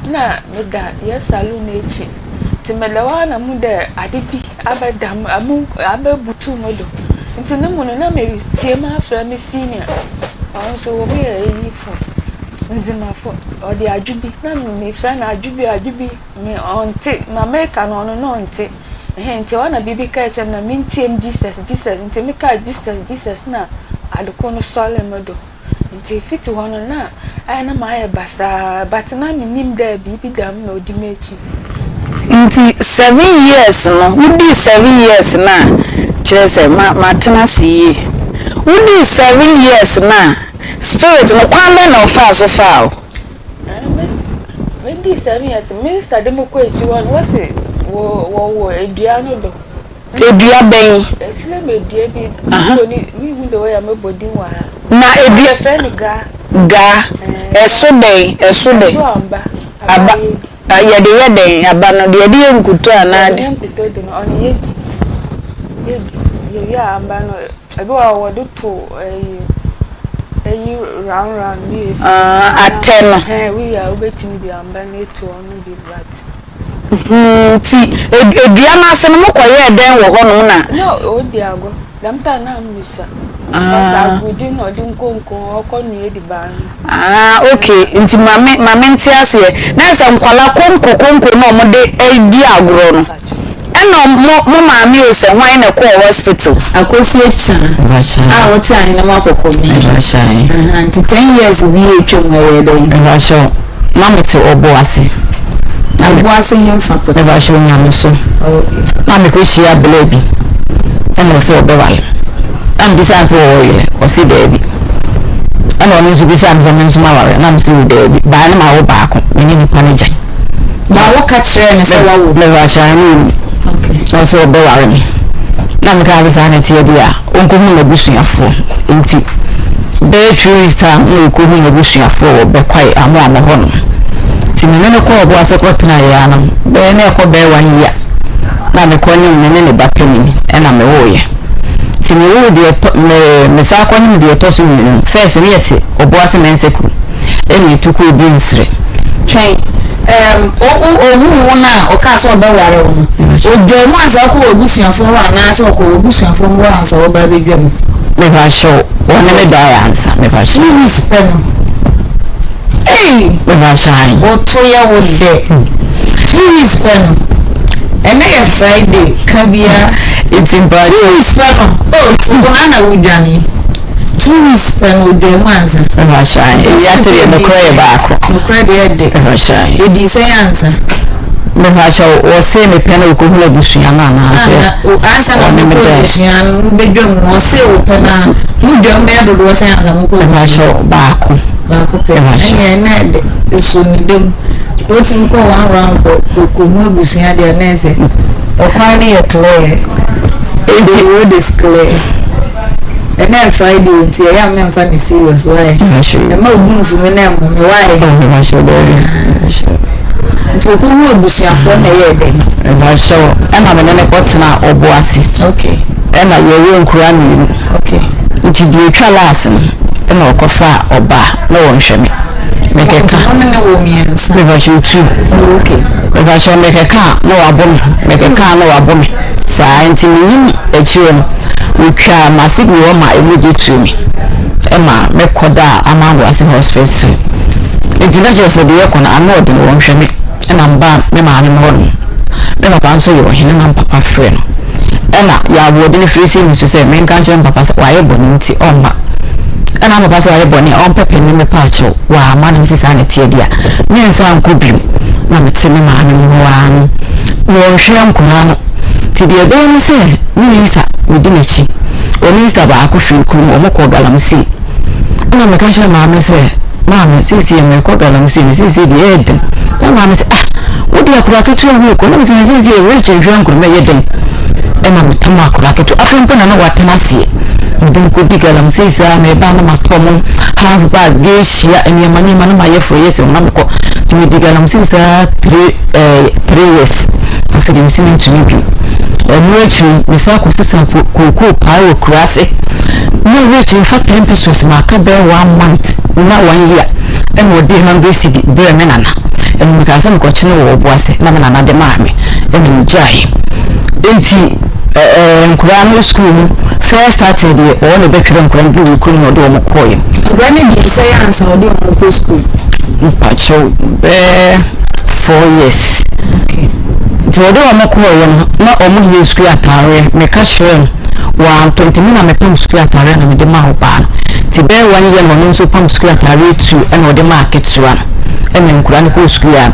Nna meda hɛn saloon n'ekyir, ntsi meda hɔ ara na muhun dɛ ade bi abɛda mo abɛbutuw mo do. Ntsi no mu no na meretsie mu afrɛ me senior, ɔno so wɔyɛ eyifo, ndzemafo, ɔdze adwe bi na mefrɛ no adwe bi adwe bi me ɔnntse, ma mereka no ɔno no ɔnntse. Ɛhɛn ntsi hɔ na biribi kaa kyerɛ me na mentsie mu Jesus Jesus ntsi mekaa Jesus Jesus na ade kor no sɔree mo do. Ntsi fitsi hɔ no nna ayɛ na mayɛ basaa but na minnyim dɛ biribi dɛm na odi m'ekyir ntsi. Ntsi 7 years no, wodii 7 years no a, kyerɛ sɛ ma matena ase yie. Wodii 7 years no a, spirit no kwan bɛn na ɔfaa so faa wo? Me medii 7 years, minister de me kɔ ekyir hɔ no wɔse wɔ wɔwɔ edua no do. Edua bɛn? Esilem edua bi, mebɔ ne mehu de wɔyɛ a mebɔ din wɔ ha. Na edu Yɛfrɛ no gaa. Gaa. Ɛso dɛn? Ɛso dɛn? Ɛso amba. Aba a yɛdi. A yɛde yɛ dɛn? Aba no deɛ yɛde yɛ nkuto anaa Yɛde de? yɛ nkuto de no, ɔno yɛdi. Yɛdi. Yɛwie a amba no, ebi wɔ hɔ a wɔde to ɛyi ɛyi round round bi yɛ fi. Ah, atɛ no. Ɛhɛn, wowie a wobɛtumi de amba no eto ɔno bi but. Nti edua no ase no mokɔyɛɛ dɛn wɔ hɔnom na? Na ɔredi agorɔ. Dɛm time na mesua. Because agorɔdi na ɔde nkonko ɔkɔ noa ediban no. Ah, okay. Nti ma me ma me nte aseɛ. Na sɛ nkwala konko konko na ɔmo de di agorɔ no. Ɛna mo mo maame o sɛ hwan na ɛkɔɔ hospital? Akosi Akyan a ɔte Ahenema Kɔkɔme. Nti 10 years wie atwam ɛyɛ dɛn? Mepakyɛw, na mete ɔbo ase. Ɔbo ase hemfa pɔtee? Mepakyɛw, Nyame so. Na mekɔhyia bla bi ɛna ɔsɛ ɔbɛware. Na mebisa no sɛ wɔwɔ yere, ɔse daabi. Ɛna ɔno nso bisa me sɛ me nso maware, na mese wo daabi. Baa ne mawo baako, me ne nipa no gyae. Na woka kyerɛɛ no sɛ wawo? Mepakyɛw, ne ɔnim. Na ɔsɛ ɔbɛware me. Na mekaa sɛ saa na ɛteɛ deɛ a, ɔnkɔhu n'abusuafoɔ. Nti bɛyɛ 2 weeks time na ɔkɔhu n'abusuafoɔ wɔ Bɛkwae Amoamo hɔ nom. Nti me ne no kɔɔ ɔbo ase kɔtenaeɛ ara no, bɛyɛ na ɛkɔ bɛyɛ one year na mekɔ ne me ne ne ba panin ɛna mewoeɛ. Nti mewoo deɛ ɛtɔ me mesan kɔnyem deɛ ɛtɔ so mmienu no, first ne yɛte ɔbo ase Mɛnsɛkuro ɛna ɛtu kɔɔ Binsere. Twɛn, ɛɛm, o, o, ohuu wo no a ɔkaa sɛ ɔbɛware wo no, odwaa mu ansa ɔkɔ w'abusuafoɔ hɔ anaasɛ ɔkɔ w'abusuafoɔ hɔ ansa ɔba abɛdwa mu? Mepakyɛw, wɔne me daeɛ ansa, mepakyɛw. 2 weeks pɛ no. Ei! Mepakyɛw ae. Woto yɛ wo dɛ. 2 weeks pɛ no. Ɛnɛ yɛ Friday, ka biara. Nti mpakyɛw. 2 weeks pɛ no, oh, nkonnaa na wodwane. 2 weeks pɛ no odwa mu ansa. Mepakyɛw ae. Ewiase deɛ nokorɛ yɛ baako. Nokorɛ deɛ ɛdɛ. Mepakyɛw ae. Ɛdii sɛn ansa? Mepakyɛw, wɔse mepɛ no ɔkɔhunu abusua no anaasɛ Ansa na ɔne me mokɔ daeɛ? abusua no mobɛdwa mu no, ɔse wo pɛ no a, modwa mu bɛyɛ dodoɔ sɛn ansa mokɔ abusua? Mepakyɛw, baako. Baako pɛ. Mepakyɛw. Ɛnneɛ na ɛdɛ, ɛsɔ ne dam. Wotumi kɔ one round kɔ kɔhu abusua deɛ na ɛsɛ ɔkwan no yɛ clear. Nti The road is clear. Ɛnɛ yɛ Friday o nti ɛyɛ a memfa ne serious why? Mepakyɛw. Ɛma obu mfu me na ɛmmɔ me why? Oh, mepakyɛw daabi. Mepakyɛw. Nti okɔhu abusuafoɔ na ɛyɛɛ dɛn? Mepakyɛw, ɛna me ne no kɔtena ɔbo ase. Okay. Ɛna yɛwɔ nkura mmienu. Okay. Nti deɛ etwa last no, ɛna ɔkɔfaa ɔbaa na wɔnhwɛ me. Mekɛka. Nti mo ne ne wɔ mmiɛnsa? Mepakyɛw two. Oh, okay. Mepakyɛw mekɛka a na wabɔ me, mekɛka a na wabɔ me. Saa nti menim akyire no, wɔtwaa m'ase gu hɔ ma mogya tuu me ɛma mekɔdaa Amangoase Hospital. Nti na kyerɛ sɛ deɛ ɛkɔ no ano ɔden wɔnhwɛ me ɛna mbaa me maame hɔ nom. Me papa nso yɛ ɔhene na mpapa frɛ no. Ɛna yɛ aboɔden firi si me so sɛ menka nkyerɛ me papa sɛ wayɛ bɔne nti ɔmma. Ɛna papa sɛ wayɛ bɔne a ɔmpɛpɛ ne me paakyɛw wamma na mesi saa na ɛteɛ deɛ a mensa nkɔ bio na mete me maame mu hɔ ara no wɔnhwɛ nkwadaa no. Nti deɛ ɛbɛyɛ ne sɛ me Lisa medi n'akyi. Ɔne Lisa baako firi kurom wɔn kɔ galamsey. Ɛna meka kyerɛ maame sɛ maame seesei mekɔ galamsey na seesei deɛ ɛyɛ den. Na maame sɛ ah wode akwadaa ketewa wei kɔ na mesɛ na seesei ɛrekyɛ nhwɛ nkwadaa ɛyɛ den. Ɛna metam akwadaa ketewa afei mpo na na watena aseɛ. Mede no kɔdi galamsey saa meba na matɔ mo half bag gehyia nneɛma nneɛma na mayɛ frɛ yɛ sɛ ɔma mekɔ. Nti medi galamsey saa 3 years. Afei deɛ mesi mentumi bio. Ɛno akyi mesan kɔsesa kookoo paa wɔ kuraase. Na rate mfa 10 pesos maka bɛyɛ one month na one year ɛna ɔde 100 cedi brɛ me nana. Ɛna meka Mekaa sɛ mekɔkye no wɔ ɔbo ase na me nana de maa me ɛna megyaeɛ. Enti ɛɛ nkoraa no sukuu mu first starting deɛ ɔwɔ na ɛbɛtwerɛ nkoraa no bi wɔ kurom na ɔde wɔn kɔɔeɛ. Nkoraa no dii sɛn ansa ɔde wɔn kɔ sukuu? Mpakyɛw bɛɛ 4 years. Nti wɔde wɔn kɔɔeɛ no, na wɔn yɛ sukuu ataareɛ. Meka kyerɛɛ no, wantɔ, nti me na mepam sukuu ataareɛ na mede maa ɔbaa no. Nti bɛyɛ one year na ɔno nso pam sukuu ataareɛ tu ɛna ɔde maa ketewa no, ɛna nkwadaa no kɔɔ sukuu a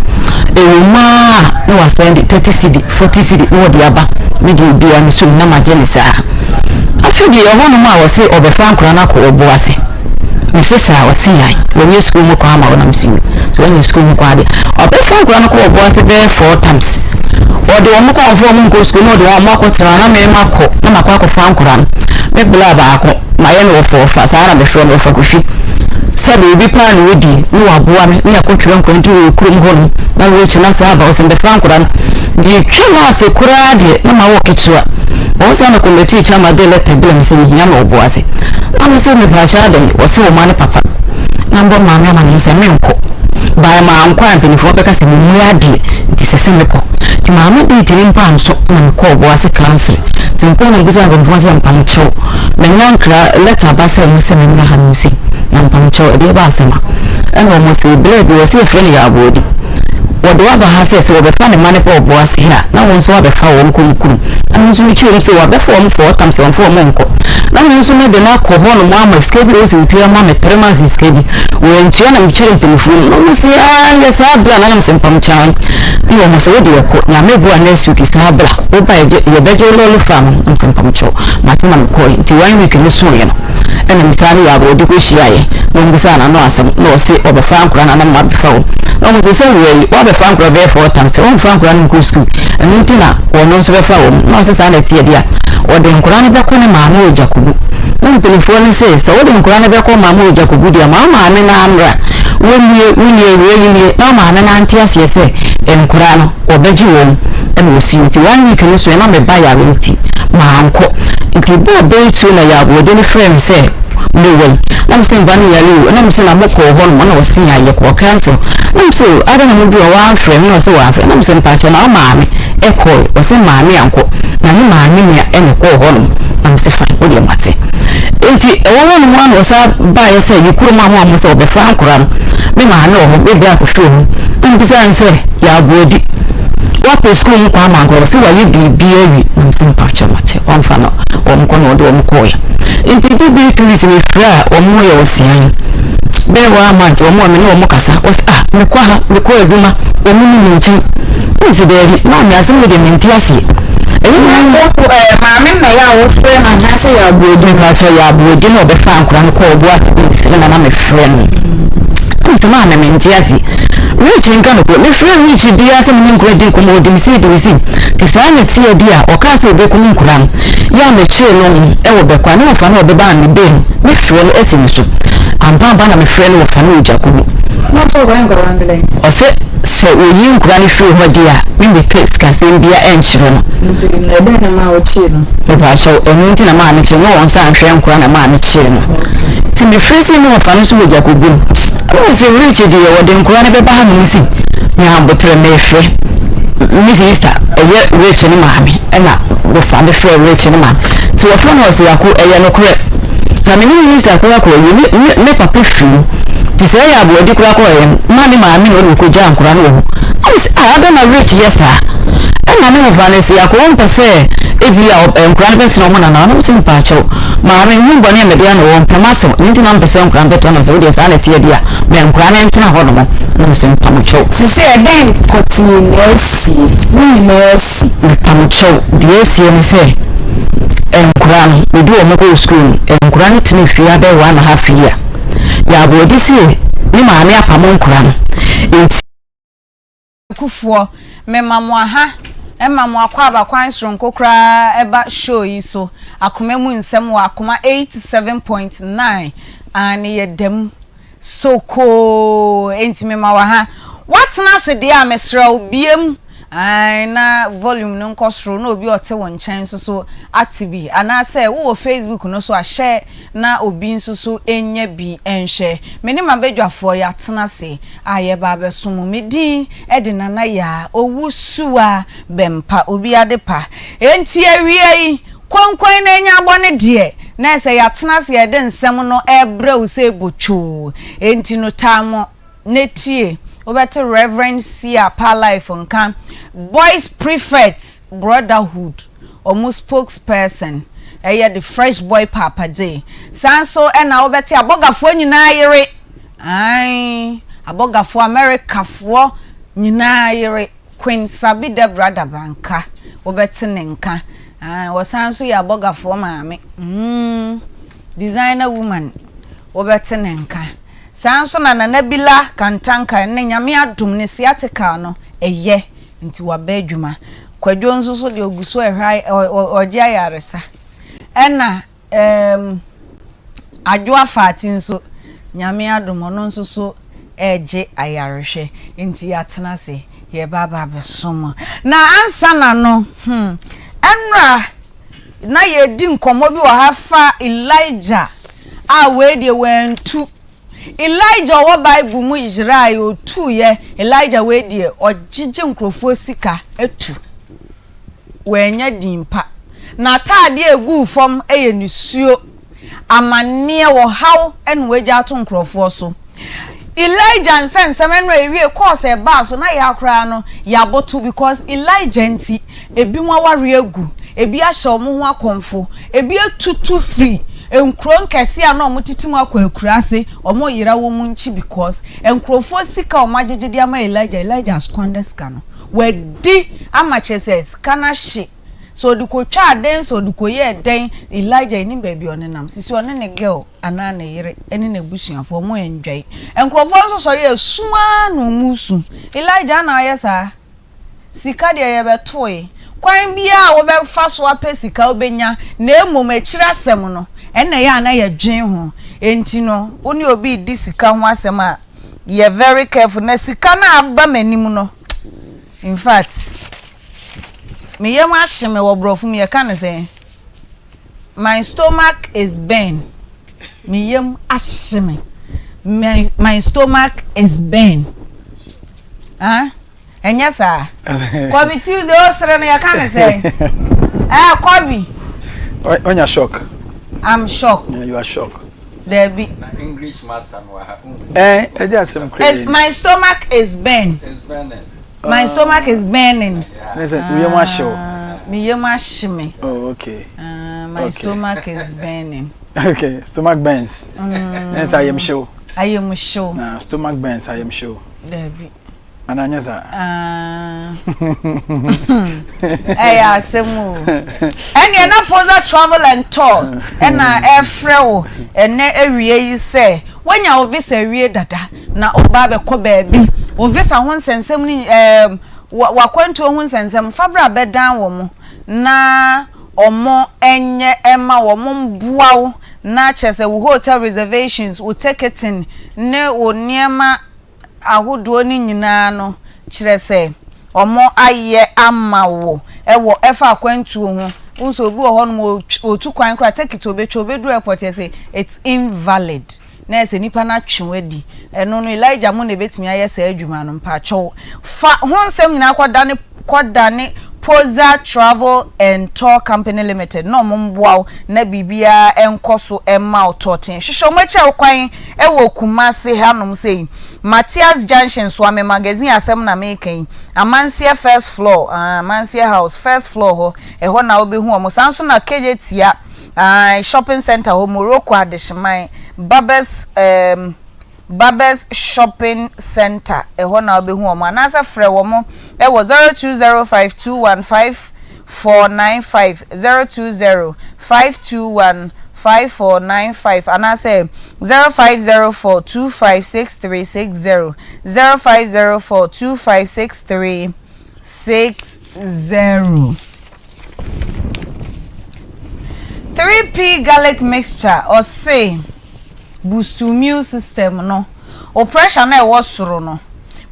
ɛwɔ mu a na wasɛn de 30 cedi, 40 cedi na wɔde aba ne deɛ obiara no so na magye ne saa. Afei deɛ ɛhɔnom a wɔse ɔbɛfa nkwadaa no akɔ ɔbo ase. Mese saa, ɔse yan wɔnyɛ sukuu mu kwan ama wo, na mese yo, so wɔnyɛ sukuu mu kwan deɛ ɔbɛfa nkwadaa no kɔ ɔbo ase bɛyɛ four times. Ɔde wɔn kɔ, ɔmfa wɔn nkɔ sukuu na ɔde wɔn akɔtena na mɛma kɔ na makɔ akɔfa nkwadaa no. Me bla baako mayɛ no wɔfa wɔfa saa na mefrɛ no, wɔfa Kofi sɛ biribi paa na wɔdi na waboa me na yɛakɔtwerɛ nkwadaa nti wɔ kurom hɔ nom na wɔakyi na saa aba ɔsɛ mbɛfa nkwadaa no deɛ twa laase koraa deɛ na ma wɔ ketewa wɔn saa na committee chairman de letter bi a mesɛ mehia na ɔbo ase na me sɛ mepaakyɛ adɛn, wɔsɛ wɔn ma ne papa na mbɔ maame ama ne sɛ menkɔ baa mankɔ a mpanimfoɔ bɛka sɛ memmue adeɛ, nti sɛ mekɔ nti maame de tiri mpa nso na mekɔ ɔbo ase council. Nti mekɔ na mbisa mpanimfoɔ sɛ mpamkyɛw, manya nkra letter ba sɛ mo sɛ memmra ha no si na mpamkyɛw ɛdeɛ ba asɛm a ɛna wɔn sɛ blɛ bi wɔ sɛ yɛfrɛ no yɛ aboɔdi wɔde waba ha sɛ wɔbɛfa ne ma ne kɔ ɔbo ase ha na wɔn nso wabɛfa wɔn kɔ kurom, na me nso mekyerɛ mu sɛ wɔabɛfa wɔn four times, wɔn fa wɔn nkɔ, na me nso mede no akɔ hɔ nom ama sika bi a wɔsi wotua ma me 3 months sika bi wɔntua, na mekyerɛ mpanimfoɔ mu na wɔn sɛ aa yɛ saa bla na nam sɛ mpamkyɛn na wɔn sɛ wode ɛkɔ Nyame boa next week saa bla woba yɛbɛgye wo lɔɔre fa no, na sɛ mpamkyɛw mate na mekɔɛ. Nti one week no soeɛ no ɛna mesaa ne yɛ abɔde kɔ hyiaeɛ na wɔn bisa n'ano asɛm na ɔse ɔbɛfa nkora na anam abɛfa wɔn, na wɔn sɛ wura yi wabɛfa nkora bɛyɛ four times sɛ wɔmfa nkora no nkɔ sukuu, ɛno nti na wɔn nso bɛfa wɔn, na ɔsɛ saa na ɛteɛ deɛ a wɔde nkora no bɛkɔ ne maame wɔ Gyakobu, na mpanimfoɔ no sɛ sɛ wɔde nkora no bɛkɔ maame wɔ Gyakobu deɛ ma maame no amra wɔnie wonie wura yi nie na maame no ante aseɛ sɛ nkora no wɔbɛgye wɔn ɛna wɔsi. Nti one week no so ɛna meba yare nti mankɔ, nti bɔɔ bɛyɛ two na yɛ aboɔden no frɛ me sɛ mewɔ yi na me sɛ mba no yare o, na me sɛ na mokɔɔ hɔ nom na wɔse yɛ yɛkɔɔ council, na me sɛ o ada na modu a wɔamfrɛ me, na ɔsɛ wɔamfrɛ, na me sɛ mpakyɛ na wo maame ɛkɔɔ, ɔsɛ maame ankɔ na ne maame nua ɛna ɛkɔɔ hɔ nom, na me sɛ fine, wodeɛ mate. Nti ɛwɔ hɔ nom a na ɔsa baeɛ sɛ yɛ kurom a mo a mo sɛ wɔbɛfa nkora no, me maame wɔ hɔ, me bra akɔfi wɔ hɔ, na mebisa no sɛ yɛ aboɔdi wapɛ sukuu mu kɔ ama nkora, ɔsɛ wayɛ biribi awie, na me sɛ mpakyɛ mate, wɔmfa no wɔn kɔ na ɔde wɔn kɔɔɛ. Nti de bi 2 weeks mefrɛ a wɔn ho yɛ ɔsean bɛyɛ one month wɔn a me ne wɔn kasa, wɔsɛ ah mekɔ ha mekɔ adwuma wɔn ne me nkyɛn, wɔn sɛ daabi maame asɛm no deɛ mente aseɛ ɛyɛ me. Maame na yɛ a wofrɛ no anaasɛ yɛ aboɔdi? Mpakyɛ yɛ aboɔdi na ɔbɛfa nkora no kɔ ɔbo ase bi nsɛm na na mefrɛ no ɛna sɛ maame mente aseɛ, Rich nka no koro mefrɛ Rich biara sɛ mene nkora di nkɔmmɔ, ɔdi me sei di me sei te saa na teɛ di a ɔkaa sɛ ɔbɛkum nkora no yɛ a mekyee no ho ɛwɔ bɛkɔ a ne wɔfa no ɔbɛba a mebɛn no mefrɛ no asi me so ampaampa na mefrɛ no wɔfa no ɔgya kugu. Na sɛ ɔbɛn nkora no dɛn? Ɔsɛ sɛ wɔyi nkora no firi hɔ deɛ a memɛka sikasɛm bia ɛnkyerɛ no. Nti na ɛdɛn na maa wokyee no? Mepakyɛw ɛno nti na maa mekyee no, wɔn nsa nhwɛ nkora na maa mekyee no. Nti mefrɛ sɛ ne wɔfa no nso wɔ gya kɔgu mu ɛna sɛ Rich deɛ wɔde nkora no bɛba ha nom si nya abotrɛ mefrɛ me sister ɛyɛ Rich ne maame, ɛna wɔfa me frɛ Rich ne maame, nti wɔfrɛ no ɔsɛ yako ɛyɛ nokorɛ na me ne minister koraa kɔ awie me papa firi mu, nti sɛ ɛyɛ aboɔdi koraa kɔ ɛyɛ ma ne maame na ɔde kɔgya nkora no wɔ hɔ, na me sɛ ah adɛn na Rich yɛ saa, ɛna ne wɔfa no sɛ yako wɔmpɛ sɛ ebi a nkora no bɛtena ɔmo nana ɔno sɛ mpaakyɛw maame hu bɔne a mede ano wɔ mpɛm asɛm ne nti na mpɛ sɛ nkora no bɛtena no sɛ wodeɛ saa na ɛteɛ deɛ a ma nkora no ntena hɔ nom, na me sɛ mpamokyɛw. Sisi ɛdɛn pɔtee na asie? Ne nyinaa asi. Mepamokyɛw, deɛ asie ne sɛ nkora no mede wɔn kɔɔ sukuu no, nkora no tena fie abɛyɛ 1.5 year, yɛ aboɔde sie ne maame apamo nkora no nti. Kufoɔ, mema mo aha, ɛma mo akɔ abakwan soronko koraa ɛba show yi so, Akoma Mu Nsɛm wɔ Akoma 87.9 ane yɛ dam sokoo, enti mema wɔ ha. Woatena ase deɛ a mesrɛ wo biem. Ae, na volume no nkɔ soro na obi a ɔte wo nkyɛn nso so ate bi. Anaasɛ wowɔ Facebook no so a, hyɛ na obi nso so nya bi nhwɛ. Me ne m'abadwafoɔ yɛatena ase a yɛreba abɛsom mo. Me din de Nana Yaa Owusuwa Bɛmpa, obi adepa. Enti awia yi, konkon na anya abɔ no deɛ, na ɛsɛ yɛatena ase yɛde nsɛm no rebrɛ wo sɛ botwoo. Enti no taa mo. na tie, wobɛte Rev. Sia Parlife nka, Boys Prefects Brotherhood wɔn spokesperson, ɛyɛ The Fresh Boy Paapa Jay. Saa nso na wobɛte abɔgafoɔ nyinaa yere, ae, abɔgafoɔ, Amerikafoɔ nyinaa yere, Queen Sabi Deborah Dabanka, wobɛte ne nka. Ae, ɔsan nso yɛ abɔgafoɔ maame, mm, designer woman, wobɛte ne nka. Saa nso na Nana Bila Kantanka ɛnnɛ Nyame adom ne sciatica no ɛyɛ nti waba adwuma. Kwadwo nso so deɛ ɔgu so ɛhwɛ ɔgye ayaresa. Ɛna ɛɛm Adwo Afaati nso Nyame adom ɔno nso so ɛregye ayarehwɛ nti yɛatena ase yɛreba aba abɛsom. Na ansa na no hmm ɛnora na yɛredi nkɔmmɔ bi wɔ ha fa Elijah a wei deɛ wantu. Elijah ɔwɔ Bible mu yeraeɛ, ɔtuiɛ. Elijah wei deɛ ɔgyegye nkurɔfoɔ sika atu. Wannya din pa. N'ataadeɛ a ɛguu fam yɛ nisuo. Amanneɛ, ɔhaw na wagya ato nkurɔfoɔ so. Elijah nsɛnsɛm ɛno a ɛwie course a ɛbaa so na yɛ koraa no yɛaboto because Elijah nti ebinom awareɛ agu, ebi ahyɛ wɔn ho akɔmfo, ebi atutu firi nkuro nkɛseɛ a na wɔn tete mu akɔ akuraase, wɔn reyera wɔn nkyi because nkurɔfoɔ sika a wɔn agyegye de ama Elijah, Elijah asquander sika no, wadi ama kyerɛ sɛ sika no ahye, sɛ ɔde kɔtwaa dɛn sɛ ɔde kɔyɛɛ dɛn, Elijah yɛnim baabi a ɔnenam, sisi ɔne ne girl. anaa ne yere ne n'abusuafoɔ, wɔn enjoy. Nkurɔfoɔ nso sɔre a su ara na wɔn resu. Elijah na ayɛ saa. Sika deɛ yɛbɛtoe. Kwan biara a wobɛfa so apɛ sika wobɛnya, na mmom akyiri asɛm no, ɛna ɛyɛ a na yɛdwen ho. Enti no, wo ne obi redi sika ho asɛm a, yɛ very careful. Na sika no a aba m'anim no, in fact, me yam ahye me wɔ borɔfo mu, yɛka no sɛn? My stomach is burn. Me yam ahye me. My, my stomach is burn. Ah, ɛnyɛ saa. Kɔbi Tuesday ɔsere no yɛka ne sɛ. Eh, Kɔbi. Onya shock. I'm shocked. Yeah, you are shocked. Dabi. Na English master no wɔ ha. Eh, ɛdi asɛm kura. My stomach is burn. It's burning. My stomach is burning. Ne sɛ wo yam ahye wo. Me yam ahye me. Oh okay. My okay. stomach is burning. Okay, stomach burns. Ne sɛ ayam hyew. Ayam hyew. Na stomach burns ayam hyew. Dabi. Ana nyɛ saa. Ɛyɛ asɛm o. Ɛnneɛ na Poza Travel and Tour ɛna ɛfrɛ wo ɛnɛ awie yi sɛ woanya wo visa awie dada. Na woba abɛkɔ baabi, wo visa ho nsɛnsɛm no ɛɛm, w'akwantuo ho nsɛnsɛm, fa bra bɛdan wɔn na wɔn nyɛ mma wo, wɔn mmoa wo na kyerɛ sɛ wo hotel reservations, wo ticketing ne wo nneɛma ahodoɔ no nyinaa no kyerɛ sɛ wɔn ayɛ ama wo wɔ ɛfa akwantuo ho. Wohu sɛ obi wɔ hɔnom ɔtu kwan koraa ticket ɔbɛtwa ɔbɛduru airport yɛse it's invalid. na ayɛ sɛ nipa no atwe wo adi. Ɛno no, Elijah mo na ebetumi ayɛ saa adwuma no. Mpakyɛw, fa ho nsɛm nyinaa kɔdane kɔdane Poza Travel and Tour Company Limited na wɔn mmoa wo na biribiara nkɔ so mma wo tɔɔten. Hwehwɛ wɔn akyiri kwan wɔ Kumasi hanom sei, Matthias Junction, Suame Magazine asɛm na mereka yi, Amanseɛ first floor, ah, Amanseɛ House, first floor hɔ, ɛhɔ na wobɛhu wɔn. Saa nso na Kejetia. Ae shopping centre hɔ Morocco adehyeman Barbers ehm Barbers shopping centre ɛhɔ na wobɛhu wɔn anaasɛ frɛ wɔn wɔ 0205215495 0205215495 anaasɛ 0504256360 0504256360. 3P garlic mixture ɔse boost wo immune system no, wo pressure no a ɛwɔ soro no.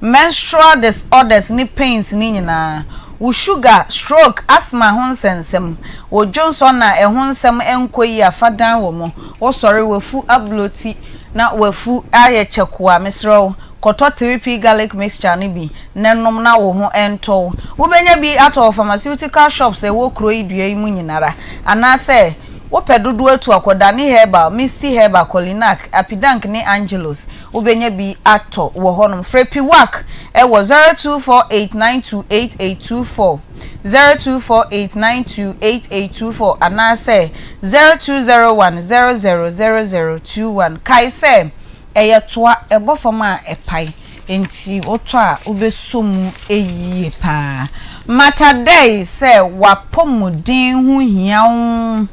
Menstrual disorders ne pains no nyinaa, wo sugar, stroke, asthma ho nsɛnsɛm, wo dwonsɔ na ɛho nsɛm nkɔ yie a fa dan wɔ mo, wo sɔre wafu abloti na wafu ayɛ kyɛkoa mesrɛ wo kɔtɔ 3P garlic mixture no bi na nom na wo ho ntɔ wo. Wobɛnya bi atɔ wɔ pharmaceutical shops a ɛwɔ kuro yi dua yi mu nyinara anaasɛ wopɛ dodoɔ atu a kɔ Dani Herbal, Misty Herbal, Kolinak, Apidank ne Angelos. Wobɛnya bi atɔ wɔ hɔnom. Frɛ Piwak wɔ 0248928824, 0248928824 anaasɛ 0201000021. Kae sɛ, ɛyɛ toa, ɛbɔ fam a ɛpae, enti wotɔ a wobɛsɔ mu yie pa ara. Matadei sɛ w'apɔmuden ho hia wo.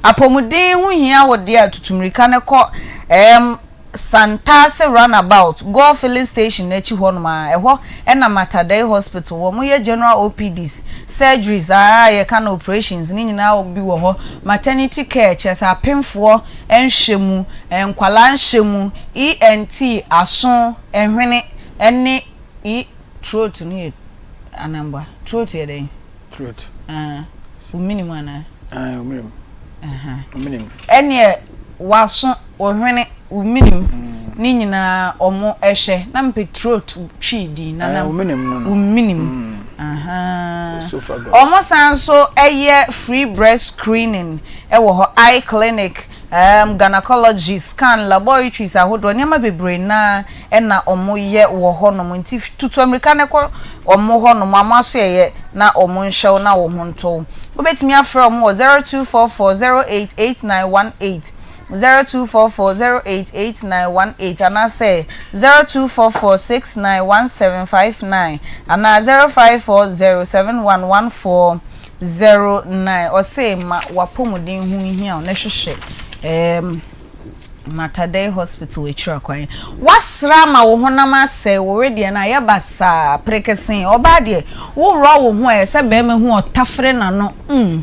Apɔmuden ho hia wo deɛ a, tutu mmirika no kɔ ɛɛm. Santase Runabout, Goil Filling Station no akyi hɔnom ara, ɛhɔ na Mater Dei Hospital wɔ. Wɔyɛ general OPDs, surgeries a yɛka no operations ne nyinaa bi wɔ hɔ, maternity care, kyerɛ sɛ apemfoɔ nhwɛ mu, nkwadaa nhwɛ mu, ENT, aso, hwene ne E throat no yɛ anamboa? Throat yɛ dɛn? Throat. Ah, wo menim anaa? Ah, wo menim. Wo menim. Ɛneɛ w'aso, wo hwene, wo menim ne nyinaa ɔmo hwɛ. Na mepɛ throat twi din na na wo menim no no. Wo menim. Ahaa. Ɔmo san nso yɛ free breast screening wɔ hɔ, eye clinic, Erm gynecology, scan, laboratories ahodoɔ, nneɛma bebree no ara na wɔyɛ wɔ hɔnom. Nti tutu ammirika na kɔ wɔn hɔnom, wɔn asoɛeɛ na wɔnhwɛ wo na wo ho ntɔ wo. Wobɛtumi afrɛ wɔn wɔ 0244 08 8918, 0244 08 8918 anaasɛ 0244 69 1759 anaa 0540 71 14 09 ɔse ma w'apɔmuden ho nhia wo na hwehwɛ ɛɛm Mater Dei Hospital akyiri akwan. W'asra ama wo honam asɛe, wo wedeɛ no ayɛ basaa perekesee. Ɔbaa deɛ, wo worɔ wo ho a ɛsɛ bɛɛma hu ɔtafere n'ano mm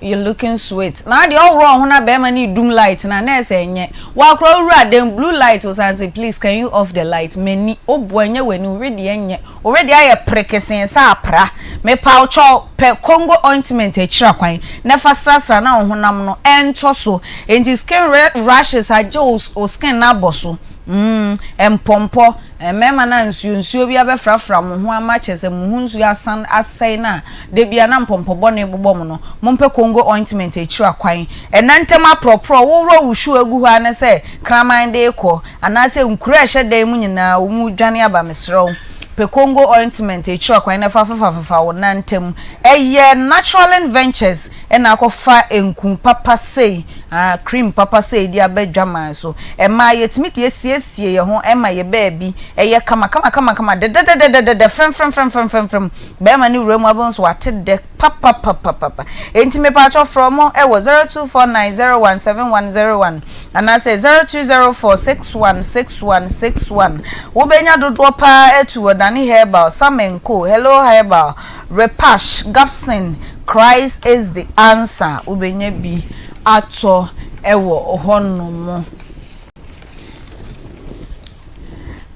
you looking sweet. Na wo deɛ ɔworɔ wo ho na bɛɛma no redum light no a na ɛsɛ ɛnyɛ. Wo akora wo wura dan blue light wo san se please can you off the light m'ani, wo boa ɛnyɛ w'ani, wo wedeɛ nyɛ. Wo wedeɛ ayɛ perekesee sɛ apra. Mepawkyɛw, pɛ Congo ointment akyira kwan na fa srasra na wo honam no ɛntɔ so. Enti skin rashes agye wo skin no abɔ so. Mm, mpɔmpɔ, mmarima no a nsuo nsuo bi abɛfrafra mo ho ama kyerɛ sɛ mo ho nsuo asan asɛe no a da biara na mpɔmpɔ bɔne bobɔ mo no, mompɛ Congo ointment akyira kwan. Ɛna ntɛm aprɔprɔ, worɔ wo shoe agu hɔ ara ne sɛ kraman de rekɔ. Anaasɛ nkuro a ɛhyɛ dan mu nyinaa wɔredwane aba mesrɛ wo pɛ Congo ointment akyiri ɔkwan na fa fefafefa wo nan ntam. Ɛyɛ Naturalin Ventures na akɔfa nku papa sei, ah, cream papa sei de aba adwaman so. Ɛmaa yɛtumi de asiesie yɛn ho ma yɛ baabi yɛ kama kama kama kama dɛdɛdɛdɛdɛdɛ frɛmfrɛmfrɛmfrɛmfrɛm. Bɛrima no wura mu a wobɛhu sɛ wate dɛ papapapapapa. Enti mepaakyɛw frɛ wɔn wɔ 0249017101 anaasɛ 0204616161. Wobɛnya dodoɔ paa atu wɔ Dani Herbal, Sam and Co, Hello Herbal, Repash, Gapson, Christ is the answer. Wobɛnya bi atɔ wɔ hɔnom.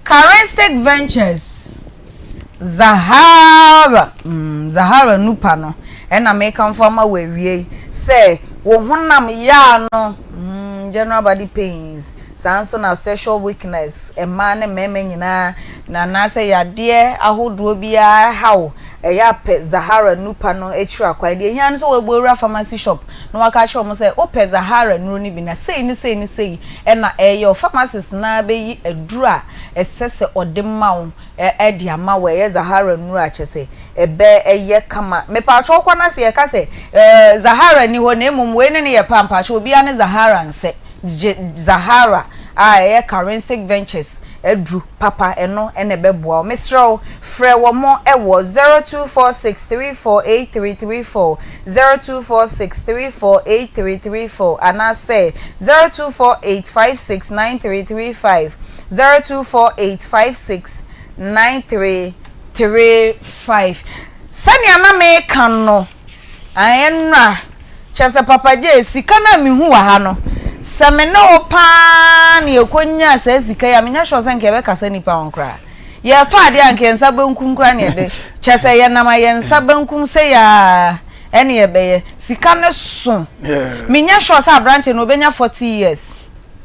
Charistic Ventures. Zahara, mm, Zahara Nupa no, ɛna mekamfo ama wo awiei sɛ wo honam yaa no, mm, general body pains, saa nso na sexual weakness, mmaa ne mmarima nyinaa, na anaasɛ yadeɛ ahodoɔ biara ha wo, ɛyɛ a pɛ Zahara Nupa no akyiri akwan. Deɛ ɛhia ne sɛ woabu awura pharmacy shop na waka akyerɛ wɔn sɛ wopɛ Zahara nnuro no bi na sei ne sei ne sei na ɛreyɛ wo. Pharmacist no ara bɛyi aduro a ɛsɛ sɛ ɔde ma wo de ama wo ɛyɛ Zahara nnuro a kyerɛ sɛ ɛbɛ ɛyɛ kama mepaakyɛw kɔ na sɛ yɛka sɛ ɛɛ Zahara ni hɔ na mmom wei ne ne yɛ paa mpaakyɛw obiara ne Zahara nsɛ gye Zahara a ɛyɛ Karinstic Ventures aduru papa ɛno ɛna ɛbɛboa wo mesrɛ wo frɛ wɔn ɛwɔ 0246348334 0246348334 anaasɛ 0248569335 0248569335. Sɛnea na meka no nnora, kyerɛ sɛ Papa Jay, sika no a mehu wɔ ha no, sɛ me ne wo paa na yɛkɔnyaa saa sika yi a, menyɛ sure sɛ nka yɛbɛkasa nnipa ho koraa. Yɛtɔ adeɛ a nka yɛn nsa benkum koraa na yɛde kyɛ sɛ yɛnam a yɛn nsa benkum sei aa ɛne yɛbɛyɛ. Sika no so. Menyɛ sure sɛ aberanteɛ no ɔbɛnya 40 years.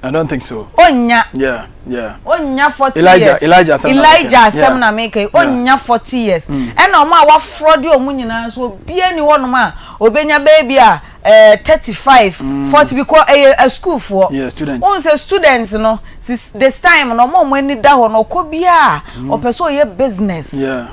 I don't think so. Ɔnnya. Yeah, yeah. Ɔnnya 40 Elijah, years. Elijah asɛm na Elijah meka. asɛm Yeah. na meka yi. Ɔnnya 40 years. Ɛna wɔn a wɔafrɔde wɔn nyinaa nso obiara nni hɔnom a ɔbɛnya bɛyɛ bi a eh, 35, 40 because ɛyɛ asukuufoɔ. Yeah, students. Wohu sɛ students no sis this time no wɔn a wɔn ani da hɔ no ɔkɔ biara ɔpɛ sɛ ɔyɛ business. Yeah.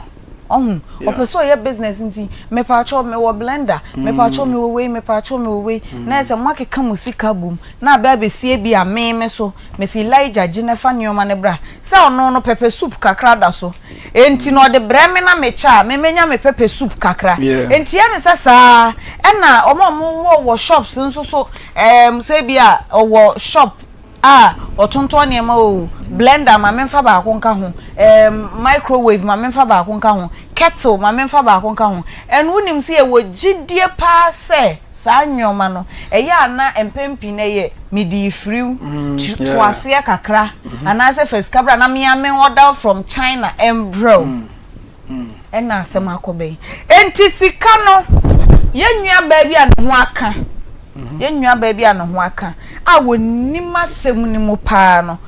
Ɔhu, Yeah. ɔpɛ sɛ ɔyɛ business nti mepaakyɛw mewɔ blender, mepaakyɛw mewɔ wei, mepaakyɛw mewɔ wei. Na ayɛ sɛ moakeka mo sika abom na abɛ abɛsi ebi a me me so mese Elijah gye na fa nneɛma no bra. Sɛ ɔno no pepper soup kakra da so enti no ɔde brɛ me na mekyɛ a me menya me pepper soup kakra. Yeah. Enti ɛyɛ me sɛ saa ɛna wɔn a wɔwɔ wɔ shops nso so ɛɛm sɛ ebi a ɔwɔ shop a ɔtontɔn nneɛma oo, blender ma memfa baako nka ho, ɛɛm microwave ma memfa baako nka ho, kettle ma memfa baako nka ho. And wonim sɛ yɛwɔ gyidie paa sɛ saa nneɛma no, ɛyɛ a na mpɛn pii no ɛyɛ mede refiriw, tu to aseɛ kakra, anaasɛ fa sika bra na me ara me order from China mbrɛ wo. Ɛna asɛm akɔba yi. Enti sika no, yɛn nuabaa bi a ne ho aka, yɛn nuabaa bi a ne ho aka a wɔnim asɛm no mu paa no,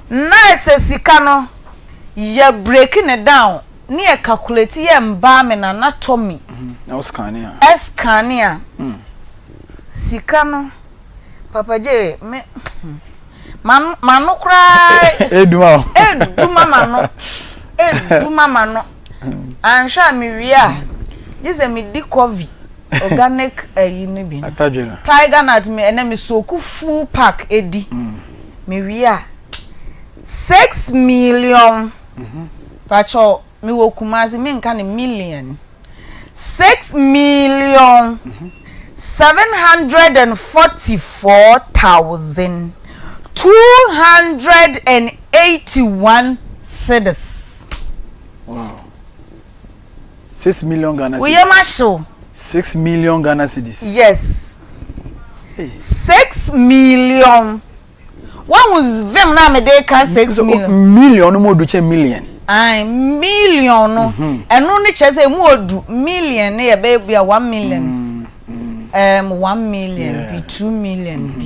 na ɛsɛ sika no yɛ break ne down ne yɛ calculate yɛ mbaa me na anatomy ɛscanne a, sika no, Papa J, me, m'ano, m'ano koraa Eduma o. Eduma m'ano. Eduma m'ano. Anhwɛ a mewie a, gye sɛ medi coffee, organic ayi no bi no. Atadwe no. Tiger nut me ɛnɛ me soku full pack edi. Mewie a, 6 million. Pakyɛw, mewɔ Kumasi, menka no million. 6,744,281 cedis. Wow. 6 million Ghana Wo yam cedis. ahyew. 6 million Ghana cedis. Yes. Hey. 6 million. Wahu vim na mede ka 6 So, million. Million no mu odu kyɛn million. Ae, million no, ɛno ne kyerɛ sɛ emu odu. Million ne yɛ bɛyɛ bi a 1 million. 1 million bi, 2 million bi.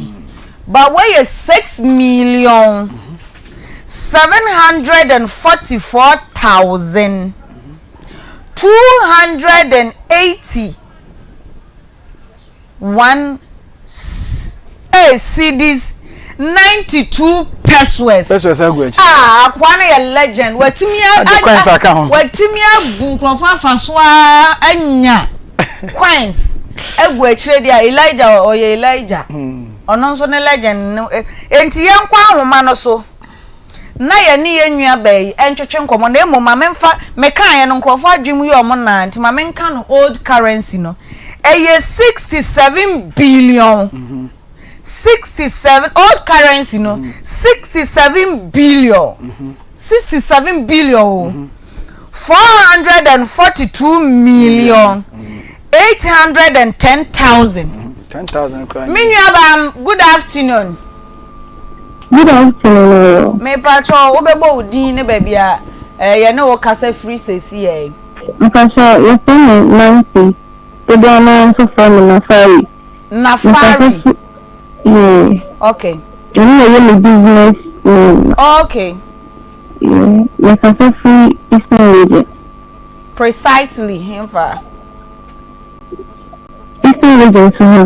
But wɔyɛ 6,744,281 cedis 92 pesewas. Pesewas agu akyi. Ah, akoa no yɛ legend. Watumi Ade coins aka ho. Watumi abu nkurɔfoɔ afa so a anya coins agu akyire deɛ a Elijah ɔyɛ Elijah. Ɔno nso ne legend no. Enti yɛnkɔ ahoma no so na yɛne yɛn nua baa yi ntwetwe nkɔmmɔ na mmom ma memfa mekaeɛ no nkurɔfoɔ adwene mu yɛ ɔmo naa nti ma menka no old currency no ɛyɛ 67 billion 67 old currency no 67 billion 67 billion o 442,810,000. 10,000 kura. Me nua baa, good afternoon. Good afternoon. Mepatwɔ wobɛbɔ wo din ne baabi a yɛne wo kasa firi sɛsi yɛ. Mpakyɛ yɛfrɛ me Nancy. Dodoɔ no nso frɛ me Nafari. Nafari. Yeah. Okay. Ɛno na ɛyɛ me business name. Okay. Yeah. Yɛkasa firi Eastern Region. Precisely, hemfa? Eastern Region so ho.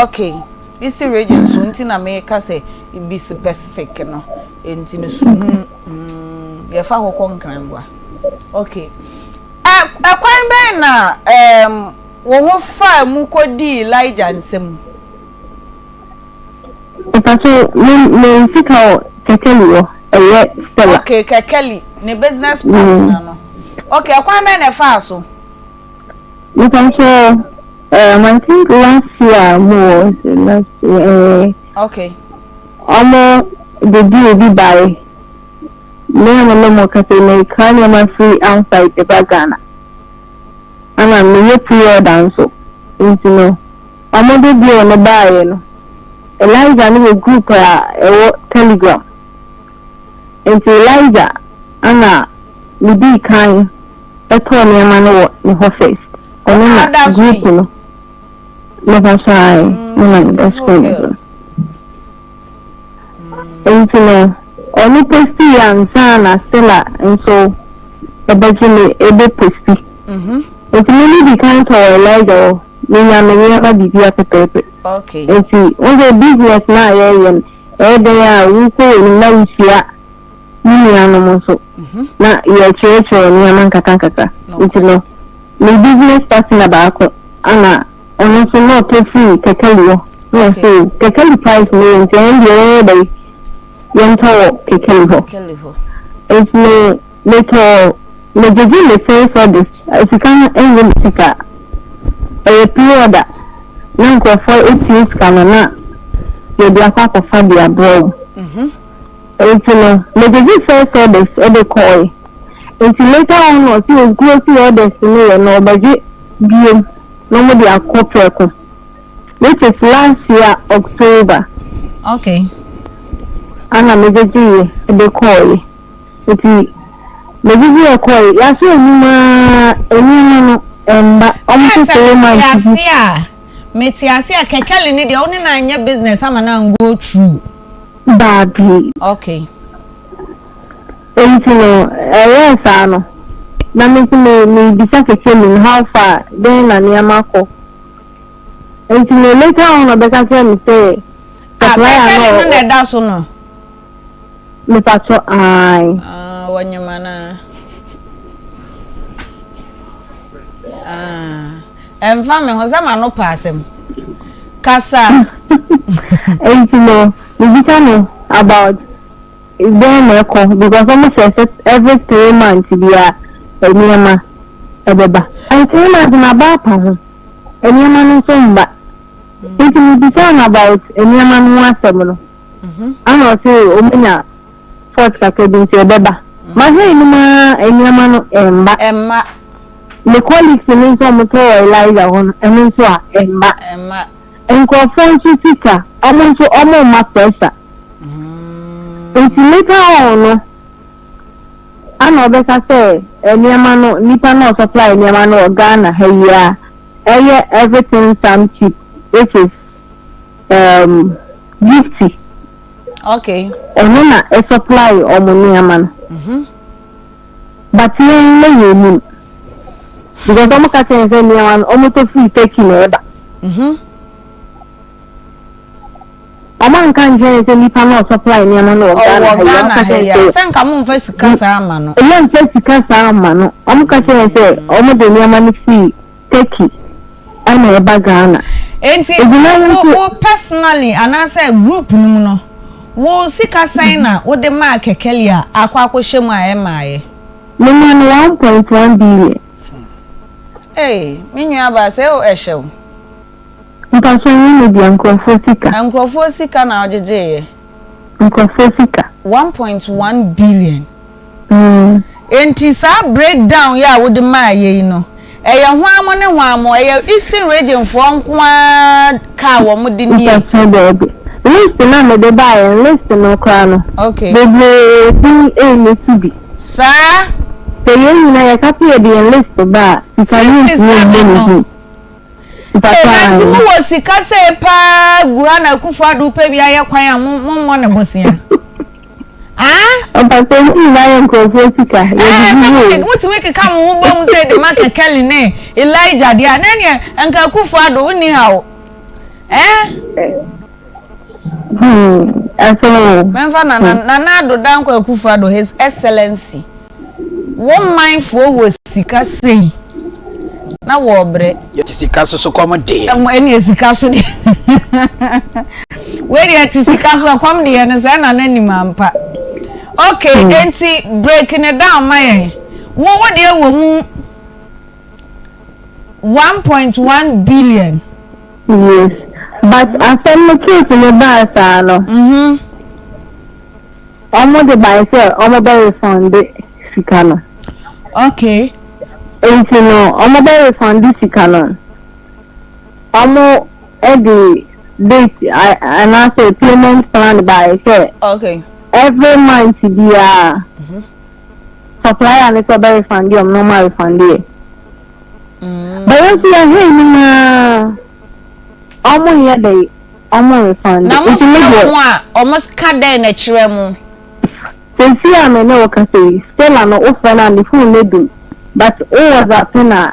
Okay. Eastern Region so nti na meka sɛ be specific no. Nti no so yɛfa hɔ kɔ Nkranboa. Okay. Ɛkwan bɛn na wo ho faa mu kɔdii Elijah nsam? Mpakyɛ me sika wɔ Kekeli hɔ ɛyɛ Stella. Okay, Kekeli ne business partner no. Okay, ɛkwan bɛn na ɛfaa so? Mpakyɛ I think last year mo wɔ last year. Ɔmo de deal bi bae. Me a me ne mo kasa yi mekra nneɛma firi outside de ba Ghana. Ɛna meyɛ pre-order nso. Nti no ɔmo de deal no baeɛ no Elijah no wɔ group a ɛwɔ Telegram. Nti Elijah ana. medii kan tɔɔ nneɛma no wɔ ne hɔ first. Ɔno na group no. Mepa so ae, me na meda screen no so. Nti no, ɔno posti yɛ ansa na Stella nso ɛbɛgye me ɛbɛ posti. Nti me medi kan tɔ wɔ Elijah hɔ, menya me nneɛma biribia pɛpɛɛpɛ. Nti, wo sɛ business no a yɛyɛ no, ɛyɛ dɛn a wokɔ w'anim na wohyia me nuanom nso na yɛkyerɛkyerɛ nneɛma nkakrankakra. Nti no, me business partner baako ana ɔno nso na ɔtɔ firi Kekeli hɔ. Na ɔse o, Kekeli price no yɛ nti ɛno deɛ yɛnyɛ dɛn yɛntɔ wɔ Kekeli hɔ. Nti me metɔɔ megyegye me first orders, sika no ɛnyɛ me sika, ɛyɛ pre-order na nkurɔfoɔ atua sika no na yɛde akɔ akɔfa de abrɛ wo. Ntsi no, megyegye first orders de kɔɔe. Ntsi later on na ɔse onclose orders no yɛ na ɔbɛgye biom na ɔmo de akɔ prɛko which is last year October. Okay. Ana megyegyeeɛ de kɔɔe. Ntsi megyegyeeɛ kɔɔe, yɛahyɛ anim ara nneɛma no ɛmba, ɔmo se 3 months bi. Mete ase a, mete ase a, Kekeli ne deɛ wo ne no anyɛ business ama no an go through. Daabi. Okay. Enti no, ɛyɛɛ saa no, na me nso me mebisa Kekeli no how far, dɛn na nneɛma kɔ. Enti no later on ɔbɛka kyerɛ me sɛ Ah, supplier Kekeli no no na ɛda so no? Mepatɔ ae. Ah, wɔnyem anaa? Ah, ɛmfa me ho sɛ m'ano pɛ asɛm. Kasa. Enti no, mebisa no about dɛn na ɛkɔ because ɔmo hyɛ sɛ every 3 months biara nneɛma ɛbɛba. And 3 months na aba apa ho, nneɛma no nso mba. Nti mebisa no about nneɛma no ho asɛm no, ana ɔse ɔmo nya fault kakra bi nti ɛbɛba. Mahwɛ anim ara nneɛma no ɛmba. Ɛmma. Me colleagues no nso a wɔtɔ wɔ Elijah hɔ no, ɛno nso a ɛmba. Ɛmma. Nkurɔfoɔ nso sika, wɔn nso wɔn mma pressure. Nti later on no, ana ɔbɛka sɛ nneɛma no, nipa no a ɔsupply nneɛma no wɔ Ghana ha yi a, ɛyɛ everything some cheap which is Gifty. Ɔno na ɛsupply wɔn nneɛma no. But yɛn na yɛn nim. Because wɔn ka kyerɛ yɛn sɛ nneɛma no wɔn tɔ firi Turkey na ɛba. Wɔn anka nkyerɛ yɛn sɛ nipa na ɔsupply nneɛma no wɔ Ghana ha yi. Ɔwɔ Ghana ha yi a sɛ nka mo nfa sika saa ama no. Yɛn nfa sika saa ama no. Wɔn ka kyerɛ yɛn sɛ wɔn de nneɛma no firi Turkey ɛna ɛba Ghana. Enti wo wo personally anaasɛ group no mu no wo sika sɛn na wode maa Kekeli a akɔ akɔhyɛ mu a ɛmmaeɛ? Me maa no 1.1 billion. Ei me nua baa sɛ o ɛhyɛ wo. Mpakyɛw nyɛ me dea nkurɔfoɔ sika. Nkurɔfoɔ sika na wogyegyeeɛ? Nkurɔfoɔ sika. 1.1 billion. Enti saa break down yi a wode maa yɛ yi no, ɛyɛ hwan mo ne hwan mo? Ɛyɛ Eastern Region foɔ nko ara ka a wɔn de nie? Mpakyɛw daabi. List no a mede baeɛ no, list no koraa no, bebree din nni so bi. Saa? Sɛ yɛn nyinaa yɛka sɛ yɛde yɛn list ba a, sika no ntumi mmɔ ne din. Ee, na nti mo wɔ sika sei paa gu ha na Akufo Addo pɛ bi ayɛ kwan a mo mo mmɔ ne bosea? Ah? Ɔpasɛ yi nyinaa yɛ nkurɔfoɔ sika. Ɛɛ, sɛ mo motumi keka mo ho bɔ mu sɛ de ma Kekeli ne Elijah deɛ a, na ɛneɛ nka Akufo Addo wonni ha o. Eh? Asɛm o. Mɛmfa Nana Nana Addo Dankwa Akufo Addo His Excellency. Wo manfoɔ wɔ sika sei na wɔɔbrɛ. Yɛte sika so so kɔm deɛ. Ɛne sika so deɛ. Wei deɛ te sika so ɛkɔm deɛ no sɛ na n'anim ampa. Okay, enti break ne down ma yɛn. Wo wo deɛ wɔ mu 1.1 billion. Yes, but asɛm no case no baa saa no. Ɔmo de bae sɛ ɔmo bɛ refund sika no. Nti no ɔmo bɛ refund sika no. Ɔmo de date anaasɛ payment plan bae sɛ. Every month biara. Supplier no sɛ ɔbɛ refund ɔmo na ɔmo arefund yɛ. But yɛn nso yɛhwɛ anim aa ɔmo nyɛ dɛ ɔmo refund. Na mo Nti me frɛ deɛ. wɔn a ɔmo ka dɛn na kyerɛ mo? Seesei a me ne wo kasa yi Stella no wo frɛ no a ne phone no dum but wo WhatsApp no a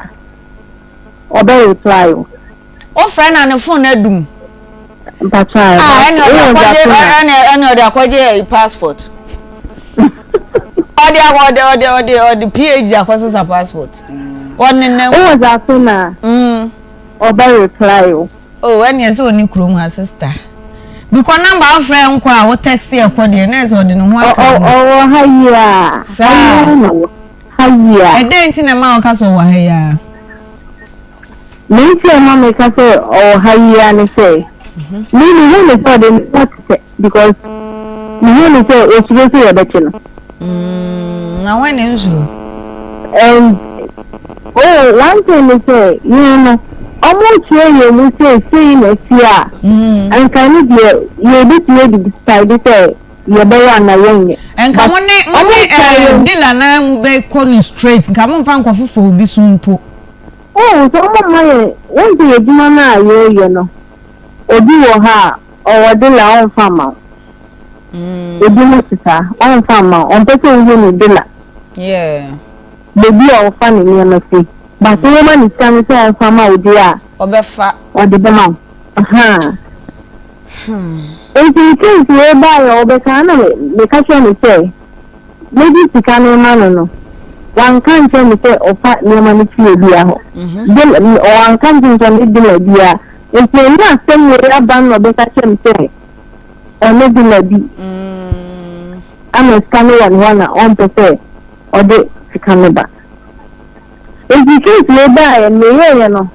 ɔbɛ reply wo. Wo frɛ no a ne phone no adum. Mpakyɛ a Ah, ɛne ɔde wo akɔgye WhatsApp no a. ɛne ɛne ɔde akɔgye ɛyi passport. Ɔde akɔ ɔde ɔde ɔde ɔde PhD akɔsesa passport. Ɔnenam. Wo WhatsApp no a ɔbɛ reply wo. Oh, ɛne ɛsɛ ɔni kurom ha sister. Bikɔ number afrɛ nkɔ a wo text ɛkɔ deɛ na ɛsɛ ɔde ne ho aka mu. Ɔwɔ ha yi a. Saa. Ha yi na wɔ. Ha yi a. Ɛdɛn nti na ɛma ɔka sɛ ɔwɔ ha yi a? Nea enti a ɛma meka sɛ ɔwɔ ha yi ara ne sɛ, me mehu no sɛ ɔde ne ho tetɛ because mehu no sɛ osuro sɛ yɛbɛkye no. Mm, na hwan na nsuro? And oh, one thing ne sɛ yɛn no, ɔmo kyerɛ yɛn mu sɛ sei na ɛteɛ a, mm. nka ne deɛ yɛbɛtumi adi decide sɛ yɛbɛyɛ anaa yɛnyɛ. Nka mo ne mo ne ɛɛ dealer naa mu bɛkɔ no straight, nka mo nfa nkɔ foforɔ obi so mpo. Oh, sɛ ɔmo mma yɛn, wohu sɛ yɛn adwuma no a yɛreyɛ no, obi wɔ hɔ a, ɔwɔ dela a ɔmfa mma wo. Ebinom te saa, ɔmfa mma wo, ɔmpɛ sɛ wohu ne dela. Yeah. Baabi a ɔfa ne nneɛma fi. But woma ne sika no sɛ ɔmfa mma wo deɛ a, Ɔbɛfa. ɔde bɛma wo. Ahaa. Nti case wei baeɛ a ɔbɛka na meka kyerɛ no sɛ, Mede sika no rema no no, wanka ankyerɛ me sɛ ɔfa nneɛma no firi obiara hɔ. Dela, wanka ankyerɛ me sɛ ɔne dela biara. Nti ɛnyɛ asɛm wei aba no na ɔbɛka kyerɛ me sɛ ɔne dela bi ama sika no wɔ ne hɔ na ɔmpɛ sɛ ɔde sika no ba. Nti case wei baeɛ no, meyɛeɛ no,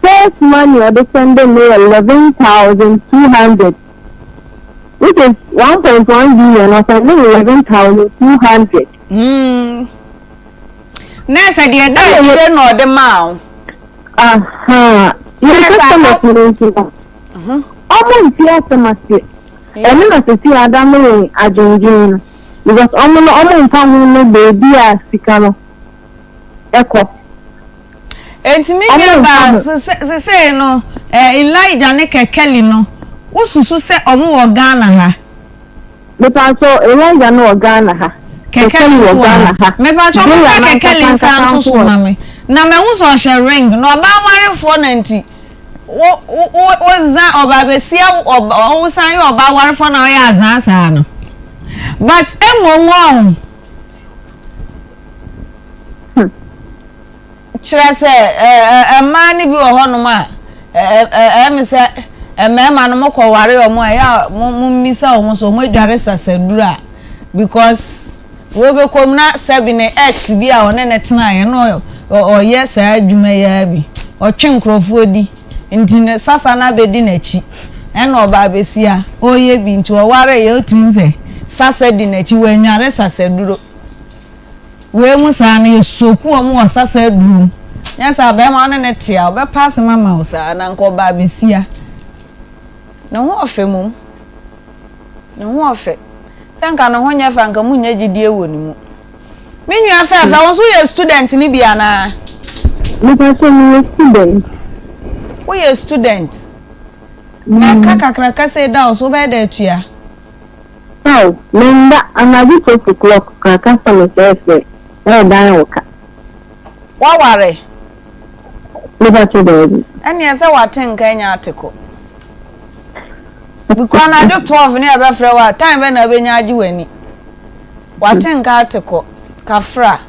first money a ɔde sɛnde me yɛ 11,200. Which is 1.1 billion ɔsɛnde me 11,200. Mm. Na sɛ deɛ ɛda akyire na ɔde maa wo. Aha. Yɛn customers no nso no. Mhm. Ɔmo nti asɛm ase. Ɛno na sisi ada no yɛn adwendwen no. Because ɔmo no ɔmo nfa ho no beebi a sika no ɛkɔ. Enti me nua baa, sesei no eh, Elijah ne Kekeli no, wo susu sɛ ɔmo wɔ Ghana ha? Mepakyɛw, Elijah no wɔ Ghana ha. Kekeli wɔ Ghana ha. Mepakyɛw, mo nfa Kekeli nsa nto so ma me. Na mahu sɛ ɔhyɛ ring, na ɔbaa warefoɔ na nti, wo, wo, wo, wo za, ɔbaa besia, ɔba, wo san yɛ ɔbaa warefoɔ na ɔyɛ azaa saa no. But mmom ɔn. Kyerɛ sɛ, mmaa no bi wɔ hɔnom a, ɛyɛ me sɛ mmarima no mokɔware wɔn a, ɛyɛ a mommisa wɔn sɛ wɔadware sasaduru a, because wobɛkɔ mu na sɛbi ne ex bi a ɔne ne tenaeɛ na ɔyɛ saa adwuma yi ara bi, ɔtwe nkurɔfoɔ di, nti ne sasa no abɛdi n'akyi, ɛna ɔbaa bɛsia, ɔreyɛ bi, nti ɔwareeɛ, wotumi sɛ sasa di n'akyi, wannware sasaduro. Wei mu saa no yɛ soku wɔn wɔ sasa aduro mu. Nyɛ saa bɛrima wo ne no te a ɔbɛpa asɛm ama wo saa na nka ɔbaa besia. Ne ho ɔfɛ mmom. Ne ho ɔfɛ. Sɛ nka ne ho nyɛ fɛ anka mu nyɛ gyidie wɔ ne mu. Me nua fɛɛfɛ wo nso woyɛ student no bi anaa? Mepa kyɛw meyɛ student. Woyɛ student? Na ɛka kakraka sei da wo so wobɛyɛ dɛ atua? Ao, menda anadwo 12 o'clock koraa customers ɛɛfrɛ ɛɛdan wo ka. Woaware? Mepakyɛ daabi. Ɛneɛ sɛ wate nka anya ate kɔ. Because anadwo 12 ne yɛbɛfrɛ wo a time bɛ na wobɛnya agye w'ani. Wate nka ate kɔ. Kafra.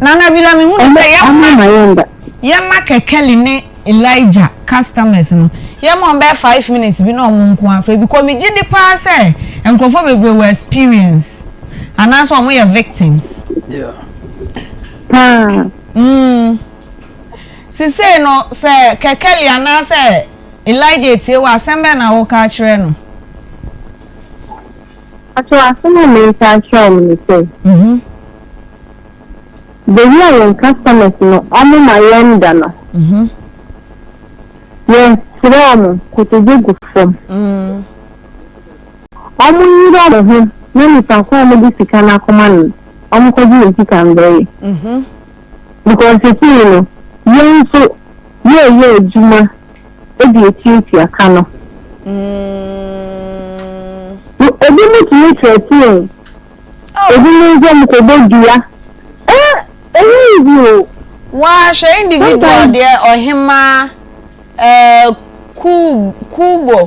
Nana Bila me hunu sɛ yɛma yɛma Kekeli ne Elijah customers no yɛma wɔn bɛyɛ 5 minutes bi na wɔn nko afrɛ because me gye di paa sɛ nkurɔfoɔ bebree wɔ experience anaasɛ wɔn yɛ victims. Yeah. Paa. Mm. Sisei no sɛ Kekeli anaasɛ Elijah etie wɔ asɛm bɛn na woka akyerɛ no? Akyerɛ asɛm a mereka akyerɛ wo ne sɛ, the way a yɛn customers no ɔmo ma yɛn da no, yɛsrɛ ɔmo kotodwe gu fam, ɔmo nyere ɔmo ho na nipa ko a ɔmo de sika no akɔma no no. Wɔnkɔgye yɛn sika mbrɛ yɛn. Because sesei no, yɛn nso yɛreyɛ adwuma de atuatua ka no. Ebinom tumi kyerɛkyerɛ yɛn, ebinom nso wɔkɔbɔ dua. Eh, ɛnyɛ easy o. Wɔahwɛ individual deɛ ɔhemaa eh, Kubo,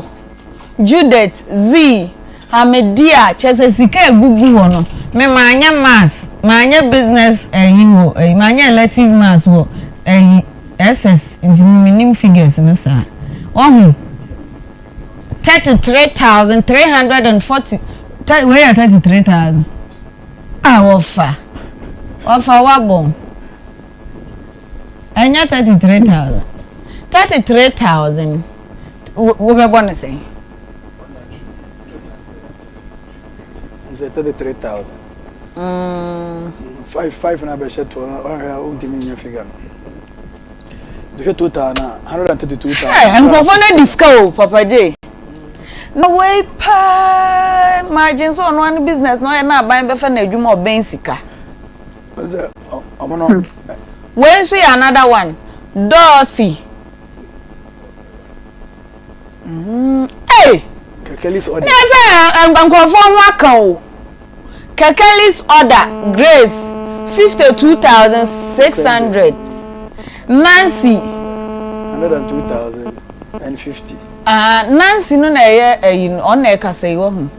Judith, Zee, Hamidia, kyerɛ sɛ sika a ɛgugu hɔ no, me manyɛ maths, manyɛ business ɛyi wɔ ɛyi, manyɛ elective maths wɔ ɛyi SS, nti me mennim figures no saa. Wahu? 33,340, wei yɛ 33,000. Ah, wɔfa, wɔfa wabɔn. Ɛnyɛ 33,000. 33,000 wobɛbɔ no sɛn? Sɛ 33,000. Five five na bɛhyɛ to no ɔhwɛ a wontumi nyɛ figure no. Hwɛ total na 132,000. Hey, nkurɔfoɔ no adi sika o, Papa J. Na wei paa, imagine sɛ ɔno ano business na ɔyɛ na aban bɛfa no adwuma ɔbɛn sika. Wei nso yɛ another one. Dorothy. Mm. Hey! Kekelis order. Na sɛ nkurɔfoɔ ho aka o. Kekelis order Grace 52,600. Nancy. 102,050. Ah, Nancy no na ɛyɛ ɛyi no, ɔno na ɛkasa yi wɔ ho.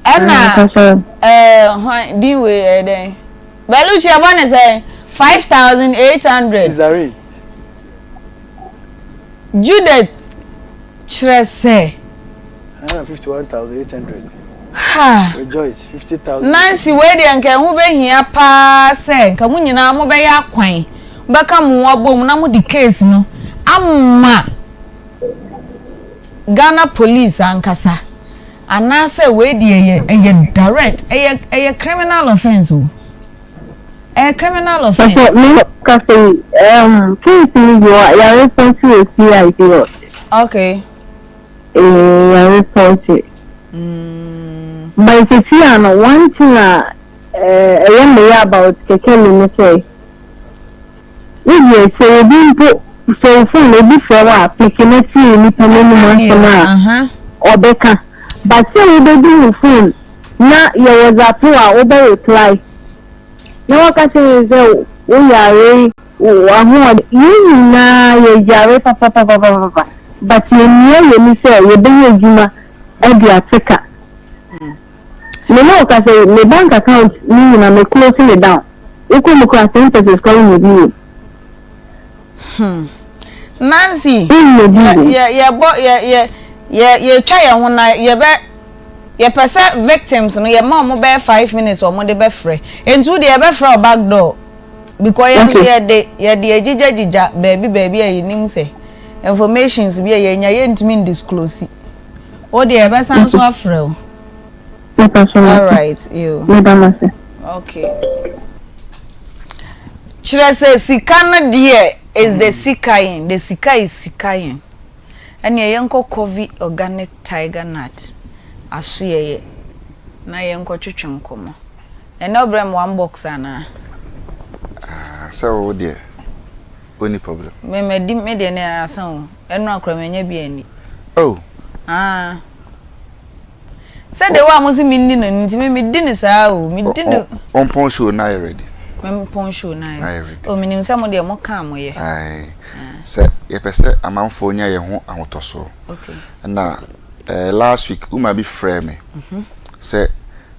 Ɛna ɛɛ hwan din wei ɛyɛ dɛn? Belucci ɛbɔ ne sɛn? 5800. Cesare. Judith kyerɛ sɛ. 151,800. Ha. Rejoice 50,000. Nancy wei deɛ nka ɛho bɛhia paa sɛ nka mo nyinaa mobɛyɛ akwan bɛka mo ho abom na mode case no ama Ghana police ankasa. Anaasɛ wei deɛ ɛyɛ ɛyɛ direct ɛyɛ ɛyɛ criminal offence o ɛyɛ criminal offence. Papa me kasa yi um, case ni bi wɔ yɛ report wɔ CID hɔ. Okay. Eh, yɛ report. Mm. But sisi ano one thing a eh, ɛyɛ me yɛ about kɛkɛ mi ne sɛ. Wo deɛ sɛ obi mpo sɛ wo phone obi frɛ wo a peke na tie nipa no anim asɛm a ɔbɛka but sɛ wobɛdi wo phone na yɛ whatsapp wo a wobɛ reply na waka kyerɛ no sɛ wo yare w'ahoɔden yɛn nyinaa yɛ yare papapapapapa but yɛmia yɛn ani sɛ yɛbɛyɛ adwuma de ate ka. Me ne wo kasa yi, me bank account no nyina me close no down. Wo kɔ mu koraa 10 pesewas koraa wonnya bi wɔ mu. Hmm. Nancy, Wonnya bi wɔ mu. yɛ yɛbɔ yɛ yɛ yɛ yɛtwa yɛn ho na yɛbɛ yɛpɛ sɛ victims no yɛma wɔn bɛyɛ 5 minutes wɔn de bɛfrɛ. Nti wo deɛ yɛbɛfrɛ wo back door because yɛn nso yɛde yɛde agyigyagyigya baabi baabi a yɛnim sɛ informations bi a yɛnya yɛntumi ndisclose. Wo deɛ yɛbɛsan so afrɛ wo. Mepa so mate. All right, you. Meda mo ase. Okay. Kyerɛ sɛ sika no deɛ is the sika yɛn, the sika is sika yɛn. Ɛnneɛ yɛnkɔ Covi Organic Tiger Nut asoɛyɛ na yɛnkɔ twetwe nkɔmmɔ. Ɛnɛ ɔbrɛ me one box anaa? Ah, sɛ wo deɛ wonni problem. Me madi me deɛ ne asa o. Ɛno akora manya bi ani. Oh. Ah. Sɛdeɛ wo a mo se menni no no nti me medi no saa o. Medi no. Ɔmpɔn show na ayɛ ready. Mempɔn show na ayɛ ready. Oh, menim sɛ mo deɛ mo ka mo yɛ. Aye. Sɛ yɛpɛ sɛ amanfoɔ nya yɛn ho ahotɔsoɔ. Okay. Na eh, last week woman bi frɛ me sɛ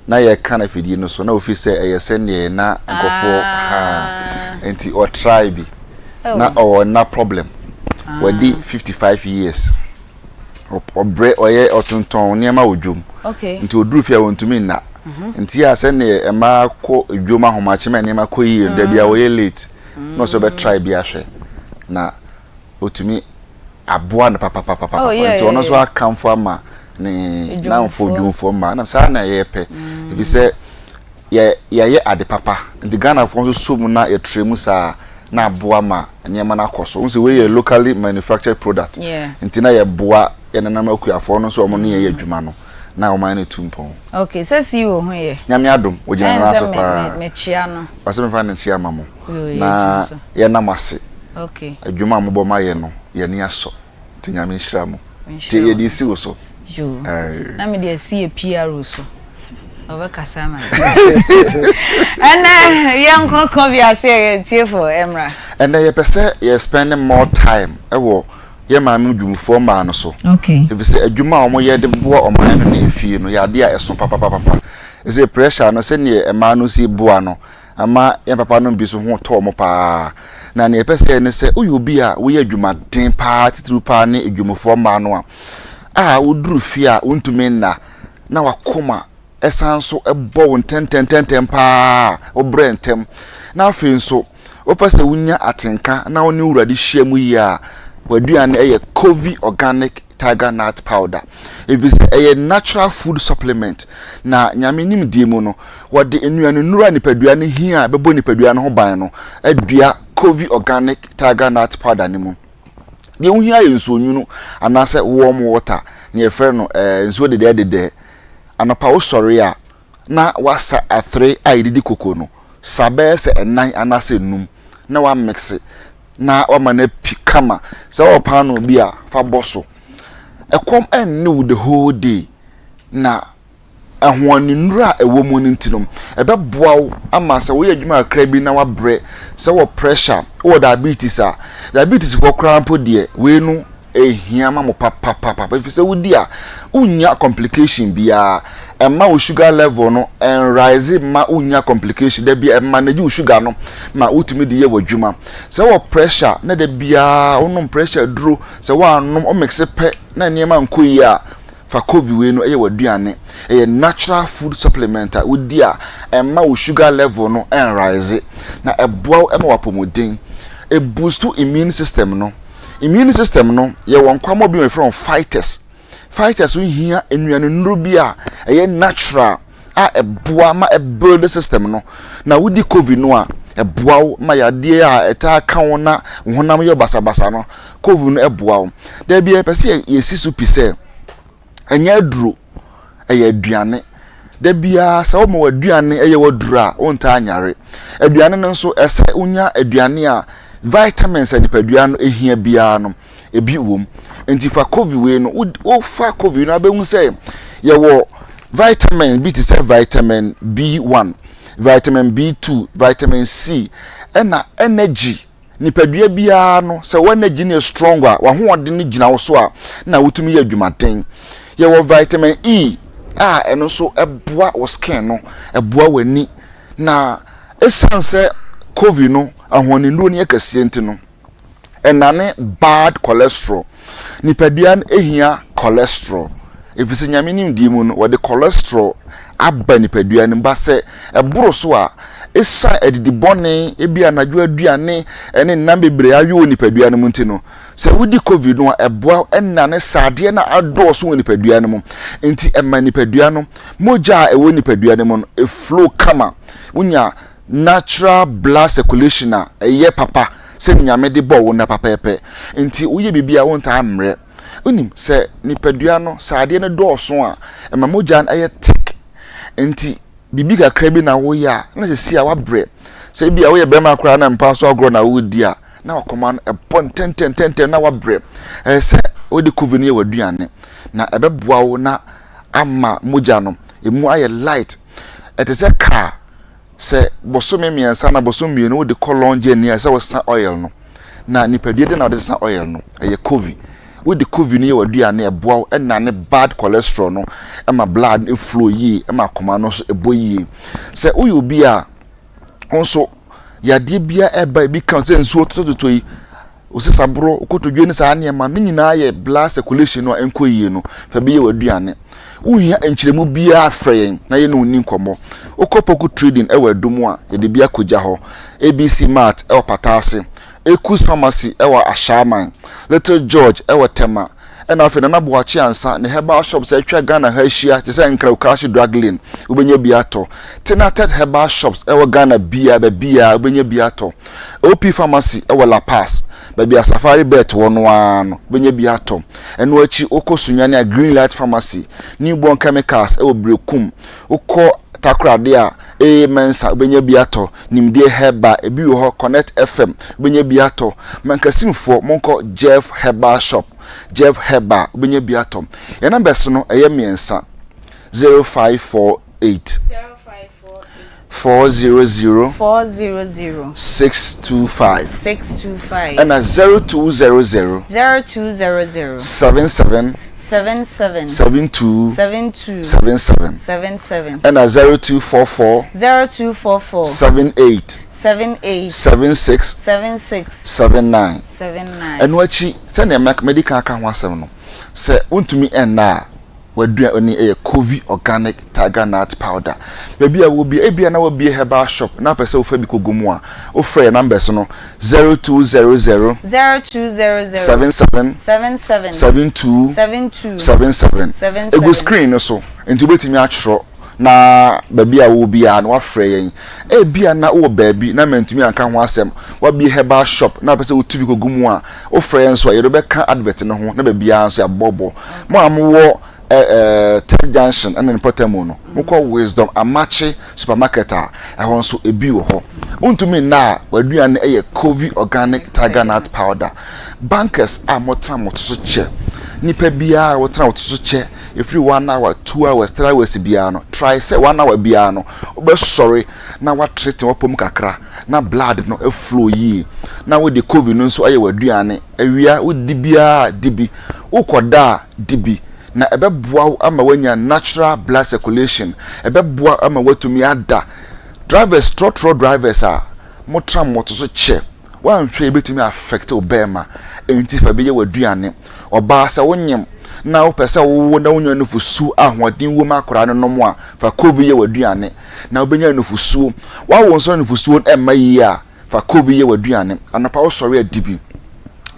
na yɛka no afidie no so na ofi sɛ ɛyɛ sɛdeɛ na nkurɔfoɔ ha nti ɔtry bi na ɔwɔ na problem wadi 55 years ɔbrɛ ɔyɛ ɔtontɔn nneɛma wɔ dwom nti oduru fie a wɔntumi nna nti a sɛdeɛ mmaa kɔ dwom ahomakye ma nneɛma kɔ yie da bi a wɔyɛ late na ɔsɛ ɔbɛtry bi ahwɛ na otumi aboa no papapapapa nti ɔno nso akamfo ama ne namfo dwumfoɔ mmaa na saa na yɛpɛ ebi sɛ yɛ yɛyɛ ade papa nti Ghanafoɔ nso so mu na yɛtrɛ mu saa na aboa ma nneɛma no akɔ so n sɛ wei yɛ locally manufactured product nti na yɛboa yɛn nanam akuafoɔ no nso wɔn ne yɛyɛ adwuma no. na ɔman no tu mpɔn. Ok, sɛ CEO ho yɛ. Nyame adom, ogyina ne nan so paa. Ɛnsɛ mekyea no. Ɔsɛ memfa ne nkyea ma mo. Na yɛna mo ase. Ok. Adwuma a mobɔ ma yɛ no, yɛn ani asɔ. Nti Nyame nhyira mo. Nti yɛde esi wo so. Yoo. Na mede asi yɛ PRO so. Ɔbɛkasa ama me. Ɛnɛ yɛnkɔ kɔ bi ase yɛ tiefo ɛmra. Ɛnɛ yɛpɛ sɛ yɛ spend more time ɛwɔ yɛ maame dwumfoɔ mmaa no so. Efisɛ adwuma a wɔyɛ de boa ɔman no ne efie no yɛ adeɛ a ɛso papapapa. Ɛsɛ pressure no sɛdeɛ mmaa no si boa no ama yɛn papa nom bi so ho tɔ wɔn paa. Na nea yɛpɛ sɛ yɛ ne sɛ woyɛ obi a woyɛ adwumaden paa titiriw paa ne adwumfoɔ mmaa no a a woduru fie a wontumi nna na wakoma ɛsan nso bɔ wo ntɛntɛntɛntɛm paa a wobrɛ ntɛm na afei nso wopɛ sɛ wonya atenka na wo ne wurade hyia mu yie a w'aduane yɛ Covey Organic Tiger Nut Powder ɛfiri sɛ ɛyɛ natural food supplement na nyame nimdeɛ mu no wɔde nnuane a nipadua no hia a ɛbɛbɔ nipadua no ho ban no adua Covey Organic Tiger Nut Powder no mu. Deɛ wohia yɛ nsuo nwunu anaasɛ warm water ne yɛfrɛ no eh, nsuo dedɛɛdedɛɛ. Anɔpa wosɔre a na wasa atere a yɛde koko no, sa bɛyɛ sɛ ɛnan anaasɛ enum na wamekse na wama no api kama. Sɛ wowɔ paanoo bi a, fa bɔ so. Ɛkɔm ɛnne wo the whole day na ahoɔdennuru a ɛwɔ mu no nti no, ɛbɛboa wo ama sɛ woyɛ adwuma kakra bi na wabrɛ, sɛ wɔ pressure, wowɔ diabetes a, diabetes foɔ koraa mpo deɛ, wei no ɛhia ma mo papapapa, ɛfiri sɛ wodi a, wonnya complication biara, ɛmma wo sugar level no ɛnrise mma wonnya complication, da bi ɛmanage wo sugar no ma wotumi de yɛ w'adwuma. Sɛ wɔ pressure na da biara wonom pressure duro, sɛ woannom, womixe pɛ na nneɛma nkɔ yie a, Fa Kovi wei no yɛ w'aduane. Ɛyɛ natural food supplement a wodi a ɛmma wo sugar level no nrise na ɛboa wo ma w'apɔmuden. Ɛboost immune system no. Immune system no, yɛwɔ nkwammoa bi a wɔfrɛ wɔn fighters. Fighters no hia nnuanennuro bi a ɛyɛ natural a ɛboa ma ɛbuild system no. Na wodi Kovi no a, ɛboa wo ma yadeɛ a ɛtaa ka wo na wo honam yɛ basabasa no, Kovi no boa wo. Da biara yɛpɛ sɛ yɛsi so pi sɛ ɛnyɛ aduro, ɛyɛ aduane. Da biara sɛ woma w'aduane yɛ w'aduro a, wontaa nyare. Aduane no nso, ɛsɛ wonya aduane a vitamins a nipadua no hia biara no, ebi wom. Nti fa Kovi wei no, wofa Kovi no abɛhu sɛ yɛwɔ vitamin bi te sɛ vitamin B1, vitamin B2, vitamin C, ɛna energy Nipadua biara no, sɛ w'energy no yɛ strong a, w'ahoɔden no gyina wo so a, na wotumi yɛ adwumaden. Yɛwɔ vitamin E a ɛno nso ɛboa wo skin no, ɛboa w'ani. Na ɛsiane sɛ COVID no, ahoɔdennuro no yɛ kɛseɛ nti no, ɛnane bad cholesterol. Nipadua no hia cholesterol ɛfiri sɛ Nyame nimdeɛ mu no wɔde cholesterol aba nipadua no mu ba sɛ ɛboro so a ɛsiane adidi bɔne ebi anadwo aduane ɛne nnam bebree awe wɔ nipadua no mu nti no sɛ wodi covid no a ɛboa ɛnane saadeɛ no adɔɔso wɔ nipadua no mu nti ɛma nipadua no mogya a ɛwɔ nipadua no mu no ɛflow kama wonya natural blood circulation a ɛyɛ papa sɛnea Nyame de bɔɔ wo no pɛpɛɛpɛ. Nti woyɛ biribi a wontaa mmerɛ. Wonim sɛ nipadua no sɛ adeɛ no dɔɔso a ɛma mogya no yɛ thick. Nti biribi kakra bi na woyɛ a na sɛsi a wabrɛ. Sɛ ebi a woyɛ bɛrima koraa na mpa so agorɔ na woredi a na wakoma no ɛbɔ ntɛntɛntɛntɛm na wabrɛ. Ɛsɛ sɛ wode covid no yɛ w'aduane na ɛbɛboa wo na ama mogya no emu ayɛ light. Ɛte sɛ car Sɛ bosome mmiɛnsa anaa bosome mmienu wode kɔ long journey a ɛsɛ sɛ wosesa oil no. Na nipadua de na wode sesa oil no, ɛyɛ covi. Wode covi no yɛ w'aduane a ɛboa wo ɛnane bad cholesterol no ɛma blood no flow yie ɛma akoma no nso ɛbɔ yie. Sɛ woyɛ obi a wo nso yadeɛ biara ɛba ebi ka sɛ nsuo totɔtotɔ yi Wo sesaboro, wo kotodwe ne saa nneɛma no nyinaa yɛ blood circulation no a ɛnkɔ yie no, fa bi yɛ w'aduane. Wohia nkyerɛmu biara frɛ yɛn na yɛne wo nni nkɔmmɔ. Wokɔ Poku Trading wɔ Adum a, yɛde bi akɔgya hɔ. ABC Mart wɔ Pataase, Ekus Pharmacy wɔ Ashaiman, Little George wɔ Tema, ɛna afei Nana Boakye Ansah ne herbal shops a atwa Ghana ha ahyia te sɛ Nkran Okashi Drug Lane, wobɛnya bi atɔ. Tenatet Herbal Shops wɔ Ghana biara, baabiara wobɛnya bi atɔ. OP Pharmacy wɔ La Paz. Baabi a Safari Bet wɔ no ara no, wobɛnya bi atɔ. Ɛno akyi, wokɔ Sunyani a, Green Light Pharmacy, Newborn Chemicals wɔ Berekum. Wokɔ Takoradi a, AA Mensa, wobɛnya bi atɔ. Nimdeɛ Herbal, ebi wɔ hɔ. Connect FM, wobɛnya bi atɔ. Mankasimfoɔ, monkɔ Jeff Herbal Shop. Jeff Herbal, wobɛnya bi atɔ. Yɛn numbers no, ɛyɛ mmiɛnsa, 0548. 400 400 625 625 ɛna 0200 0200 77 77 72 72 77 77 ɛna 0244 0244 78 78 76 76 79 79. Ɛno akyi, sɛnea madi kan aka ho asɛm no, sɛ wontumi nna a, W'aduane yɛ Covey Organic Tiger Nut Powder. Baabi a wowɔ biara, ebia na wabue herbal shop na wopɛ sɛ wofa bi kɔgu mu a, wofrɛ yɛn numbers no, 0200 0200 77 77 72 72 77. 77. Ɛgu screen no so, nti wobɛtumi atwerɛ na baabi a wowɔ biara no woafrɛ yɛn. Ebia na wowɔ baabi na mantumi anka ho asɛm, woabue herbal shop na wopɛ sɛ wotu bi kɔgu mu a, wofrɛ yɛn nso a, yɛde wo bɛka advert no ho na baabiara nso yɛabɔbɔ. Mo a mowɔ eh, eh, Tech Junction ne ne mpɔtamu no, mokɔ Wisdom Amakye Supermarket a, ɛhɔ nso ebi wɔ hɔ. Wontumi nna a, w'aduane yɛ Covey Organic Tiger Nut Powder. Bankers a motena mo to so kyɛ, nipa biara a wotena wo to so kyɛ, ɛfiri one hour, 2 hours, 3 hours biara no, try sɛ one hour biara no, wobɛsɔre na woatreten w'apɔ mu kakra na blood no flow yie na wode Covey no nso ayɛ w'aduane. Awia wodi biara di bi, wokɔda a di bi na ɛbɛboa wo ama woanya natural blood circulation, ɛbɛboa wo ama woatumi ada. Drivers, trɔtrɔ drivers a motra moto so kyɛ, woanhwɛ a ebetumi affect wo bɛɛma, enti fa bi yɛ w'aduane. Ɔbaa sɛ wonyem na wopɛ sɛ wowo na wonya nufusu a ahoɔden wom akwadaa no nom a, fa Covey yɛ w'aduane na wobɛnya nufusuo. Woawo nso na nufusuo no ɛmma yie a, Fa kobi yɛ w'aduane. Anɔpa wosɔre a, di bi.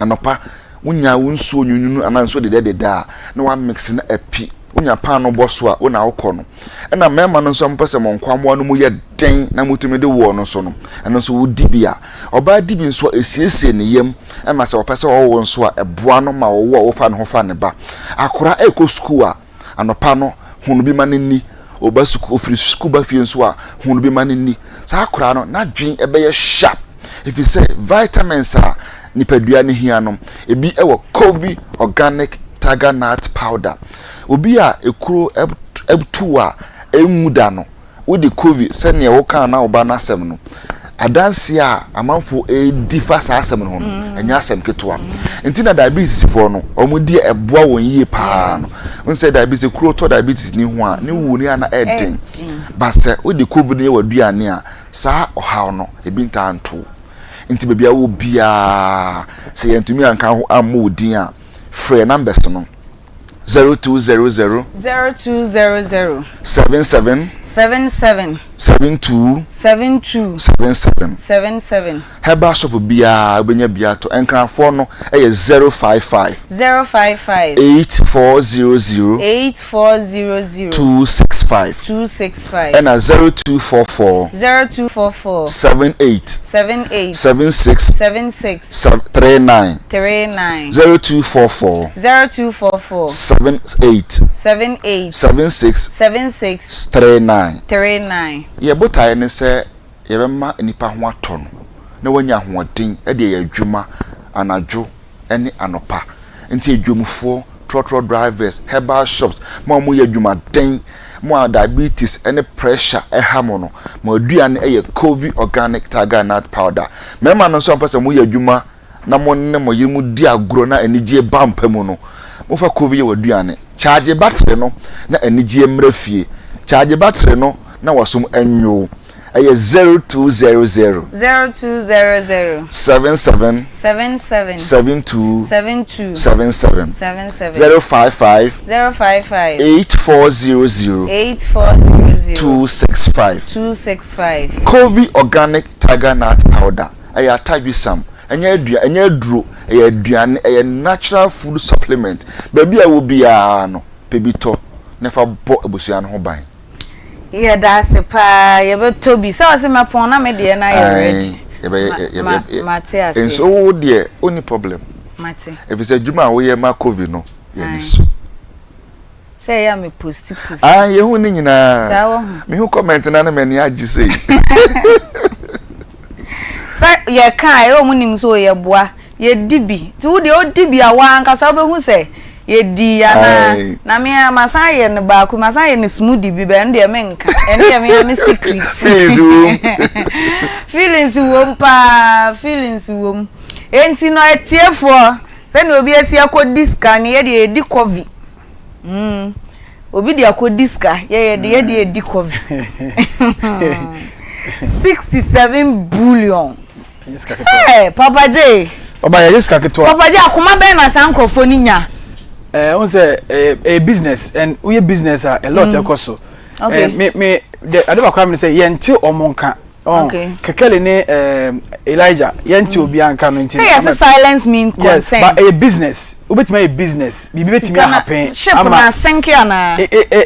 Anɔpa wonya wo nsuo nwunwunu anaa nsuo dedɛdedɛ a, na woamix na api. Wonya paano bɔ so a, wo na wokɔ no. Ɛna mmarima no nso a mopɛ sɛ mo nkwammoa no mu yɛ den na motumi de woɔ no nso no, ɛno nso wodi bi a. Ɔbaa di bi nso a, ɛsiesie ne yam ma sɛ ɔpɛ sɛ ɔwo nso a, ɛboa no ma ɔwo a ɔfa ne ho fa ne ba. Akwadaa rekɔ sukuu a, Anɔpa no, hu no bi ma no nni. Ɔba sukuu, ɔfiri sukuu ba fie nso a, hu no bi ma no nni. Saa akwadaa no, n'adwene bɛyɛ sharp ɛfiri sɛ vitamins a nipadua no hia no, ebi wɔ Covey Organic Tiger Nut Powder. Obi a ekuro tu a ɛnwu da no, Wode Kovi sɛdeɛ wokaa na wo ba no asɛm no, adanseɛ a amanfoɔ redi fa saa asɛm no ho no, mm. ɛnyɛ asɛm ketewa. Nti na diabetes foɔ no, wɔn di ɛboa wɔn yie paa no. N sɛ diabetes, kuro tɔ diabetes ni ho a, ne wuo no yɛ ana ɛden. Ba sɛ wode Kovi no yɛ w'aduane a, saa ɔhaw no, ebi ntaa nto. Nti baabi a wɔ biara, sɛ yɛntumi anka ho ammɔ wo din a, frɛ numbers no. 0200. 0200. 77. 77. 72. 72. 77. 77. Herbal shop biara wobɛnya bi atɔ. Nkranfoɔ no yɛ 055. 055. 8400. 8400. 265. 265. Ɛna 0244. 0244. 78. 78. 76. 76. 39. 39. 0244. 0244. 78. 78. 76. 76. 39. 39. Yɛn botaeɛ ne sɛ yɛbɛma nnipa ho atɔ no na wanya ahoɔden de ayɛ adwuma anadwo ne anɔpa. Nti adwamfoɔ, trɔtrɔ drivers, herbal shops, mo a moyɛ adwumaden, mo a diabetes ne pressure ha mo no, mo aduane yɛ Covey Organic Tiger Nut Powder. Mmarima no nso a mopɛ sɛ moyɛ adwuma na mo ne mo yere mo di agorɔ na anigyeɛ ba mpa mu no, momfa Covey yɛ w'aduane. Kyaagye battery no na anigyeɛ mmra fie. Kyaagye battery no na w'asom nnwo. Ɛyɛ 0200. 0200. 77. 77. 72. 72. 77. 77. 055. 055. 8400. 8400. 265. 265. Covey Organic Tiger Nut Powder ɛyɛ atadwesam, ɛnyɛ adua, ɛnyɛ aduro, ɛyɛ aduane, ɛyɛ natural food supplement. Baabi a wɔ biara no, pɛ bi tɔ na fa bɔ abusua no ho ban. Yɛda ase paa yɛbɛtɔ bi sɛ ɔse mɛpɔn na me deɛ no ayɛ ready. Yɛbɛyɛ yɛbɛyɛ. Mate aseɛ. Nso wo deɛ wonni problem. Mate. Efisɛ adwuma a woyɛ ma covid no yɛn ani so. Sɛ ɛyɛ a me posti posti. Ah yɛhu ne nyinaa. Saa wɔ ho. Mehu comment na na m'ani agye sei. Sɛ yɛka a ɛyɛ wɔn nim sɛ o yɛboa. Yɛdi bi. Nti wo deɛ wodi bi a wo ankasa wobɛhu sɛ yɛdii anaa. Na me ara masan ayɛ no baako, masan ayɛ no smoothie bi but ɛno deɛ menka. Ɛno yɛ me ara me secret. Feelings wom. Feelings wom paa, feelings wom. Enti no atiefoɔ, sɛdeɛ obi asi akɔdi sika no, yɛdeɛ yɛdi kɔvi. Mm. Obi de akɔdi sika, yɛ yɛde yɛde yɛdi kɔvi. 67 billion. Hey, Papa J. Ɔba yɛyɛ sika ketewa. Papa J, akoma bɛn na saa nkurɔfoɔ no nya? Ɛɛ, eh, sɛ ɛyɛ eh, eh, business and woyɛ business a a lot mm. ɛkɔ so. Okay. Me me de ade baako a mi sɛ yɛnte wɔn nka. Oh, okay. Kekeli ne um, Elijah yɛnte mm. obi anka no nti. Sɛ yɛsɛ silence mean consent. Yes, but ɛyɛ business. Wobɛtumi ayɛ business. Biribi bɛtumi ahapen. Ship na asenke anaa?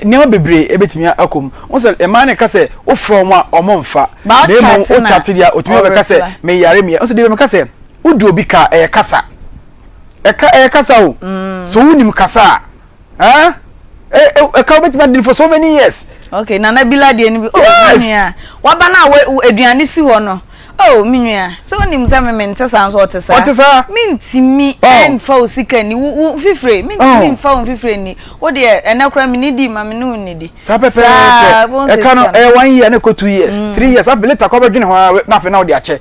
Nneɛma bebree ɛbɛtumi akɔ mu. Wo sɛ mmaa no ka sɛ wofrɛ wɔn a wɔn mfa. Na mmom wo chat deɛ otumi bɛka sɛ meyare meyɛ. Wo sɛ deɛ meka sɛ wodi obi ka ɛyɛ kasa. Ɛka ɛyɛ kasa o. Mm. So wonim kasa a. Eh? Ɛka wobɛtumi adi for so many years. Okay, Nana Bila deɛ no bi. Oh, yes. Nua. Waba no a aduane si hɔ no. Oh, me nua, sɛ wonim sɛ me mente saa nso ɔte saa. Ɔte saa. Mentumi oh. mfa wo sika ni wo wo mfifire. Mentumi oh. mfa wo mfifire ni. Wo deɛ ɛnɛ koraa me nidi ma me ne wo nidi. Saa pɛpɛɛpɛ. Ɛka no ɛyɛ one year na ɛkɔ 2 years, 3 years. Afei later kɔ bɛdwene ho ara na afei na wode akyɛ.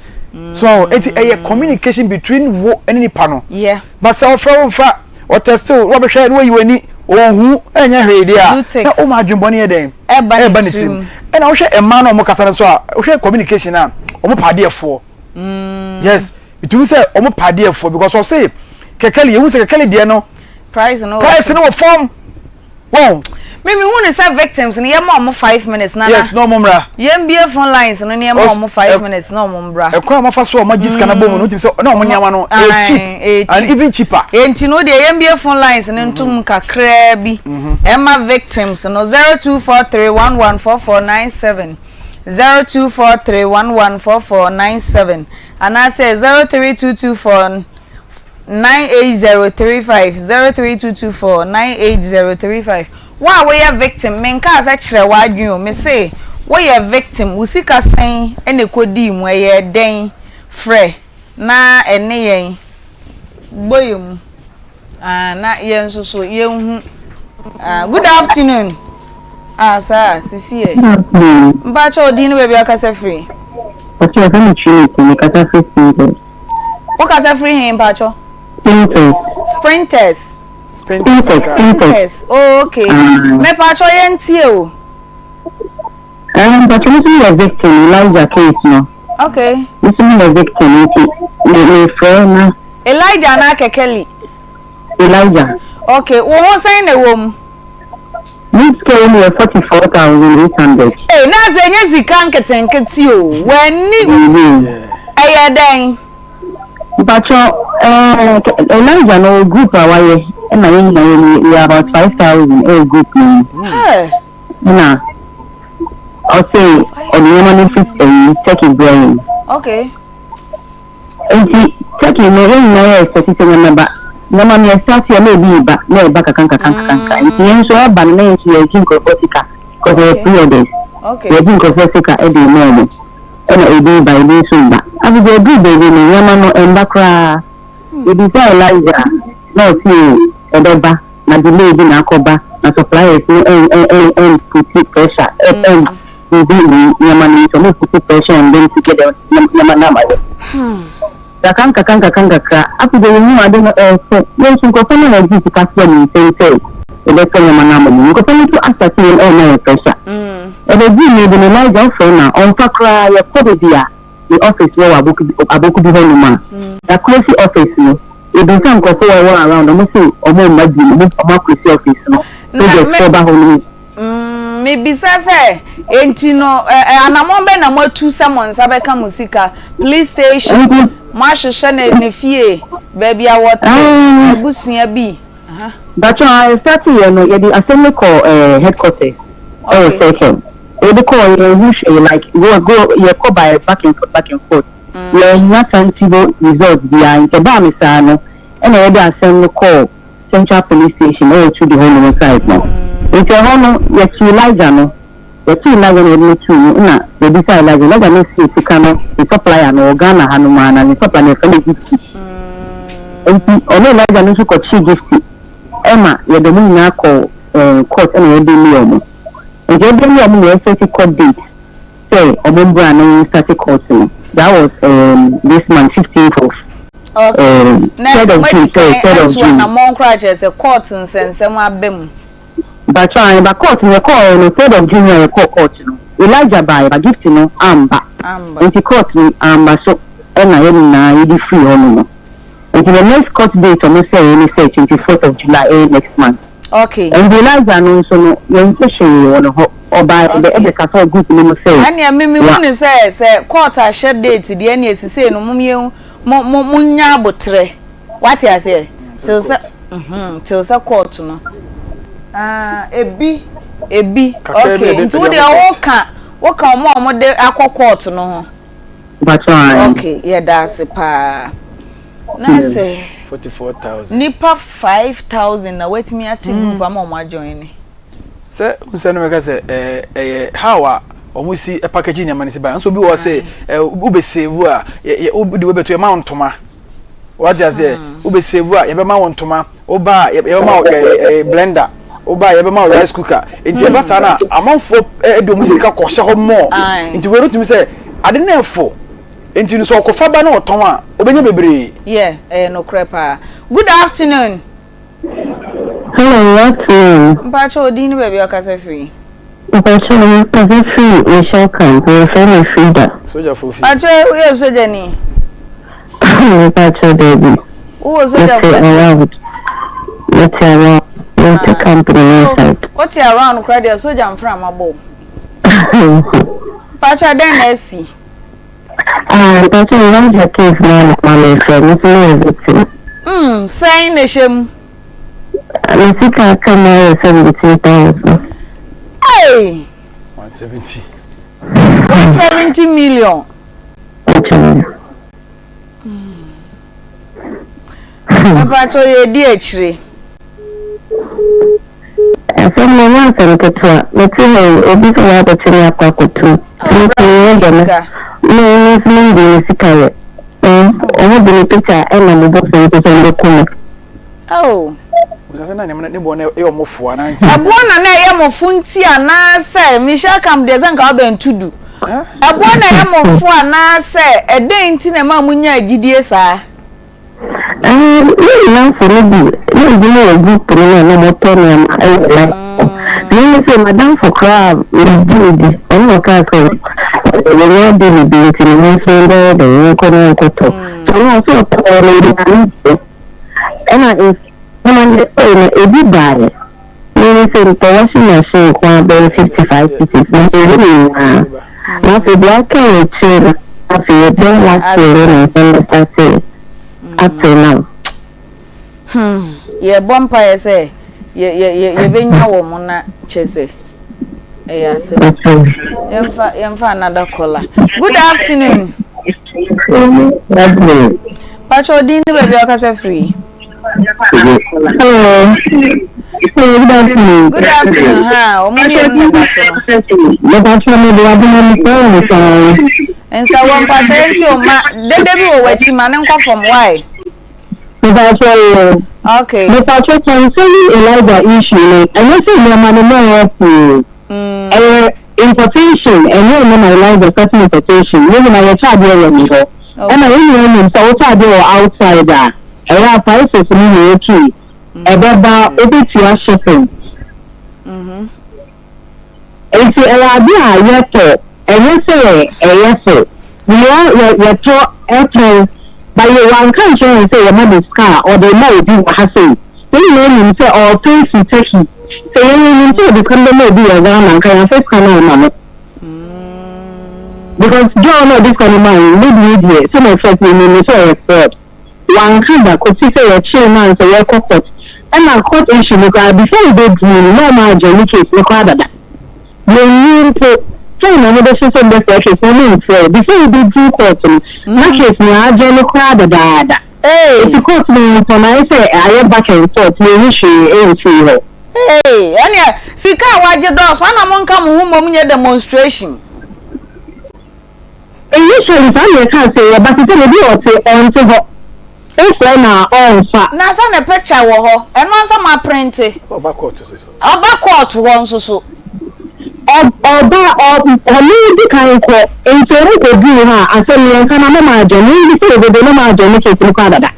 So eti ɛyɛ communication between wo ne nipa no. Yeah. But sɛ ɔfrɛ wo mfa ɔtɛste wo na ɔbɛhwɛ na wayi w'ani ɔnhu ɛnyɛ hwee deɛ a na woma adwembɔne yɛ dɛn ɛba ne tirim. Ɛna wohwɛ mmaa na wɔn kasa no so a wohwɛ communication a wɔn pa adeɛfoɔ. Yes, bitumi sɛ wɔn pa adeɛfoɔ because ɔse kɛkɛli ehu sɛ kɛkɛli deɛ no price no price no wɔ fam wɔn. Mi mi hu ne sɛ victims no yɛ ma ɔmo 5 minutes nana. Yes, na ɔmo mmra. Yɛn bie phone lines no ne yɛ ma ɔmo 5 minutes na ɔmo mbra. Ɛkwan a wɔafa so a wɔn agye sika na bɔ mu no wotumi sɛ na ɔmo nneɛma no ɛyɛ cheap and even cheaper. Enti no deɛ yɛn bie phone lines no ntom kakraa bi ɛma victims no 0243114497 0243114497 anaasɛ 0322498035 0322498035. Wo a woyɛ victim, menkaa sɛ kyerɛ w'adwene o, mese woyɛ victim, wo sika sɛn na ɛkɔdii mu, ɛyɛɛ dɛn? Frɛ na ɛne yɛn bɔ yɛn mu ah, na yɛn nso so yɛnhu ah, good afternoon ah, saa sisi ɛ. Mpakyɛ odin ne baabi akasa firi? Ɔkyɛ yɛfrɛ me Trinity, mekasa firi Sprinters. Wokasa firi he mpakyɛ? Sprinters. Sprinters. Sprinters. Sprinters. Oh, okay. Mepakyɛ yɛn tie o. Mpakyɛ me nso meyɛ victim Elijah case no. Okay. Me nso meyɛ victim nti me mefrɛ na. Elijah anaa Kekeli? Elijah. Okay, wo ho sɛn na ɛwɔ mu? Me sika wɔ mu yɛ 44,800. Ee, na sɛ ɛnyɛ sika nketenkete o, w'ani ɛyɛ dɛn? Mpakyɛ ɛɛ Elijah no wɔ group a wayɛ ɛna yɛn nyinaa yɛ mu yɛ about 5,000 ɛwɔ group no mu. Ɛna ɔse ɔde nneɛma no fi ɛyi Turkey brɛ yɛn. Okay. Nti Turkey no yɛn nyinaa yɛ expect sɛ nneɛma ba. Nneɛma no yɛ start yɛ na ebi ba na ɛba kakra nkakra nkakra. Nti yɛn nso ɛba no na yɛn nso yɛgye nkurɔfoɔ sika because ɛyɛ pre-orders. Okay. Yɛgye nkurɔfoɔ sika ɛde ma wɔn. Ɛna ebi ba ebi nso mba. Afei deɛ ɛduru baabi no nneɛma no ɛmba koraa. Yɛbisaa Elijah na ɔse o ɛbɛba na delay bi na akɔba na suppliers no ɛn ɛn ɛn ɛn puti pressure ɛn ɛn move wei nneɛma no nti ɔmo puti pressure on them to get the nneɛma no ama yɛn. Nkakra nkakra nkakra nkakra afei deɛ yɛhu ade no ɛɛsɛ yɛn nso nkurɔfoɔ no a yɛgye sika soa mu nsɛm sɛ yɛbɛtɔ nneɛma no ama mu nkurɔfoɔ no nso asate yɛn ɛrema yɛn pressure. Ɛbɛduru mmerɛ bi no Elijah wofrɛ no a ɔmfa koraa yɛkɔ baabi a ne office wɔ wɔ Aboku Aboku bi hɔnom a yɛaclose office no yɛbisa nkurɔfoɔ a wɔwɔ around ɔmo se ɔmo mma bio ɔmo ɔmo aclose office no project foɔ ba hɔ no Mebisa sɛ, enti no, ɛ ɛ anammɔn bɛn na moatu sɛ mo nsa bɛka mo sika? Police station, moahwehwɛ ne ne fie, baabi a wɔte, n'abusua bi? Aha. Mpakyɛw, a yɛstartee yɛ no, yɛde asɛm no kɔɔ eh, headquarters ɛwɔ Okay. Circle. Yɛde kɔɔ yɛn ho hwee like go go yɛkɔ by back and forth back and forth. Yɛannya tangible result biara nti ɛbaa no saa no ɛna yɛde asɛm no kɔɔ Central Police Station ɛwɔ Tudu hɔ nom side no. Nti ɛhɔ no yɛkyee Elijah no, yɛkyee Elijah na yɛde no too mu ɛna yɛbisaa Elijah, Elijah no see sika no ne supplier no wɔ Ghana ha nom ara na ne supplier no yɛfrɛ no Gifty. Nti ɔne Elijah no nso kɔkyee Gifty ɛma yɛde wɔn nyinaa kɔɔ court ɛna yɛbailee wɔn. Nti yɛbailee wɔn na yɛsɛte court date. sɛ ɔmo mbra na yɛn starte court no that was um, this month 15th of Okay. um, Na third sɛ of moadi June kan sorry third of atu June. anammɔn koraa kyerɛ sɛ court nsɛnsɛm aba mu. Mpakyɛw ae ba court no yɛkɔɔ no third of June a yɛkɔɔ court no Elijah baeɛ ba Gift no amba Amba. nti court no amba so ɛna yɛn nyinaa yɛde firi hɔ nom nti the next court date ɔmo sɛeɛ ne sɛ 24th of July ɛyɛ next month. Okay. And Elijah no nso no, yɛnte hwee wɔ ne hɔ. Ɔbaa ɛbɛ Okay. ɛbɛkasa wɔ group no mu sɛ Ɛnneɛ me mehu wa. no sɛ sɛ court ahyɛ date deɛ ɛnneɛ sisei no mom yɛn mo mo monya aboterɛ wate aseɛ till sɛ mhm till sɛ court no ah ebi ebi Kakra bi okay na ɛde nti wo ɛde deɛ akɔ court. woka woka wɔn a wɔde akɔ court no ho Mpakyɛw ae. okay yɛda ase paa. Na sɛ nipa 5000 na watumi ate group ama wɔn ajoin ne. Sɛ n sɛ no mɛka sɛ ɛɛ ɛyɛ how a wɔn si package nneɛma no si ba nso obi wɔ sɛ ɛɛ wobɛ save a yɛ yɛ wode wobɛto yɛ ma wo ntoma wate aseɛ wobɛ save a yɛbɛma wo ntoma woba a yɛbɛma wo ɛɛ ɛɛ blender woba a yɛbɛma wo rice cooker nti ɛba saa na amanfoɔ ɛde wɔn sika kɔhyɛ hɔ mɔɔ nti wɔn tumi sɛ ade no ɛfo. Enti no sɛ ɔkɔfa ba na ɔtɔn a, ɔbɛnya bebree. Yeah, ɛyɛ nokorɛ paa. Good afternoon. Hello, good afternoon. Mpakyɛ wo din ne baabi a ɔkasa firi? Mpakyɛ me kasa firi Michelle Camp, yɛfrɛ me Frida. Sogyafo fie. Mpakyɛ woyɛ sogyani? Mpakyɛ daabi. Wowɔ sogyafo Mete fie? around. Mete around. Mete camp no inside. Wote around koraa deɛ sogya mframa bɔ wo. Mpakyɛ dɛn na asi? Ah, mpakyɛ Elijah case no na ma me frɛ me nso meyɛ victim. Mm, sɛn na ɛhyɛ mu? Me sika aka mu ayɛ 72,000. Hey! 170. 170 million. Mpakyɛ. Mpakyɛ yɛdi akyire. Asɛm no ɛnyɛ asɛm ketewa. Mete ha yi, obi sɛ wabɛkye me akɔ akɔtum. Nti meyɛ dɛ no, me me nso mendi me sika yɛ. Ɔmo de me picture ɛna mo bɔ so nso sɛ ɔmo me. Oh. Bisa sɛ na nneɛma ne boɔ no ɛyɛ ɔmo fo anaa nti. Ɛboɔ na na ɛyɛ mo fo nti anaasɛ Michelle Camp deɛ sɛ nka wabɛn tudu. Ɛboɔ na ɛyɛ mo fo anaasɛ ɛdɛn nti na ɛma mo nyaa gyidie saa? Me nnamfo no bi na ebinom wɔ group no mu a na wɔtɔ nneɛma wɔ live hɔ. Na emi nso m'adamfo koraa a megye no di, ɔno na ɔkaa sɛ yɛnyɛ deal bi nti no me nso mebɛyɛ dɛn menkɔ na yɛnkɔtɔ. Nti ɔno ɔsɛ ɔtɔɔ no aduane deɛ ɛna nneɛma no yɛtɔe no ebi baeɛ. Me nso mepɛ washing machine nko ara bɛyɛ 55 pieces na mehu ne nyinaa. Na afei deɛ aka wɔ akyire no afei ɛbɛyɛ last year no na nsɛm no startee up till now. Hmm, yɛbɔ mpaeɛ sɛ yɛ yɛ yɛ yɛbɛnya wɔn na kyɛ sɛ ɛyɛ asɛm. Yɛmfa yɛmfa another caller. Good afternoon. Pacho odin ne baabi a ɔkasa firi. Hello. Good afternoon. Good afternoon. Ha, wɔn mmienu na ɛda so no. Mepatwa mi de aduma mi sɛ wɔn saa. Nsa wɔ mpatwa yɛn ti o ma dede bi wɔ w'akyi ma ne nkɔ fam why? Mepatwa yɛ. Okay. Mepatwa concerning Elijah issue no, ɛnyɛ sɛ nneɛma no na ɛyɛ pii. Ɛyɛ importation, ɛnyɛ ɛno na Elijah starting importation. Yɛn nyinaa yɛtɔ adeɛ wɔ ne hɔ. Ɛna yɛn nyinaa nim sɛ wotɔ adeɛ wɔ outside a, ɛyɛ a prices no yɛ okay. Ɛbɛba, wobɛtua shipping. Nti ɛyɛ ade a yɛtɔ, ɛnyɛ sɛ ɛyɛ fɛ. Nea yɛ yɛtɔ tɔn, but yɛ wanka nkyerɛ yɛn sɛ yɛma no sika a ɔde rema obi wɔ ha sei. Yɛn nyinaa nim sɛ ɔretɔn firi Turkey. Sɛ yɛn yɛnim sɛ ɔde sika no bɛma obi wɔ Ghana anka yɛamfa sika no amma no. Because girl no a ɔde sika no maa no, lady yi deɛ sɛdeɛ first yɛnim no sɛ ɔyɛ fraud. Wanka da kɔsi sɛ yɛkyee no ansa yɛrekɔ court. Ɛna court issue no koraa before yɛbɛduru no na wɔn adjourn case no koraa dada. Yɛnwie mpo, time a wɔbɛhyɛ sɛ wɔbɛfrɛ case no wɔn mfrɛ. Before yɛbɛduru court no Na case no yɛadjourn no koraa dadaada. Nti court no mu nso no ayɛ sɛ ayɛ back and forth, menhu hwee mfiri hɔ. Hey, ɛneɛ sika a wagye dɔɔso, ana monka mo ho mmom nyɛ demonstration? Initially saa na yɛkaa sɛ yɛba te sɛ baabi a ɔte ɔnte hɔ, wofrɛ no a ɔmfa. Na sɛ ne picture wɔ hɔ, ɛno ansa mo aprinte. Sɛ ɔba court nso so. Ɔba court hɔ nso so. Ɔba ɔno di kan kɔ, nti ɔmo kɔ duru hɔ a asɛm no yɛnka na mama adjourn, me nso sɛ yɛbɛbɛ na ma adjourn case no koraa dada.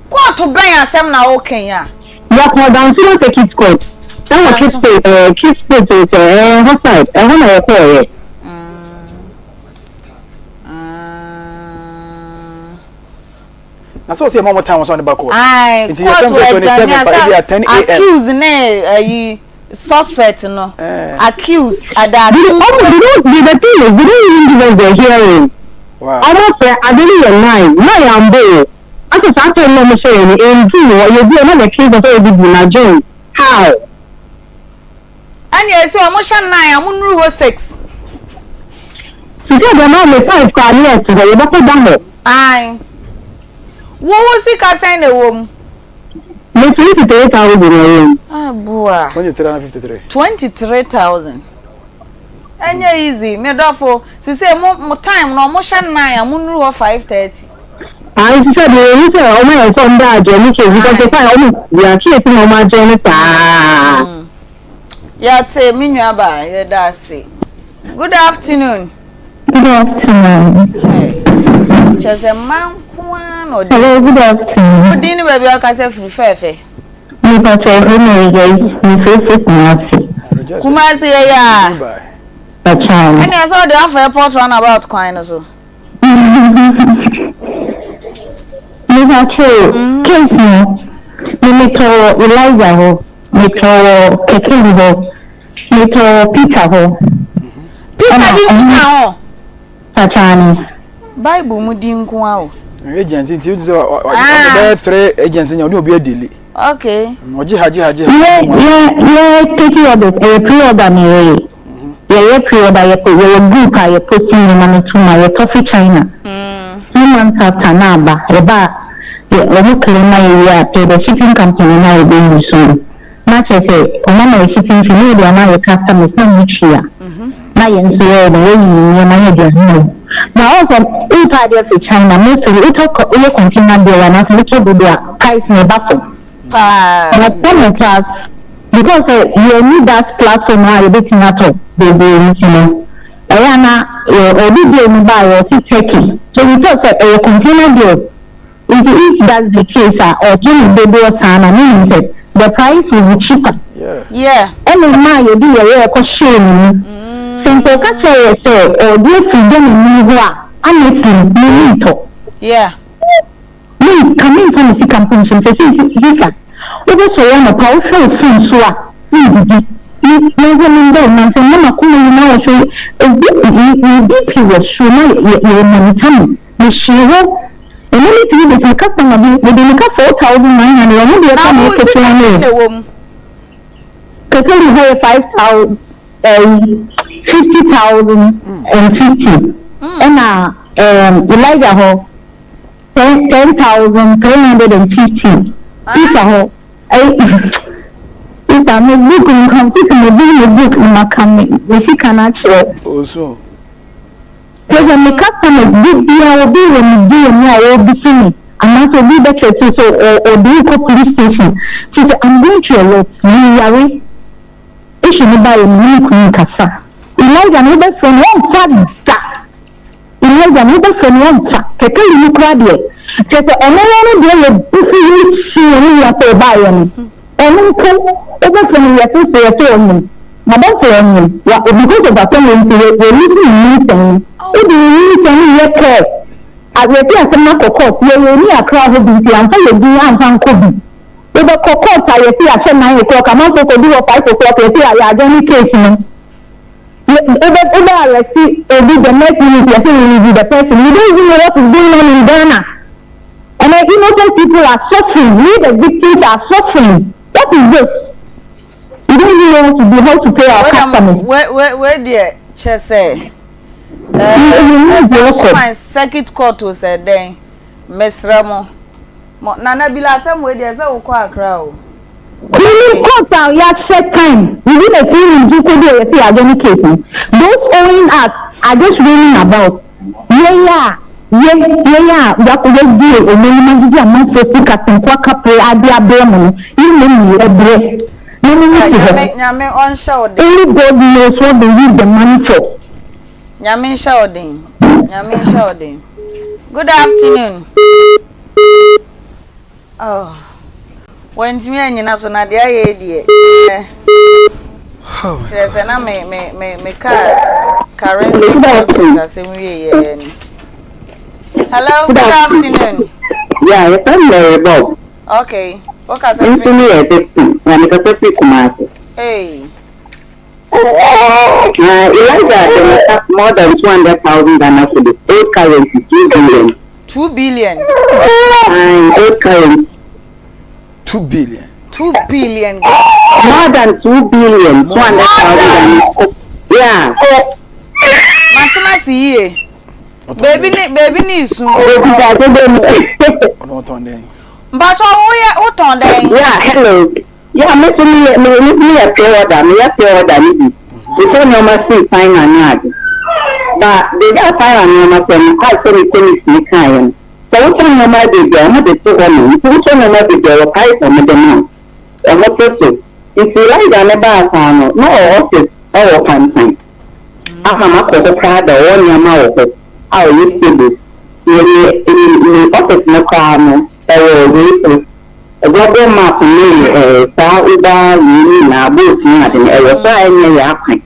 Court bɛn asɛm na woka yi a? Yɛkɔɔ Dansoman Circuit Court ɛwɔ Kispet ɛɛ Kispet o sɛ ɛɛ hɔ side ɛhɔ na yɛkɔɔyɛ. Na sɛ ɔsɛ yɛ ma ɔmo time sɛ ɔne ba court. Ayi Nti yɛ court sɛ wɔ 27 fa ebi a 10 am. Accuse ne ayi suspect no. Accuse ada They accuse. ɔmo they don't the the thing is they don't even give us the hearing. Wow. Ɔmo frɛ ade no yɛ 9 9 ambɔ o. Asɛ saa time na ɔmo hyɛ yɛ no ɛnduru hɔ yɛdu hɔ na the case has already been adjourned how. Ɛna esi ɔmo hyɛ 9 a ɔmo nuru hɔ 6. Sisi deɛ maa me 5 koraa ne yɛte hɔ yɛbɛkɔ da hɔ. Ae. Wo wo sika sɛn na ɛwɔ mu? Me 23,000 na ɛwɔ mu. Aboa. 23 53. 23,000. Ɛnyɛ easy me dɔfo sisi mo mo time na ɔmo hyɛ 9 a mo nuru hɔ 5:30. Ae sisi deɛ yɛhu sɛ ɔmo ayɛ sɛ ɔmo bɛ adjourn ne case because the time ɔmo yɛ case na ɔmo adjourn ne saa. Yɛte me nua ba yɛda ase. Good afternoon. Good afternoon. Hey. Kyerɛ sɛ mma nko ara na ɔde. Hello, good afternoon. Wo din ne baabi a ɔkasa firi fɛɛfɛ. Mepa kyɛw ɛna Rejoice mefirifiri Kumasi. Kumasi yɛ yɛ a. Pakyɛw. Ɛna ɛsɛ ɔde afa airport runabout kwan no so. Mepa kyɛw case no me metɔ wɔ Elijah hɔ metɔ wɔ Kekeli hɔ metɔ wɔ Peter hɔ. Peter di nko ka ho. Pakyɛw. Bible mu di nko a o. Agent nti o ti sɛ ɔde bɛyɛ three agents nya ɔne obi adili. Okay. Ɔgye ha gye ha gye ha. Yɛ yɛ yɛ take orders ɛyɛ pre order na yɛyɛ yɛyɛ pre order yɛ yɛwɔ group a yɛ post nneɛma no to ma yɛtɔ fi China. 2 months after na aba yɛba a yɛ ɔmo clear ma yɛ wie a pɛ the shipping company na yɛbɛ use no na kyerɛ sɛ ɔmo ama yɛ shipping fee na yɛde ama yɛ customers na ɔmo tua na yɛn nso yɛyɛ no yɛyi nneɛma na yɛde ama wo na ɔsɛ wotɔ adeɛ fi China mostly wotɔ woyɛ container bill anaasɛ wotɔ dodo a price na ɛba fam. Paa. But some of us because yɛn ni that platform a yɛbɛtumi atɔ bebree nti no ɛyɛ ana ɔde deal no baa yɛ ɔsi Turkey so we thought sɛ ɛyɛ container deal nti if that's the case a ɔtɔ ne dodoɔ saa na meaning sɛ the price will be cheaper. Ɛna mmaa yɛde yɛyɛ ɛkɔ hyɛɛ ne mu sɛ nka ɔka kyerɛ yɛ sɛ ɔde afiri Ghana mu hɔ a honestly me ni ntɔ. Me nka me nfa me sika mpo nhyɛ mu sɛ sisa wobɛsɔre anɔpa wohwɛ wo phone so a wondidi me me ho me ndɛ nnansa na makoma nyinaa wɔ so ebi me BP wɔ soro na yɛ yɛ monitor me mehyee hɔ ɛnɛ me tumi de me customer bi mede ne ka 4,900 ɔno deɛ Na ɛka me wo sika ketewa no sɛn na o ɛwɔ mu? Kɛkɛli hɔ yɛ 5,000 ɛyi 50,050 ɛna ɛɛm Elijah hɔ 10,350 Peter hɔ ɛyi Peter me book no ka Peter me bi me book no ma ka me me sika no akyerɛ. Osu. Kyerɛ sɛ me customers de bia obi wɔ me DM mu a ɔrebisa me anaasɛ obi bɛkyerɛ sɛ ɔde wo kɔ police station kyerɛ sɛ I'm going through a lot meyare issue no baeɛ me ne me kunu nkasa Elijah no wobɛfrɛ no ɔmfa da Elijah no wobɛfrɛ no ɔmfa kɛkɛli no koraa deɛ kyerɛ sɛ ɔno no deɛ yɛ bufu yi ne sii ɔno wia sɛ ɔbaeɛ no ɔno mpo wobɛfrɛ no yɛse sɛ yɛsɛ ɔnyim madamfo ɔnyim wa because of asɛm wei nti wɔ wɔyi ne nyinsɛn no wode ne nyinsɛn no yɛ kɔɔ yɛse asɛm no akɔ court yɛyɛ ni akra hɔ bi nti amfa yɛ din amfa nkɔ bi wobɛkɔ court a yɛse yɛahyɛ 9 o'clock amanfoɔ kɔdu hɔ 5 o'clock yɛse yɛ adjourn ne case no wobɛ wobɛ arrest obi the next minute yɛse release the person. We don't even know what is going on in Ghana and the innocent people are suffering. We the victims are suffering. What is this? We don't even know what to do, how to pay our customers. Wei wei deɛ kyerɛ sɛ. Ɛɛ Dansoman circuit court o sɛ dɛn mesrɛ mo mo Nana Bila asɛm wei deɛ sɛ wokɔ Accra o. Menim court a yɛahyɛ time within a few minutes wokɔdu a yɛse yɛadjourne case no. Those owing us are just roaming about. Yɛn a yɛ yɛn a yɛakɔ yɛabue wɔn anim agyegye amanfoɔ sika senkoa kapre ade abrɛ mo no yɛn mmom na yɛbrɛ na mo ani si hɔ. Nyame Nyame ɔnhyɛ wo den. Only God knows what they use the money for. Nyame nhyɛ wo den. Nyame nhyɛ wo den. Good afternoon. Oh, wantumi anyina so na deɛ ayɛ yi deɛ. Eh, kyerɛ sɛ na me me me me kaa charismatic churches asɛm wie yɛ ni. Hello, good afternoon. Yeah, your friend Mary Bob. Okay. What can I say? Me yɛ victim. Na me kasa fi Kumasi. Hey. Elijah de me ka more than 200,000 Ghana cedis, old currency, 2 billion. 2 billion. Old currency. 2 billion. 2 billion. More than 2 billion, 200,000 Ghana. Yeah. Matena si yie. Baby ni baby ni isu. Baby ta to dem. Ɔno ɔtɔn dɛn? Mpatsɔ wo yɛ wo tɔn dɛn? Yeah, hello. Yeah, me so me yɛ me me yɛ pre-order, me yɛ pre-order ne bi. Me tɔ nneɛma firi China ne ade. Ba baabi a China nneɛma tɔ no, a sɛ me colleagues ne kaeɛ no, sɛ wotɔ nneɛma beebi a, wɔde to hɔ nom. Nti wotɔ nneɛma beebi a, ɛwɔ price a wɔde ma wo. Wɔte so. Nti Elijah ne baa saa no, na ɔwɔ office wɔ Pantan. Ama makɔ hɔ koraa da, ɔwɔ nneɛma wɔ hɔ a ɔyɛ stable. Ne ne ne office no koraa no, ɛwɔ wei so. Google map ne saa Uber wei no nyinaa, Bolt ne ade no, ɛwɔ so a ɛnyɛ yɛn akwan.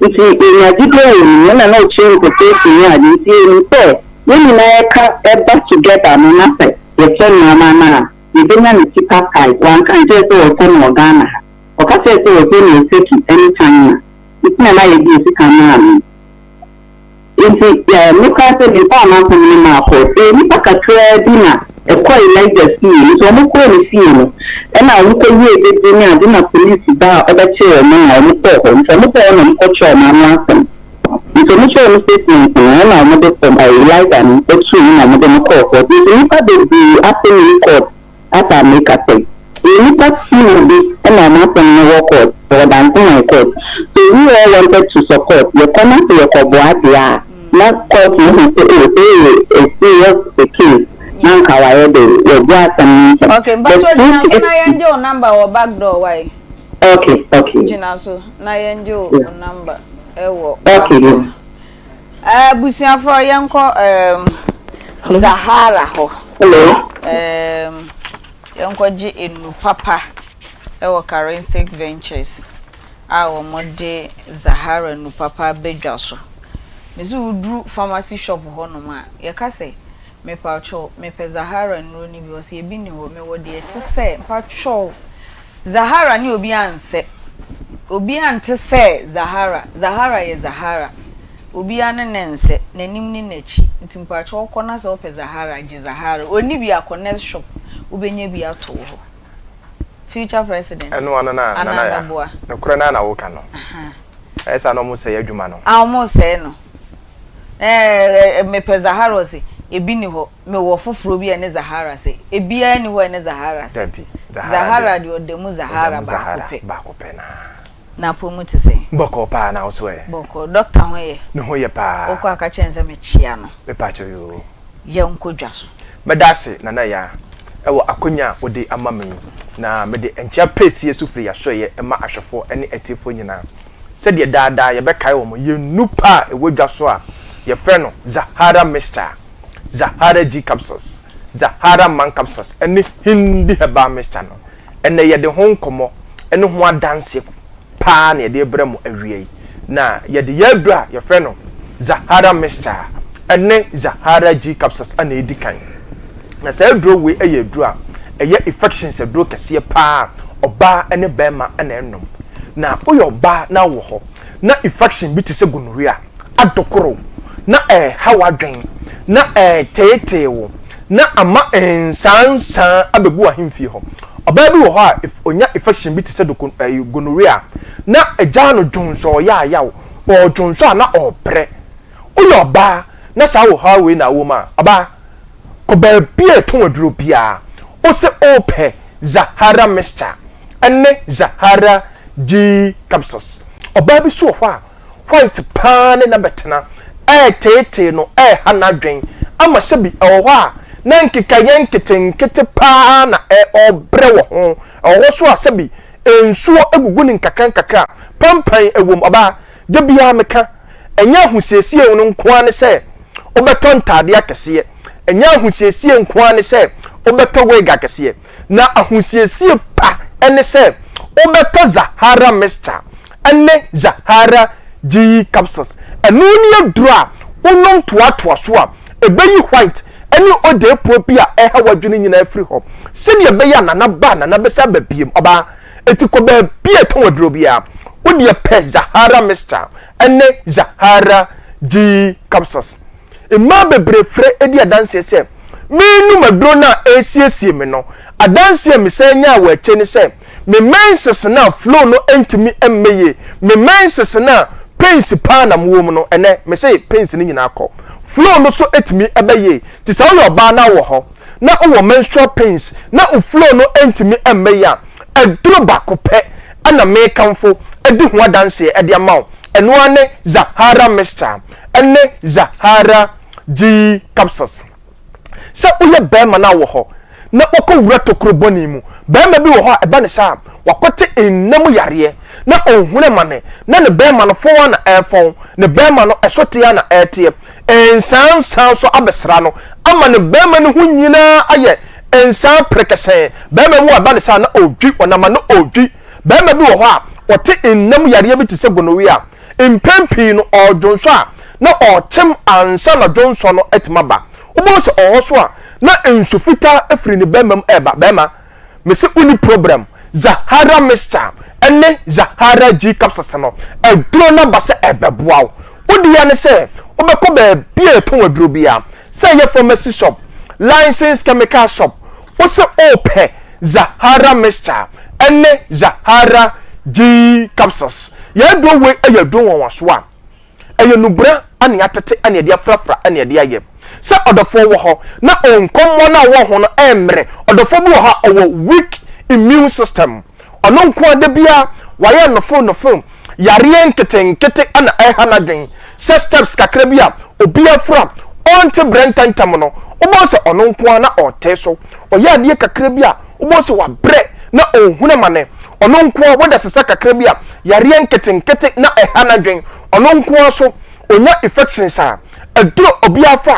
Nti yɛnya gyidie wɔ ne mu, ɛna na ɔkyerɛ implication ne ade, nti yɛnim sɛ yɛn nyinaa yɛka ɛba together no na sɛ yɛkyɛ nneɛma no a, yɛbɛnya no cheaper price. Wanka ankyerɛ sɛ ɔtɔ no wɔ Ghana ha, ɔka kyerɛɛ sɛ ɔtɔ no wɔ Turkey ne China, nti na na yɛde yɛn sika maa no. Enti, me koraa sɛ memfaa m'asɛm no mmaa court. Ɛyɛ nnipa kakraa bi na ɛkɔɔ Elijah fie. Nti wɔkɔɔ ne fie no, ɛna wɔkɔwiee dede ne ade na polisi baa a ɔbɛkyee wɔn na wɔkɔɔ hɔ. Nti wɔkɔɔ hɔ na wɔkɔkyerɛɛ wɔn ano asɛm. Nti wɔkyerɛɛ wɔn statement no, ɛna wɔde fam, Elijah no tuu no na wɔde no kɔɔ court. Nti nnipa bebree asɛm nni court. Asa meka sɛ, Yɛn nnipa few bi na wɔn asɛm no wɔ court, wɔ Dansoman court, so we all wanted to support, yɛkɔ na sɛ yɛkɔboa deɛ a, na court no hu sɛ oh sɛ ɛyɛ a serious case na anka wayɛ dɛ, wabua asɛm no ntɛm. Okay, But mpakyɛw gyina since so na yɛngye wo number wɔ back door wai. Okay, okay. Gyina so na yɛngye wo Yeah. number ɛwɔ back Okay, door. yeah. Abusuafoɔ yɛnkɔ um, Zahara hɔ. Hello. Um, yɛnkɔgye enu papa ɛwɔ Karinstick Ventures a wɔde Zahara nu papa abɛdwa so. Mesi woduru pharmacy shop hɔnom a, yɛka sɛ mepatwɔ mepɛ Zahara nnuro no bi, ɔsɛ ebi ni hɔ, mewɔ deɛ ɛte sɛ mpatwɔ Zahara ne obi ansɛ. Obiara nte sɛ Zahara. Zahara yɛ Zahara. Obiara ne no nsɛ, n'anim ne n'akyi. Nti mpakyɛw kɔ na sɛ wopɛ Zahara a, gye Zahara. Onni bi a, kɔ next shop, wobɛnya bi ato wo hɔ. Future President, Ɛno ano na anaa Nana ya. mɛboa? Nokorɛ no ara na woka no. Ɛyɛ saa na wɔn sɛe adwuma no. Ah, wɔn sɛe no. Ɛɛ, mepɛ Zahara ɔse, ebi ni hɔ. Mewɔ foforɔ bi a ɛne Zahara sɛ. Ebiara nni hɔ a ɛne Zahara sɛ. Dabi, Zahara Zahara deɛ, deɛ ɔda mu ɔda Zahara mu baako Zahara pɛ. baako pɛ naa. N'apɔ mu te sɛn? Bɔkɔɔ paa, na wo so ɛ? Bɔkɔɔ. Dɔkta ho yɛ? Ne ho yɛ paa. Wokɔ a ka kyerɛ no sɛ mekyea no. Mepaakyɛw yoo. Yɛnkɔ dwa so. Mɛda ase Nana Yaa wɔ akonya a wode ama me yi, na mede nkyea pɛsie so firi y'asoɛeɛ ma ahwɛfoɔ ne atiefoɔ nyinaa. Sɛdeɛ daa daa yɛbɛkae wɔn, yɛn nnupa a ɛwɔ dwa so a yɛfrɛ no Zahara Mixture, Zahara G Capsules, Zahara Man Capsules ne Hindi Herbal Mixture no, ɛnnɛ yɛde ho nkɔmmɔ ne ho adanseɛ pa ara na yɛde rebrɛ mo awia yi. Na yɛde yɛn aduro a yɛfrɛ no Zahara Mixture ne Zahara G Capsules na ɛredi kan. Na saa aduro wei yɛ aduro a ɛyɛ infections aduro kɛseɛ pa ara a ɔbaa ne barima na ɛnom. Na woyɛ ɔbaa na wowɔ hɔ na infection bi te sɛ gonorrhea adokoro wo, na ɛreha w'adwene, na ɛreteetee wo, na ama nsaansaa abɛgu w'ahemfie hɔ. Ɔbaa bi wɔ hɔ a, ɔnya infection bi te sɛ doko, ɛɛ, gonorrhea a, na agyaa no dwonsɔ, ɔyɛ ayaw, ɔredwonsɔ a na ɔrebrɛ. Woyɛ Woyɛ ɔbaa na saa ɔhaw wei na wowɔ mu a, ɔbaa, kɔ baabi a yɛtɔn aduro biara, wose wopɛ Zahara mixture ne Zahara G capsules. Ɔbaa bi nso wɔ hɔ a, white paa ne no abɛtena, ɛreteetee no, ɛreha n'adwen, ama sɛbi ɛwɔ hɔ a na nkekaeɛ nketenkete paa na ɔrebrɛ wɔ ho. Ɛwɔ hɔ nso a sɛbi nsuo gugu no nkakrankakra a, pampan wɔ mu. Ɔbaa, da biara meka, ɛnyɛ ahosiesie no nko ara ne sɛ wobɛtɔ ntaadeɛ akɛseɛ, ɛnyɛ ahosiesie nko ara ne sɛ wobɛtɔ wig akɛseɛ, na ahosiesie pa ne sɛ wobɛtɔ Zahara mixture ne Zahara G capsules. Ɛno ne aduro a wonom toatoa so a, ɛbɛyi white ne odeepuo bi a ɛha w'adwene nyinaa afiri hɔ sɛdeɛ ɛbɛyɛ a nana ba a nana bɛsan aba biom. Ɔbaa, enti kɔ baabi a ɛtɔn aduro biara, wo deɛ pɛ Zahara mixture ne Zahara G capsules. Mmaa bebree frɛ di adanseɛ sɛ, Merenom aduro no a ɛresiesie me no, adanseɛ a mesan nyaa wɔ akyire ne sɛ, me menses no a flow no ntumi mmɛ yie, me menses no a pains paa na mewɔ mu no, ɛnnɛ mese pains no nyinaa kɔ. Flow no nso tumi ba yie. Nti sɛ woyɛ ɔbaa na wowɔ hɔ na wowɔ menstrual pains na wo flow no ntumi mmɛ yie a, aduro baako pɛ na mekamfo adi ho adanseɛ de ama wo, ɛno ara ne Zahara mixture ne Zahara G capsules. Sɛ woyɛ barima na wowɔ hɔ na wakɔwura tokuro bɔne mu, barima bi wɔ hɔ a ɛba no saa a, wakɔte nna mu yareɛ na ɔnhunu amane, na ne barima no fɔn ara na ɛrefɔn, ne barima no ɛso te ara na ɛreteɛ, nsaa nsaa nso abɛsra no ama ne barima no ho nyinaa ayɛ nsaa perekɛsɛɛ. Barima bi wɔ hɔ a ɛba no saa a na ɔredwi, ɔnam a na ɔredwi. Barima bi wɔ hɔ a ɔte nna mu yareɛ bi te sɛ gonorrhea, Mpɛn pii no, ɔredwonsɔ a, na ɔrekyem ansa na dwonsɔ no atumi aba. Wobɛhu sɛ ɔwɔ hɔ so a, na nsu fitaa firi ne bɛrima mu reba. Bɛrima, mese wonni problem. Zahara mixture ne Zahara G capsules no, aduro no aba sɛ ɛrebɛboa wo. Wo dea ne sɛ wobɛkɔ baabi a yɛtɔn aduro biara, sɛ ɛyɛ pharmacy shop, licensed chemical shop, wose wopɛ Zahara mixture ne Zahara G capsules. Yɛn aduro wei yɛ aduro nwanwasoɔ a ɛyɛ nubra na yɛatete na yɛde afrafra na yɛde ayɛ. Sɛ ɔdɔfoɔ wɔ hɔ na nkɔmmɔ no a ɔwɔ ho no ɛmmerɛ. Ɔdɔfoɔ bi wɔ hɔ a ɔwɔ weak immune system. Ɔno nko ara da biara wayɛ nofo nofo. Yareɛ nketenkete na ɛha n'adwene. Sɛ steps kakra bi a obi aforo a ɔnte brɛ ntɛmntɛm no, wobɛhu sɛ ɔno nko ara na ɔretee so. Ɔyɛ adeɛ kakra bi a, wobɛhu sɛ wabrɛ na ɔrehunu amane. Ɔno nko ara, wada sesa kakra bi a, yareɛ nketenkete na ɛha n'adwene. Ɔno nko ara nso, ɔnya infections a, aduro obiara fa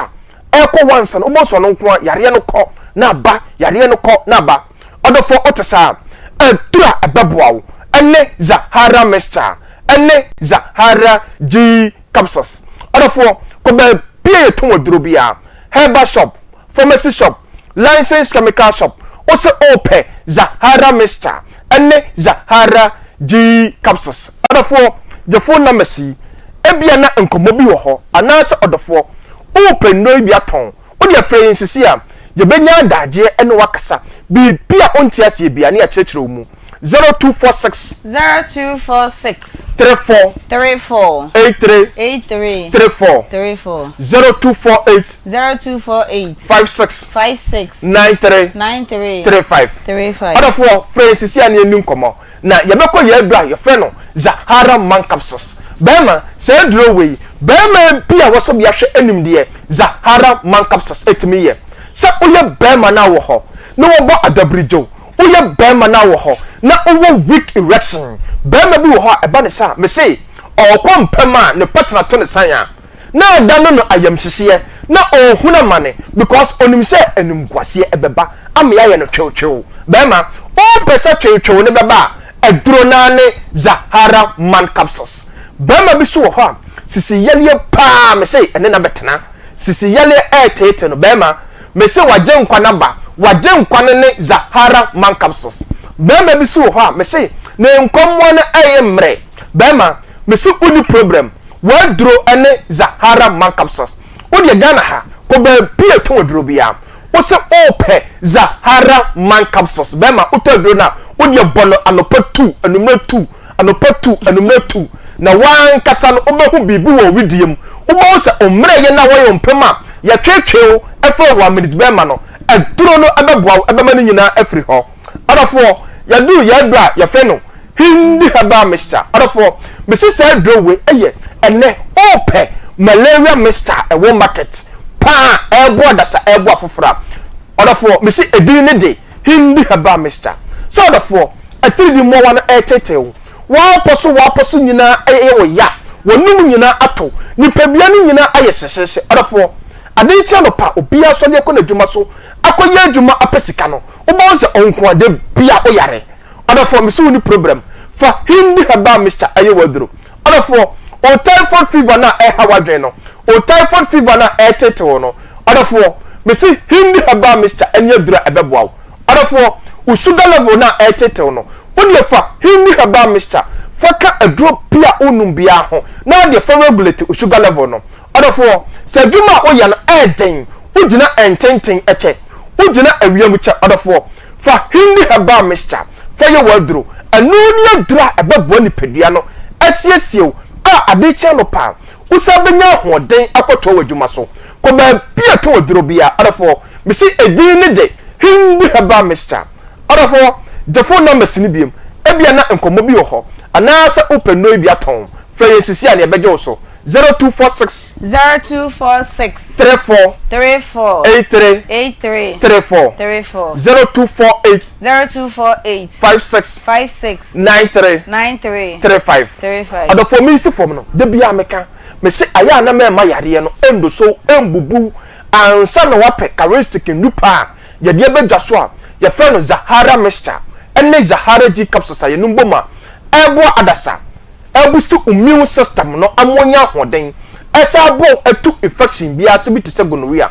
a, ɛrekɔ once no, wobɛhu sɛ ɔno nko ara, yareɛ no kɔ na aba, yareɛ no kɔ na aba. Ɔdɔfoɔ, wote saa a, aduro a ɛbɛboa wo ne Zahara mixture ne Zahara G capsules. Ɔdɔfoɔ, kɔ baabi a yɛtɔn aduro biara, herbal shop, pharmacy shop, licensed chemical shop, wose wopɛ Zahara mixture ne Zahara G capsules. Ɔdɔfoɔ, gye phone numbers yi, ebia na nkɔmmɔ bi wɔ hɔ anaasɛ ɔdɔfoɔ, wopɛ nnuro yi bi atɔn, wodeɛ frɛ yɛn sisi a, yɛbɛnya adagyeɛ ne wo akasa, biribi a wonte aseɛ biara ne yɛakyerɛkyerɛ wo mu. 0246. 0246. 34. 34. 83. 83. 34. 34. 0248. 0248. 56. 56. 93. 93. 35. 35. Ɔdɔfoɔ, frɛ yɛn sisi a ne yɛnni nkɔmmɔ. Na yɛbɛkɔ yɛn aduro a yɛfrɛ no Zahara Man Capsules. Bɛrima, saa aduro wei, bɛrima bi a wɔsɔ bi ahwɛ anim deɛ Zahara Man Capsules tumi yɛ. Sɛ woyɛ bɛrima na wɔ hɔ na wɔbɔ adabirigyew, Woyɛ bɛɛma na wɔ hɔ na wowɔ weak erection, bɛɛma bi wɔ hɔ a ɛba ne saa, mese ɔɔkɔ mpam a ne partner to ne san a, na ada no no ayamhyehyeɛ na ɔɔhunu amane because onim sɛ animguaseɛ ɛbɛba ama yɛayɛ no twewtwew. Bɛɛma, wompɛ sɛ twewtwew no bɛba a, aduro no ara ne Zahara man capsules. Bɛɛma bi so wɔ hɔ a, sisi yareɛ paa mese ɛne no abɛtena, sisi yareɛ ɛɛteete no, bɛɛma, Mese w'agyenkwa no aba, w'agyenkwa no ne Zahara man capsules. Barima bi so wɔ hɔ a, mese ne nkɔmmoa no ɛyɛ mmerɛ. Barima, mese wonni problem, w'aduro ne Zahara man capsules. Wodeɛ Ghana ha, kɔ baabi a ɛtɔn aduro biara, wose wopɛ Zahara man capsules. Barima, wotɔ aduro no a, wodeɛ bɔ no anɔpa tu, anummerɛ tu, anɔpa tu, anummerɛ tu, na w'ankasa no wobɛhu biribi wɔ wo wedeɛ mu. Wobɛhu sɛ wo mmerɛyɛ no a wɔyɛ wo mpem a yɛtweetwee wo frɛ wo one minute bɛrima no, aduro no bɛboa wo bɛma ne nyinaa afiri hɔ. Ɔdɔfoɔ, yɛaduru yɛn aduro a yɛfrɛ no Hindi herbal mixture. Ɔdɔfoɔ, mese saa aduro wei yɛ ɛnnɛ wopɛ malaria mixture a ɛwɔ market paa a ɛreboa adasa ɛreboa afoforɔ a, ɔdɔfoɔ, mese edin ne de Hindi herbal mixture. Sɛ ɔdɔfoɔ, atiridii mmoawa no ɛreteetee wo, W'apɔ so w'apɔ so nyinaa yɛ wo ya, w'anom nyinaa atɔ, nipadua no nyinaa ayɛ hyehyeehye. Ɔdɔfoɔ, ade rekye anɔpa, obiara asɔre akɔ n'adwuma so akɔyɛ adwuma apɛ sika no, wobɛhu sɛ ɔnko ara, da biara woyare. Ɔdɔfoɔ, mese wonni problem, fa Hindi herbal mixture yɛ w'aduro. Ɔdɔfoɔ, wo typhoid fever no a ɛreha w'adwene no, wo typhoid fever no a ɛreteete wo no, ɔdɔfoɔ, mese Hindi herbal mixture ne aduro a ɛbɛboa wo. Ɔdɔfoɔ, wo sugar level no a ɛretetew no, wo deɛ fa Hindi herbal mixture fa ka aduro bi a wonom biara ho na wo deɛ fa regulate wo sugar level no. Ɔdɔfoɔ, sɛ adwuma a woyɛ no ɛyɛ den, wogyina ntenten kyɛ, wogyina awia mu kyɛ, ɔdɔfoɔ, fa Hindi herbal mixture fa yɛ w'aduro. Ɛno ne aduro a ɛbɛboa nipadua no asiesie wo a ade rekye anɔpa a, wosan bɛnya ahoɔden akɔtoa w'adwuma so. Kɔ baabi a ɛtɔn aduro biara, ɔdɔfoɔ. Mese edin ne de Hindi herbal mixture. Ɔdɔfoɔ, gye phone numbers no biom. Ebia na nkɔmmɔ bi wɔ hɔ, anaasɛ wopɛ nnuro yi bi atɔn. Frɛ yɛn sisi a na yɛbɛgye wo so. 0246. 0246. 34. 34. 83. 83. 34. 34. 0248. 0248. 56. 56. 93. 93. 35. 35. Ɔdɔfoɔ, mensi fam no, da biara meka, mese ayɛ a na mɛmma yareɛ no ndoso, mbubu, Ansa na wɔapɛ charistic nnupa a yɛde aba dwa so a yɛfrɛ no Zahara mixture ne Zahara G capsules a yɛnom bom a ɛreboa adasa, ɛreboost immune system no ama wanya ahoɔden, ɛsan aboa wo atu infection biara ase bi te sɛ gonorrhea,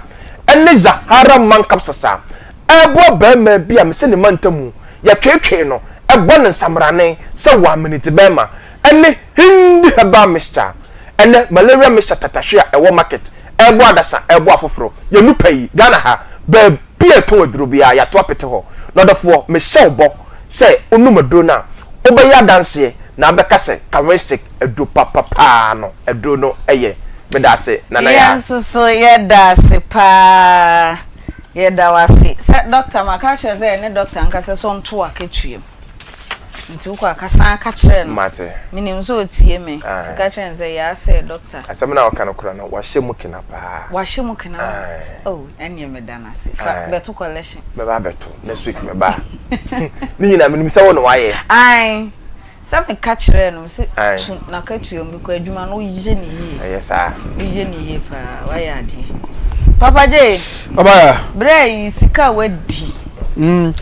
ne Zahara man capsules a ɛreboa barima bi a mese ne mantamu yɛtweetwee no bɔ no nsamrane sɛ wɔamenete barima, ne Hindi herbal mixture. Ɛnnɛ malaria mixture tatahwe a ɛwɔ market ɛreboa adasa, ɛreboa afoforo. Yɛn mu pɛ yi, Ghana ha, baabi a yɛtɔn aduro biara, yɛato apete hɔ. Na ɔdɔfoɔ, mehyɛ wo bɔ sɛ wonom aduro no a, wobɛyɛ adanseɛ na abɛka sɛ Kawinstic aduro papa paa no, aduro no yɛ. Meda ase, Nana Yɛn Yaa. nso so yɛda ase paa. Yɛda wo ase. Sɛ doctor, maka akyerɛ wo sɛ yɛne doctor nkasa sɛ ɔnto w'akatua mu. Nti wokɔ a ka san ka kyerɛ no. Mate. Menim sɛ ɔtie me. Nti ka kyerɛ no sɛ yaa sɛ doctor. Asɛm no a ɔka no koraa no wahyɛ mu kena paa. Wahyɛ mu kena o. Oh ɛneɛ meda no ase. Fa bɛto collection. Mɛba abɛto next week mɛba. Ne nyinaa menim sɛ wo na wayɛ. Ae. Sɛ meka kyerɛɛ no mese to n'akatua mu because adwuma no woyɛ no yie. Ɛyɛ saa. Woyɛ no yie paa wayɛ adeɛ. Papa J. Ɔbaa. Berɛ yi sika a wadi. Mm.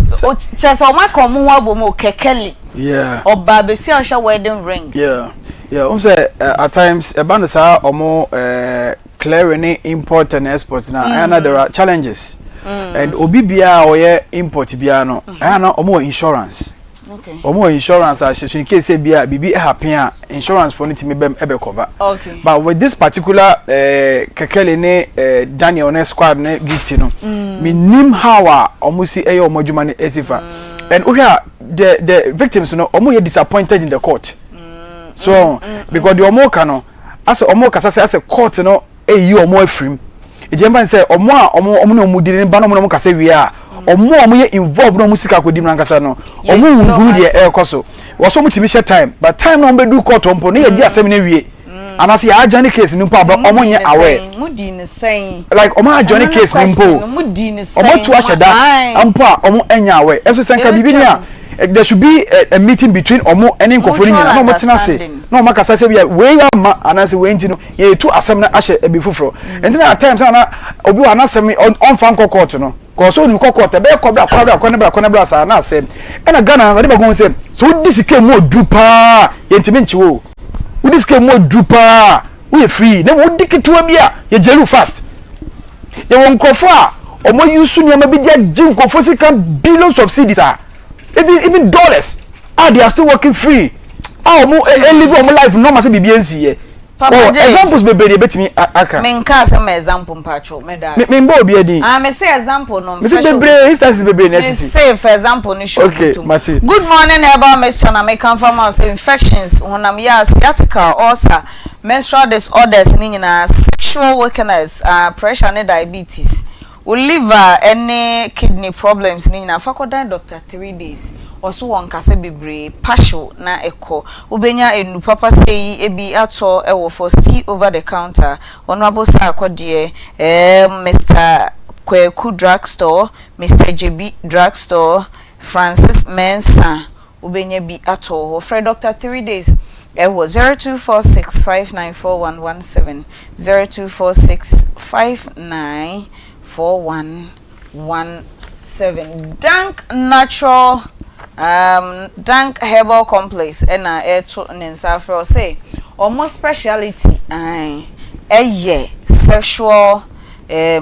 Kyerɛ sɛ wɔn aka wɔn ho abom o kɛkɛli. Yeah. Ɔbaa besi a ɔhyɛ wedding ring. Yeah. Yeah. Wɔn sɛ eh, at times ɛba no saa wɔn eh, clearing ne import and export na ɛyɛ na there are challenges. Mm. And obi biara a ɔyɛ import biara no ɛyɛ na wɔn wɔ insurance. Okay. Wɔn wɔ insurance a hyɛ so in case sɛ bi a biribi happen a insurance foɔ no tumi bɛm ɛbɛ cover. Okay. But with this particular eh, Kekele ne eh, Daniel ne squad ne gift no, mm. me nim how a wɔn si ɛyɛ wɔn adwuma no esi fa. Mm. And wohwɛ a the the victims no wɔn yɛ disappointed in the court. Mm. So mm. mm. because deɛ wɔn ka no asɛ wɔn kasa sɛ asɛ court no. eyi wɔn afiri mu eti ɛmfa sɛ wɔn a wɔn wɔn ne wɔn di ne ba na wɔn ne wɔn kasa wie a wɔn a wɔyɛ involved na wɔn sika akɔdi mu nankasa no wɔn nhunu deɛ ɛrekɔ so wɔsɔ wɔn tumi hyɛ time but time na wɔn bɛdu court mpo ne yɛ di asɛm no awie anaasɛ yɛ adjourn case no mpo a wɔn nyɛ aware like wɔn adjourn case no mpo wɔn atu ahyɛ da mpo a wɔn nyɛ aware ɛso sɛ nka biribi ni a there should be a, a meeting between wɔn ne nkurɔfoɔ no nyinaa na wɔn tena ase na wɔn akasa sɛ bi a wei ama anaasɛ wei nti no yɛretu asɛm no ahyɛ ɛbi foforɔ nti na at times na obi wɔ anasɛm ɔnfa nkɔ court no kɔɔ so onim kɔ court ɛbɛyɛ kɔ bra kɔ bra kɔ ne bra kɔ ne bra saa na asɛm ɛna Ghana ɔde baako sɛ sɛ wodi sika mu oduru paa yɛntumi nkye wo wodi sika mu oduru paa woyɛ free na wodi ketewa bi a yɛ jail fast yɛwɔ nkurɔfoɔ a wɔn use nneɛma bi de agye nkurɔfoɔ sika billions of cedis a even even dollars a they are still working free a wɔn live wɔn life normal sɛ biribi nsi yɛ. Papa Oh, J. examples bebree deɛ ebetumi aka. Me nka sɛ ma example mpacho, me da ase. Me mbɔ obi adin. Ah, me se example no. Me se bebree instances bebree na esisi. Me se for example no show. Okay, mate. Good morning herbal mixture na me kan fa ma sɛ infections, honam ya, sciatica, ulcer, menstrual disorders ne nyinaa, sexual weakness, ah, pressure ne diabetes. Wo liver ne kidney problems no nyinaa fa kɔdan doctor 3 days ɔso wɔ nkasa bebree passion na ɛkɔ. Wobɛnya nnuru papa sei bi atɔ wɔ Fosti over the counter, Honourable Sarkodie, Mister Kwaku drug store, Mister Gyebi drug store, Francis Mensah wobɛnya bi atɔ wɔ hɔ. Frɛ Doctor 3 days ɛwɔ 0246594117, 0246594117. Dank Natural Dank Herbal Complex ɛna ɛto ne nsa afrɛ ɔsɛ ɔmo speciality ɛyɛ sexual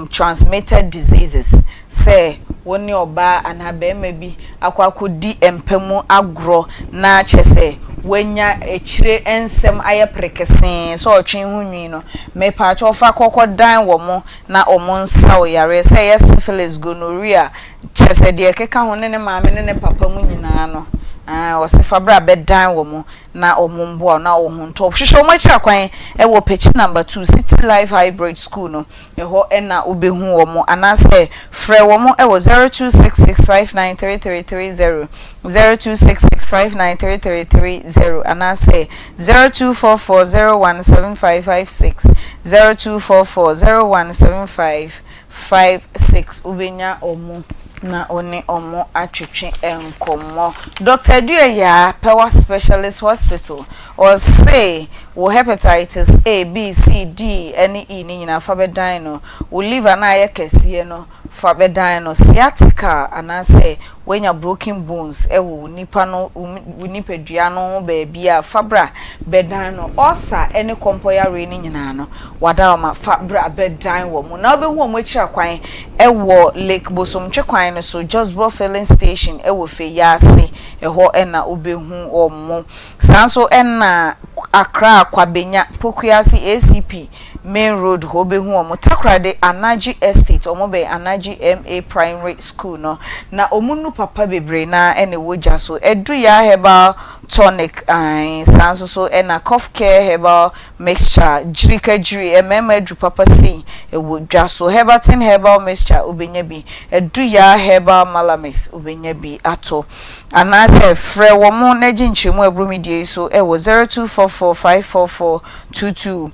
transmitted diseases, sɛ wo ne ɔbaa anaa barima bi akɔ akɔdi mpa mu agorɔ na kyerɛ sɛ wanya akyire nsɛm ayɛ prekesee sɛ ɔtwe ho nwi no, mepaakyɛw fa kɔkɔ dan wɔ mo na ɔmo nsa wo yareɛ, sɛ ɛyɛ syphilis, gonorrhea, kyerɛ sɛ deɛ ɛkeka ho ne ne maame ne ne papa mu nyinaa no, ɔsɛ fa bra bɛdan wɔ mo na ɔmo mboa na ɔho ntɔ. Hwehwɛ ɔmo akyi akwan ɛwɔ Pekyi Number 2, City Life Hybrid School no, ɛhɔ ɛna wobɛhu wɔn, anaasɛ frɛ wɔn ɛwɔ 0266593330, 0266593330, anaasɛ 0244017556, 0244017556. Wobɛnya wɔn na ɔne ɔmo atwetwe nkɔmmɔ. Dr. Duayaa Pɛwa Specialist Hospital ɔse wo hepatitis A, B, C, D ɛne E ne nyinaa fa bɛdan no. Wo liver na ayɛ kɛseɛ no, fa bɛdan no. Sciatica anaasɛ woanya broken bones ɛwɔ wo nipa no wo nipadua no ho baabi a, fa bra bɛdan no. Ulcer ɛne kɔmpɔyare no nyinaa no, wada fa bra bɛdan wɔ mu na wobɛhu wɔn akyiri akwan ɛwɔ Lake Bosomtwe kwan no so, Josbro Filling Station ɛwɔ Feyiase, ɛhɔ ɛna wobɛhu wɔn mo. Saa nso ɛna Accra, Kwabenya Pokuase ACP Main Road hɔ wobɛhu wɔn. Takoradi, Anaji Estate, wɔn bɛn Anaji MA Primary School no, na wɔn nu papa bebree na ɛna ɛwɔ gya so. Eduya Herbal Tonic ɛn saa nso so ɛna Cough Care Herbal Mixture, gyirika gyiri mmarima aduru papa sei ɛwɔ dwa so. Herbatin Herbal Mixture wobɛnya bi, Eduya Herbal Malamis wobɛnya bi atɔ, anaasɛ frɛ wɔn na gye nkyerɛmu a ɛboro media yi so ɛwɔ 024454422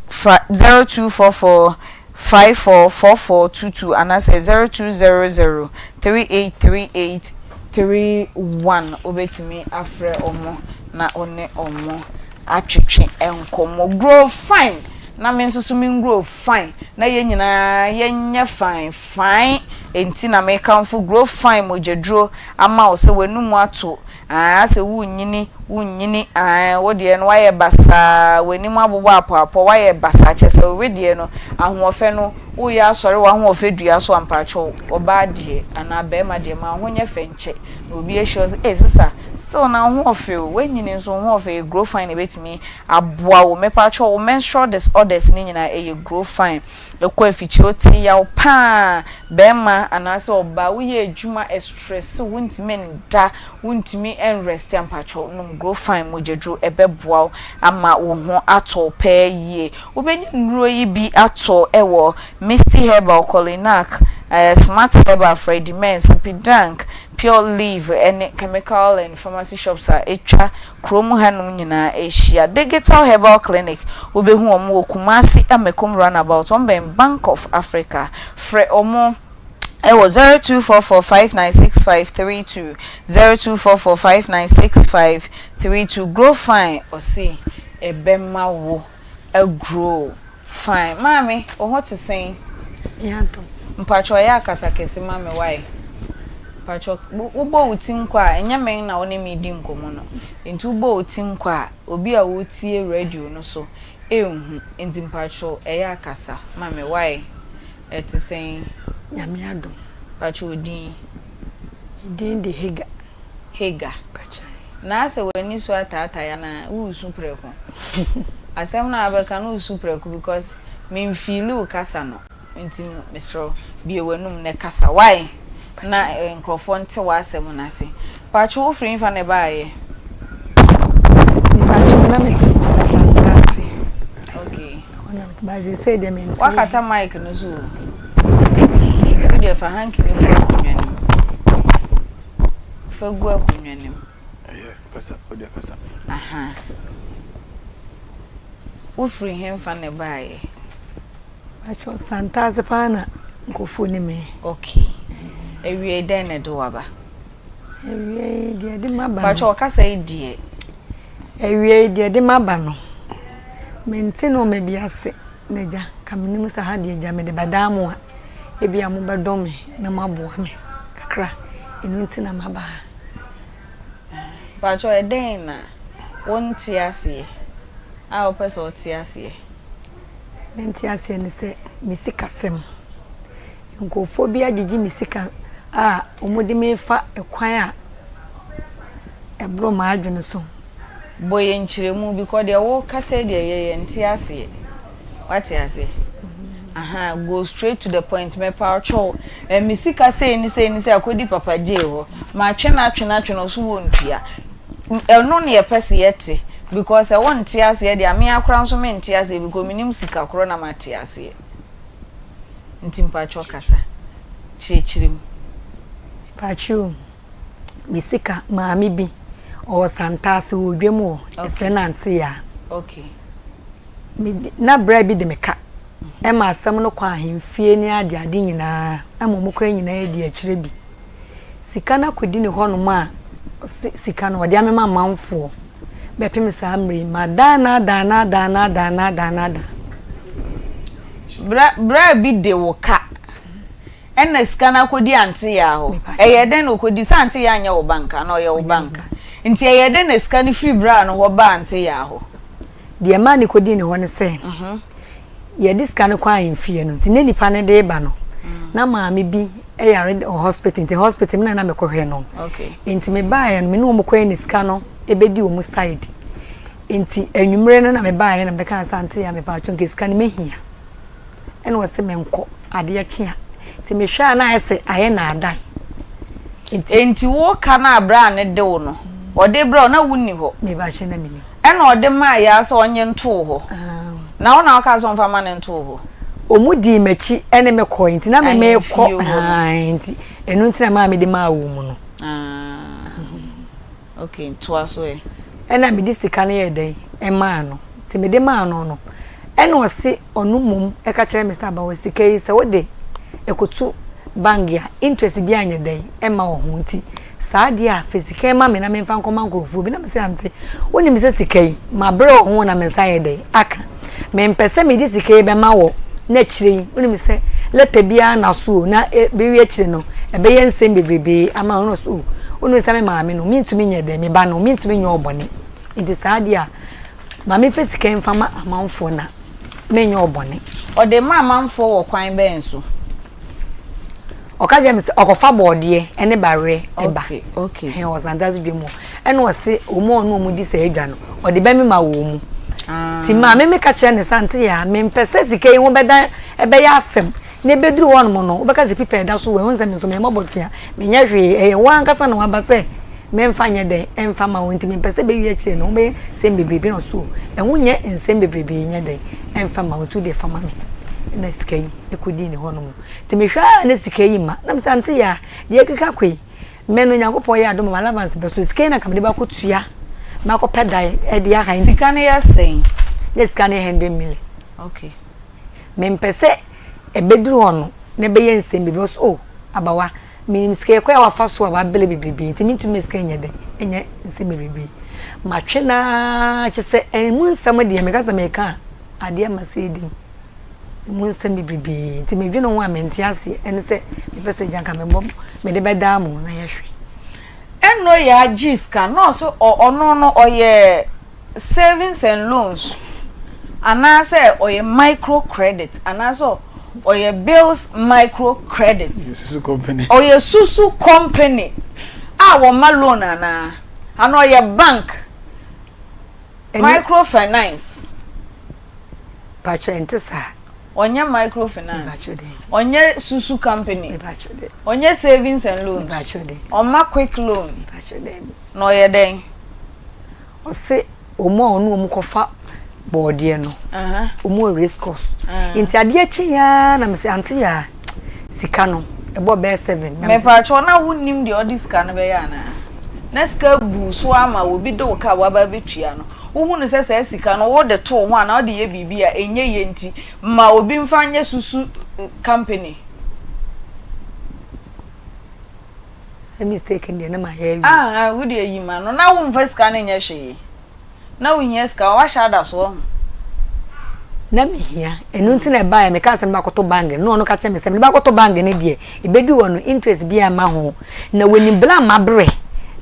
05, 0244544422, anaasɛ 0200383831. Wobɛtumi afrɛ ɔmo na ɔne ɔmo atwetwe nkɔmmɔ. Grow fine na me nso so me grow fine na yɛn nyinaa yɛnyɛ fine fine. Nti na mekamfo Grow Fine mogyaduro ama wo sɛ w'anum ato aa sɛ wonyini wonyini aa, wo deɛ no wayɛ basaa, w'anim abobɔ apɔapɔ, wayɛ basaa, kyɛ sɛ wo deɛ no ahoɔfɛ no woyɛ asɔre w'ahoɔfɛ dua so ampakyɛw. Ɔbaa deɛ anaa bɛrima deɛ ma ho nyɛ fɛ nkyɛ na obi ahyia sɛ, "Hey sister, still na ho ɔfɛ o, wanyini nso ho ɔfɛ." Yɛ Grow Fine na ebɛtumi aboa wo. Mepaakyɛw, wo menstrual disorders ne nyinaa, ɛyɛ Grow Fine. Ɛkɔ afikyire wote yaw paa, bɛrima anaasɛ ɔbaa woyɛ adwuma, stress, wontumi nda, wontumi nrest, ampakyɛw nom Grow Fine mogyaduro, ɛbɛboa wo ama wo ho atɔ pɛɛ yie. Wobɛnya nnuro yi bi atɔ ɛwɔ Misty Herbal, Colinac, Smart Herbal, Freddy Mens, Pidank, Pure Leaf ɛne chemical and pharmacy shops a atwa kurom hanom nyinaa ahyia. Digital Herbal Clinic, wobɛhu wɔn wɔ Kumasi Amakom Roundabout, wɔn bɛn Bank of Africa. Frɛ wɔn ɛwɔ 0244596532, 0244596532. Grow Fine ɔsi ɛbɛma wo agrow fine. Maame, wo ho te sɛn? Mpatwɔ, ɔyɛ akasa kɛse ma me wae. Mpatwɔ, wobɔ wo ti nkɔ a ɛnyɛ me na wo ne me di nkɔmmɔ no, nti wobɔ wo ti nkɔ a obi a wotie radio no so ɛnhu, nti mpatwɔ ɛyɛ akasa ma me wae. Ɛte sɛn? Nyame adom. Mpatwɔ, odin? Din de Hega. Hega. Na asɛ w'ani so ataatae anaa woresu prɛko? Asɛm no a wobɛka no wosu prɛko because me nfeeli wo kasa no nti mesrɛ wo bue w'anum na kasa wai na nkurɔfoɔ nte w'asɛm no ase. Paatwo wo firi hefa na ɛbaeɛ? Mepaatwo na mete Santase. Okay. Ɛhɔ na mete ba seesei deɛ mente. Wakata mic no so o. Nti wo deɛ fa hanky no gu akonnwa no mu. Fa gu akonnwa no mu. Ɛyɛ kasa, wo deɛ kasa. Aha. Wofiri henfa na ɛbaeɛ? Pakyɛ Santase paa na nkurɔfoɔ nim me. Okay. Awiei dɛn na ɛde wo aba? Awiei deɛ ɛde m'aba no. Pakyɛ ɔkasa yi deɛ. Awiei deɛ ɛde m'aba no, mente nnoɔma bi ase n'agya, nka menim sɛ ha deɛ agya mede bɛdaa mo a, ebia mobɛdɔ me na moaboa me kakra, ɛno nti na maba ha. Mpakyɛw ɛdɛn na wonte aseɛ a wopɛ sɛ wote aseɛ? Deɛ mente aseɛ ne sɛ me sikasɛm. Nkurɔfoɔ bi agyegye me sika a wɔde me refa kwan a ɛboro m'adwene so. Bɔ yɛn nkyerɛmu because deɛ wokasa yi deɛ yɛ yɛnte aseɛ. Wate aseɛ? Ahaa, go straight to the point. Mepawkyɛw, eh, me sika sei ne sei ne sei akɔdi Papa Jay hɔ. Matwe no atwe no atwe no, ɔso wɔntua. Ɛno ne yɛpɛ sɛ yɛte because sɛ wonte aseɛ deɛ a, me ara koraa nso mente aseɛ because mennim sika korɔ na mate aseɛ. Nti mpakyɛw kasa, kyerɛkyerɛ mu. Mepakyɛw, me sika, maame bi, ɔwɔ Santase, ɔwɔ dwam hɔ, yɛfrɛ no Auntie Yaa. Okay. Me na bra bi de me ka ma asɛm no kɔ ahemfie ne ade ade nyinaa ma wɔn koraa nyinaa adi akyire bi. Sika no akɔdi ne hɔnom a ɔse sika no ɔde amema amanfoɔ bɛpem saa mmerɛ yi madan no adan no adan no adan no adan no adan no. Bra bra bi de wo ka ɛna sika no akɔdi Ante Yaa hɔ. Ɛyɛɛ dɛn na ɔkɔdi? Sɛ Ante Yaa nyɛ wo bank anaa ɔyɛ wo bank? Nti ɛyɛɛ dɛn na sika no firi bra no hɔ baa Ante Yaa hɔ? Deɛ ɛmaa no kɔdii ne hɔ ne sɛ, yɛde sika no kɔ ahemfie no, nti na nipa no de reba no, na maame bi yare wɔ hospital, nti hospital me na na mekɔhwɛ no. Nti mebaeɛ no, me ne wɔn kɔɛ ne sika no ɛbɛdi wɔn side. Nti anwummerɛ no na mebaeɛ na mebɛkaa sɛ ante a mepatwo nka sika no mɛhia. Ɛna ɔse menkɔ, adeɛ kye a. Nti mehwɛ a na ayɛ sɛ ayɛ nnaadae. Nti. Enti wo ka no a berɛ a ne de wo no, ɔde brɛ wo na wonni hɔ? Mebakyɛ na menni hɔ. Ɛna ɔde maa Yaa sɛ ɔnye ntoo hɔ. Na wo na wokaa sɛ ɔmfa mma no ntoo hɔ? Wɔn dii m'akyi ne me kɔe nti na me merekɔ ae nti ɛno nti na maa mede maa wɔn mu no. Ah, okay, toa so ɛ. Ɛna mede sika no yɛɛ dɛn ɛmaa no nti mede maa no no ɛna ɔse ɔno mmom ɛka kyerɛ me sɛ abawa sika yi sɛ wode ɛkɔto bank a interest bi anyɛ dɛn ɛma wɔ ho nti Saa deɛ a, fa sika yi ma me na memfa nkɔma nkurɔfoɔ bi. Na mese, Ante, wonim sɛ sika yi, mabrɛ wɔ ho na me nsa ayɛ dɛn? Aka. Mempɛ sɛ mede sika yi bɛma wɔ na akyire yi, wonim sɛ lɛtɛ biara nna so o, na ɛbɛwie akyire no, ɛbɛyɛ nsɛm bebrebee ama wo. Na ɔse, O, wonim sɛ me maame no, mentumi nyɛ dɛn, me ba no, mentumi nyɛ wo bɔne. Enti saa deɛ a, ma memfa sika yi mfa ma amanfoɔ na menyɛ wo bɔne. Ɔde ma amanfoɔ wɔ kwan bɛn so? Ɔka kyerɛɛ me sɛ ɔkɔfa bɔɔdeɛ ne baweɛ ba ɛhɛn wɔ Santase dwa mu hɔ. Ɛna ɔse wɔn a ɔne wɔn di saa dwa no, ɔde bɛmema wɔn mu. Nti maame me ka kyerɛ no sɛ ante yaa, mempɛ sɛ sika yi ho bɛdan ɛbɛyɛ asɛm na ɛbɛduru hɔnom no, wobɛka sɛ pipa ɛda so wɔ ɛho sɛ me nso memmɔ bosea, menyɛ hwee, ɛyɛ wo ankasa na waba sɛ memfa nyɛ dɛn ɛmfa ma wo nti mempɛ sɛ bɛwie akyire no wobɛyɛ nsɛm bebrebe na ɔse o, ɛho nyɛ nsɛm bebrebe nyɛ dɛn ɛmfa ma wo nti wodeɛ fa ma me. Ɛna sika yi ɛkɔdii ne hɔnom. Nti mehwɛ a na sika yi mma. Na mese ante yaa, deɛ ɛkeka kɔ yi, me no Nyankopɔn yɛ adom a m'allowance bɛso, sika yi na nka mede bɛakɔtua, makɔpɛ dan de aha nti. Sika no yɛ sɛn? Na sika no yɛ hundred million. Okay. Mempɛ sɛ ɛbɛduru hɔ no na ɛbɛyɛ nsɛm bebree, ɔse oh abawa, menim sika yi kwan a wafa so a wabrɛ bebrebe nti mentumi mma sika yi nyɛ dɛn, nyɛ nsɛm bebrebe. Matwe no ara kyerɛ sɛ ɛmu nsɛm deɛ meka sɛ meka a, adeɛ ma sɛ ɛdi. Emu nsɛm bebrebe nti medwene ho a mente aseɛ ɛne sɛ mepɛ sɛ gya nka mebɔ mede bɛdaa mo na yɛhwɛ. Ɛnno yaa gyee sika na ɔse ɔno no ɔyɛ savings and loans anaasɛ ɔyɛ micro credit anaasɛ ɔyɛ bills micro credit ɔyɛ susu company a wɔma loan anaa anaa ɔyɛ bank. Microfinance. Pakyɛ ɛnte saa. Ɔnyɛ microfinance. Ɔnyɛ susu company. Ɔnyɛ savings and loans. Ɔmma quick loan. Na ɔyɛ dɛn? Ɔse wɔn a ɔne wɔn kɔfa bɔɔdeɛ no, wɔn wɔ race course. Nti adeɛ kye yaa na mese ante yaa sika no ɛbɔ bɛyɛ 7. Mepaakyɛw na wonnim deɛ ɔde sika no bɛyɛ anaa? Na sika bu so ama obi de wo ka waba abɛtua no. Wohu no sɛ saa sika no wode to wo ho anaa wode yɛ biribi a ɛnyɛ yie nti ma obi mfa nyɛ susu company. Saa mistake no deɛ na mayɛ awie. Ah, wo deɛ yi ma no na womfa sika no nyɛ hwee. Na wohia sika, wahyɛ ada so ɔho. Na mehia, ɛno nti na ɛbaeɛ mekaa sɛ mebɛakɔtɔ bank no, na ɔno ka kyerɛ me sɛ mede bɛakɔtɔ bank no deɛ ɛbɛdu hɔ no interest biara mma ho. Na wɔnim berɛ a mabrɛ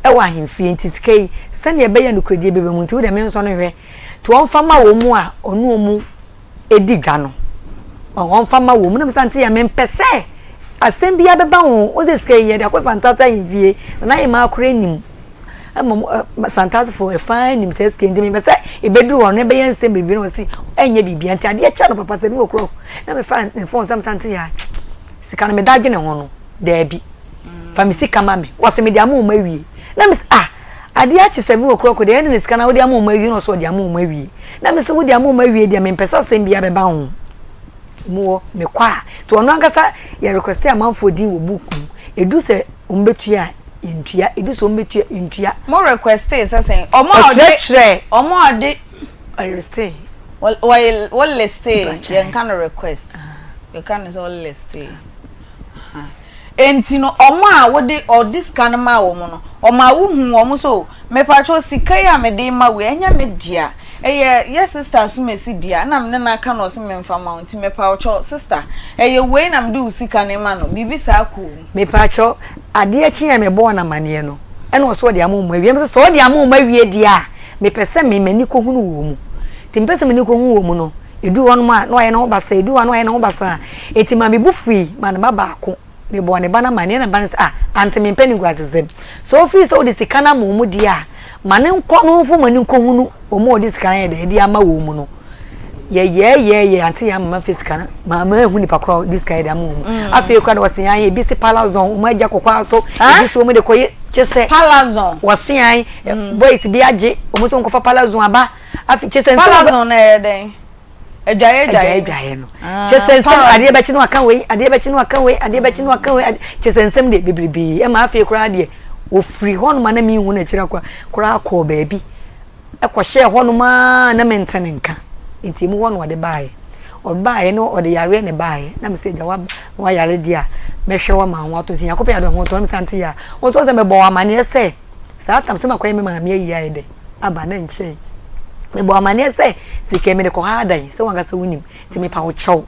wɔ ahemfie nti sika yi sɛdeɛ ɛbɛyɛ a nokorɛdie bɛba mu nti wo deɛ mensɔ no nhwɛ. Nti ɔmfa ma wɔn a ɔne wɔn di dwa no, ɔmfa ma wɔn. Na mesa nti yɛ mempɛ sɛ asɛm biara bɛba ho, wo sɛ sika yi yɛde akɔ Santase ahemfie, Nana Ahemaa koraa nim. Mmom Santasefo ɛfa nim saa sika nti mepɛ sɛ ɛbɛduru hɔ no ɛbɛyɛ nsɛm bebree na ɔsi ɛnyɛ biribiara nti adeɛ kyɛ no papa sɛ ne wɔ kuro na mefa ne fon so sante ya sika no meda adwene ho no daabi fa me sika ma me wɔsɛ mede ama wɔn awie na me ah adeɛ akye sɛ me wɔ kuro kɔ deɛ ɛne ne sika na wode ama wɔn awie na ɔsɛ ɔde ama wɔn awie na me sɛ wode ama wɔn awie deɛ mempɛ sɛ asɛm biara bɛba ho mu hɔ mekɔ a nti ɔno ankasa yɛ request amanfoɔ din wɔ book mu ɛdu sɛ wɔn bɛtua a yɛntua ɛdu sɛ wɔn bɛtua yɛntua. Mo requestee sɛ sɛn? Ɔmo a ɔde Ɔkyerɛkyerɛ. Ɔmo a ɔde. Ɔlistee. Wɔ wɔ wɔ listee yɛnka no request yɛka no sɛ ɔlistee Enti no ɔmo a wode ɔde sika no maa wɔn no ɔmaa wohuu wɔn sɛ o mepakyɛw sika yi a mede rema wo yi ɛnyɛ me dea Ɛyɛ yɛ sister Asumasi dea na me ne no aka na ɔse memfa ma wo nti mepawokyɛw sister ɛyɛ wei na mede wo sika no rema no biribi saa kɔɔ mu. Mepakyɛw, adeɛ kyeeɛ a mebɔɔ no amaneɛ no ɛna ɔse ɔde ama wɔn awie, mese sɛ ɔde ama wɔn awie deɛ a mepɛ sɛ me m'ani kɔhunu wɔn mu, nti mepɛ sɛ m'ani kɔhu wɔn mu no ɛduru hɔnom a na wayɛ ne ho basaa, ɛduru hɔ a na wayɛ ne ho basaa, nti maa me bo fui maa ne ba baako. Mebɔɔ ne ba no amanneɛ na ne ba no se, Ah, ante mempɛ animguasesɛm. Sɛ wofii sɛ wode sika no ama wɔn deɛ a, ma no nkɔ na ɔmfa wɔn ani nkɔhunu wɔn a wɔde sika no ayɛ dɛn de ama wɔn mu no. Yɛyɛɛyɛɛyɛ ante yɛn ama mamfa sika no ma manhu nipa korɔ a ɔde sika yɛ de ama wɔn mu. Mm. Afei koraa de wɔse an ebi se palazon wɔn agya kɔkɔ aso, ebi se wɔn de kɔyɛ kyɛ sɛ palazon wɔse an mm. boys bi agye wɔn nso wɔnkɔfa palazon aba. Afei kyɛ sɛ nsɛm palazon na ɛyɛ dɛn? Adwaeɛ adwaeɛ adwaeɛ no kyɛ sɛ nsɛm adeɛ bɛkye no aka wei adeɛ bɛkye no aka wei adeɛ bɛkye no aka wei kyɛ sɛ nsɛm deɛ bebrebe ɛma afei koraa deɛ ofiri hɔnom a na menhu n'akyiri akwa koraa kɔɔ baabi ɛkɔhyɛɛ hɔnom a na mente ne nka nti emu hɔ na ɔde baeɛ ɔbaeɛ no ɔde yareɛ na ɛbaeɛ na mesɛ agya wayare deɛ a mɛhwɛ wo ama ho atɔ nti Nyankopɔn yɛ adom ho tɔ no mesɛ ante yɛ a wɔn nso sɛ mebɔ wɔ amaneɛ sɛ saa tam sɛ makɔyɛ me maame ayi ayɛ dɛ aba na nkyɛn. Mebɔɔ amanneɛ sɛ, Sika yi mede kɔha adan, sɛ w'ankasa wunim, nti mepa wo kyɛw.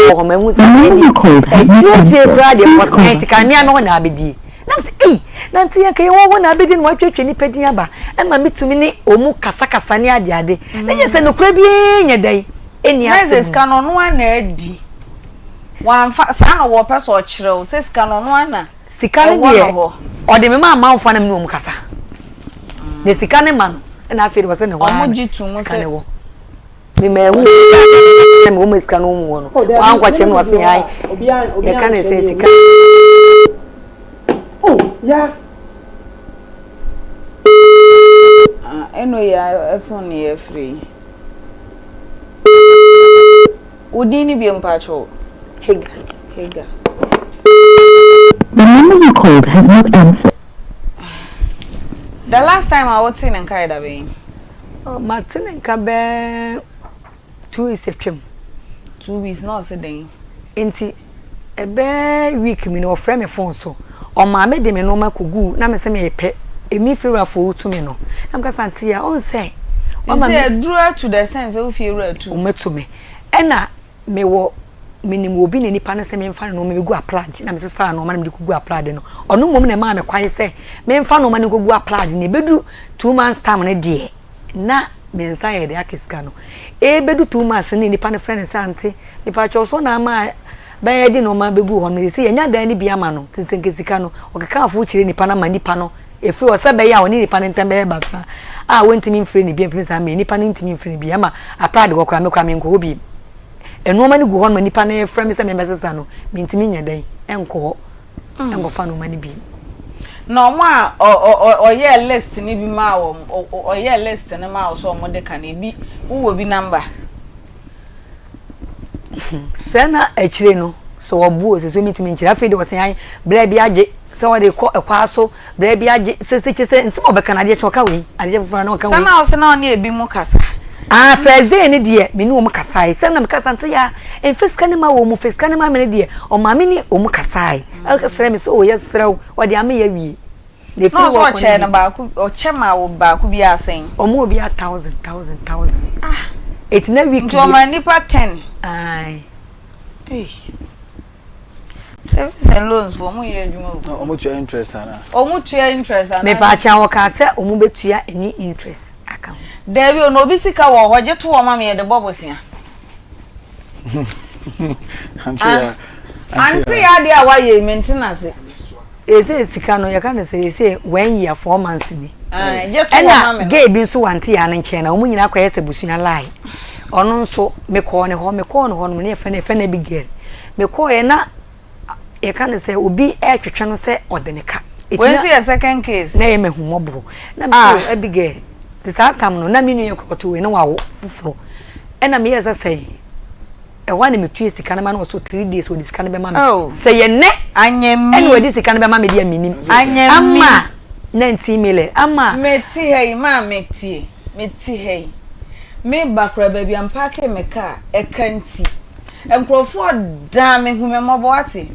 Wɔ hɔ mahu sɛ afei deɛ, akyiriakyiri koraa deɛ wɔsɛn sika no, me ara me hɔ na abɛdie. Na mese, ei, na nti yɛnka yɛwɔ hɔ na abɛdie na wɔatwerɛtwerɛ nnipa din aba, ɛma metumi ne wɔn kasakasa ne adeade. Na nyɛ sɛ nokorɛ biara nyɛ dɛn, ɛnni Na asɛm sɛ mu. sika no ɔno ara na adi. Wamfa, saa na wɔpɛ sɛ ɔkyerɛ wo, sɛ sika no ɔno ara na. Sika no deɛ ɔde mema amanfoɔ na me ne wɔn kasa na sika no ma no ɛna afei de wɔsɛ ne hɔ ara sika no wɔ mema ɛhu kyerɛ me wɔn sika no wɔn wɔ no wɔn ankɔ kyerɛ me wɔsɛ yan yɛka ne sɛ sika. Oh, yeah. Ɛno yɛ ɛfon ne yɛ firi. Wo din ne bio mpakyɛw? Hagar. Hagar. The number you called has not answered. The last time a wotee ne nka yɛ da bɛn? Oh, mate ne nka bɛɛ 2 weeks atwam. 2 weeks na ɔse dɛn? Nti ɛbɛɛ week mi no ɔfrɛ me phone so. Ɔmaa me de me nneɛma kɔguu na me sɛ mepɛ emi fiewurafoɔ wotu me no. Na meka sɛ ante a ɔn sɛ wama me. Sɛ aduru to the extent sɛ wo fiewura tu. Wɔatu me. Ɛna mewɔ menim obi na nipa no sɛ memfa ne nneɛma bɛgu aplade na mesesaa nneɛma no mede kɔgu aplade no. Ɔno mmom na ɛmaa me kwan sɛ memfa nneɛma no nkɔgu aplade no. Ɛbɛdu 2 months time no deɛ na me nsa yɛ de aka sika no. Ɛbɛdu 2 months no nipa no frɛ no sɛ ante mepakyɛw so na ama bɛyɛ de nneɛma bɛgu hɔ no sɛ yɛnya dan no bi ama no nti sɛ nka sika no ɔkeka afo kyerɛ nipa no ama nipa no ɛfiri hɔ sɛ bɛyɛ a ɔne nipa no ntam bɛyɛ basaa a wɔntumi mfrɛ ne bi mfiri saa mmerɛ nipa no ntumi mfrɛ ne bi ama aplade hɔ koraa me koraa menkɔ hɔ bi. Nnoɔma no gu hɔ nom a nnipa no refrɛ me sɛ memmɛsesa no, mentumi nyɛ dɛn nkɔ hɔ nkɔfa nnoɔma no bi. Na wɔn a ɔyɛɛ list no bi maa wɔn, ɔyɛɛ list no maa wo sɛ wɔde ka no, ebi, wowɔ bi number? Sɛ na akyire no, sɛ wɔbo o, sɛ sɛ mentumi nkyerɛ. Afei deɛ ɔse ae, berɛ bi agye sɛ wɔde kɔ ɛkwaa so, berɛ bi agye sɛ sɛ kyɛ sɛ nsɛm a ɔbɛka no adeɛ kye ɔka wei, adeɛ foforɔ na ɔka wei. Sɛ na ɔse na ɔne ebinom kasa. Ah, first day no deɛ me ne wɔn kasae. Sɛ na mekasa nte ya, mfa sika no ma wɔn, fa sika no ma me no deɛ, ɔmaa me ne wɔn kasae. Ɔsrɛ me sɛ, oh yɛsrɛ wo, ɔde ama yɛ awie. Na ɔsɛ ɔkyɛɛ no baako, ɔkyɛ maa wo baako biara sɛn? Ɔmo obiara thousand, thousand, thousand. Ah! Eti na week Nti ɔmaa nnipa ten? Ae. Ei. Savings and loans fo, ɔmo yɛ adwuma o. Na ɔmo tua interest anaa? Ɔmo tua interest anaa? Mepaakyɛw, wɔkaa sɛ ɔmo bɛtua ɛne interest aka ho. Daabi o, na obi sika wɔ hɔ, gye to hɔ ma me, yɛde bɔ bosea. Ante ya adeɛ a wayɛ yi mente n'ase. Ese sika no yɛka no sɛ ese one year four months ni. Ɛna gay bi nso wante ya no nkyɛn na wɔn nyinaa kɔyɛ sɛ busua lie. Ɔno nso mekɔɔ ne hɔ mekɔɔ ne hɔ nom ne yɛfɛ no yɛfɛ no Abigail. Mekɔɔ yɛ na yɛka no sɛ obi ɛretwetwe no sɛ ɔde ne ka. Wei nso yɛ second case. Na ɛyɛ m'ahummɔborɔ. Na mekɔɔ Abigail te saa tam no na me nua kura ɔte wei na wawo foforɔ. Ɛna meyɛɛ sɛ sɛn ɛhɔ a na metua sika no ma no ɔso three days ɔde sika no bɛma me Oh. sɛ yɛ nnɛ Anyɛ ɛna mi. ɔde sika no bɛma me deɛ menim Anyɛ mi. ama 19 million ama Mete ha yi, maame tie, mete ha yi, meba koraa baabi a mpaake me kaa, ɛka nti, nkurɔfoɔ daa me hu me mmɔbɔ wate,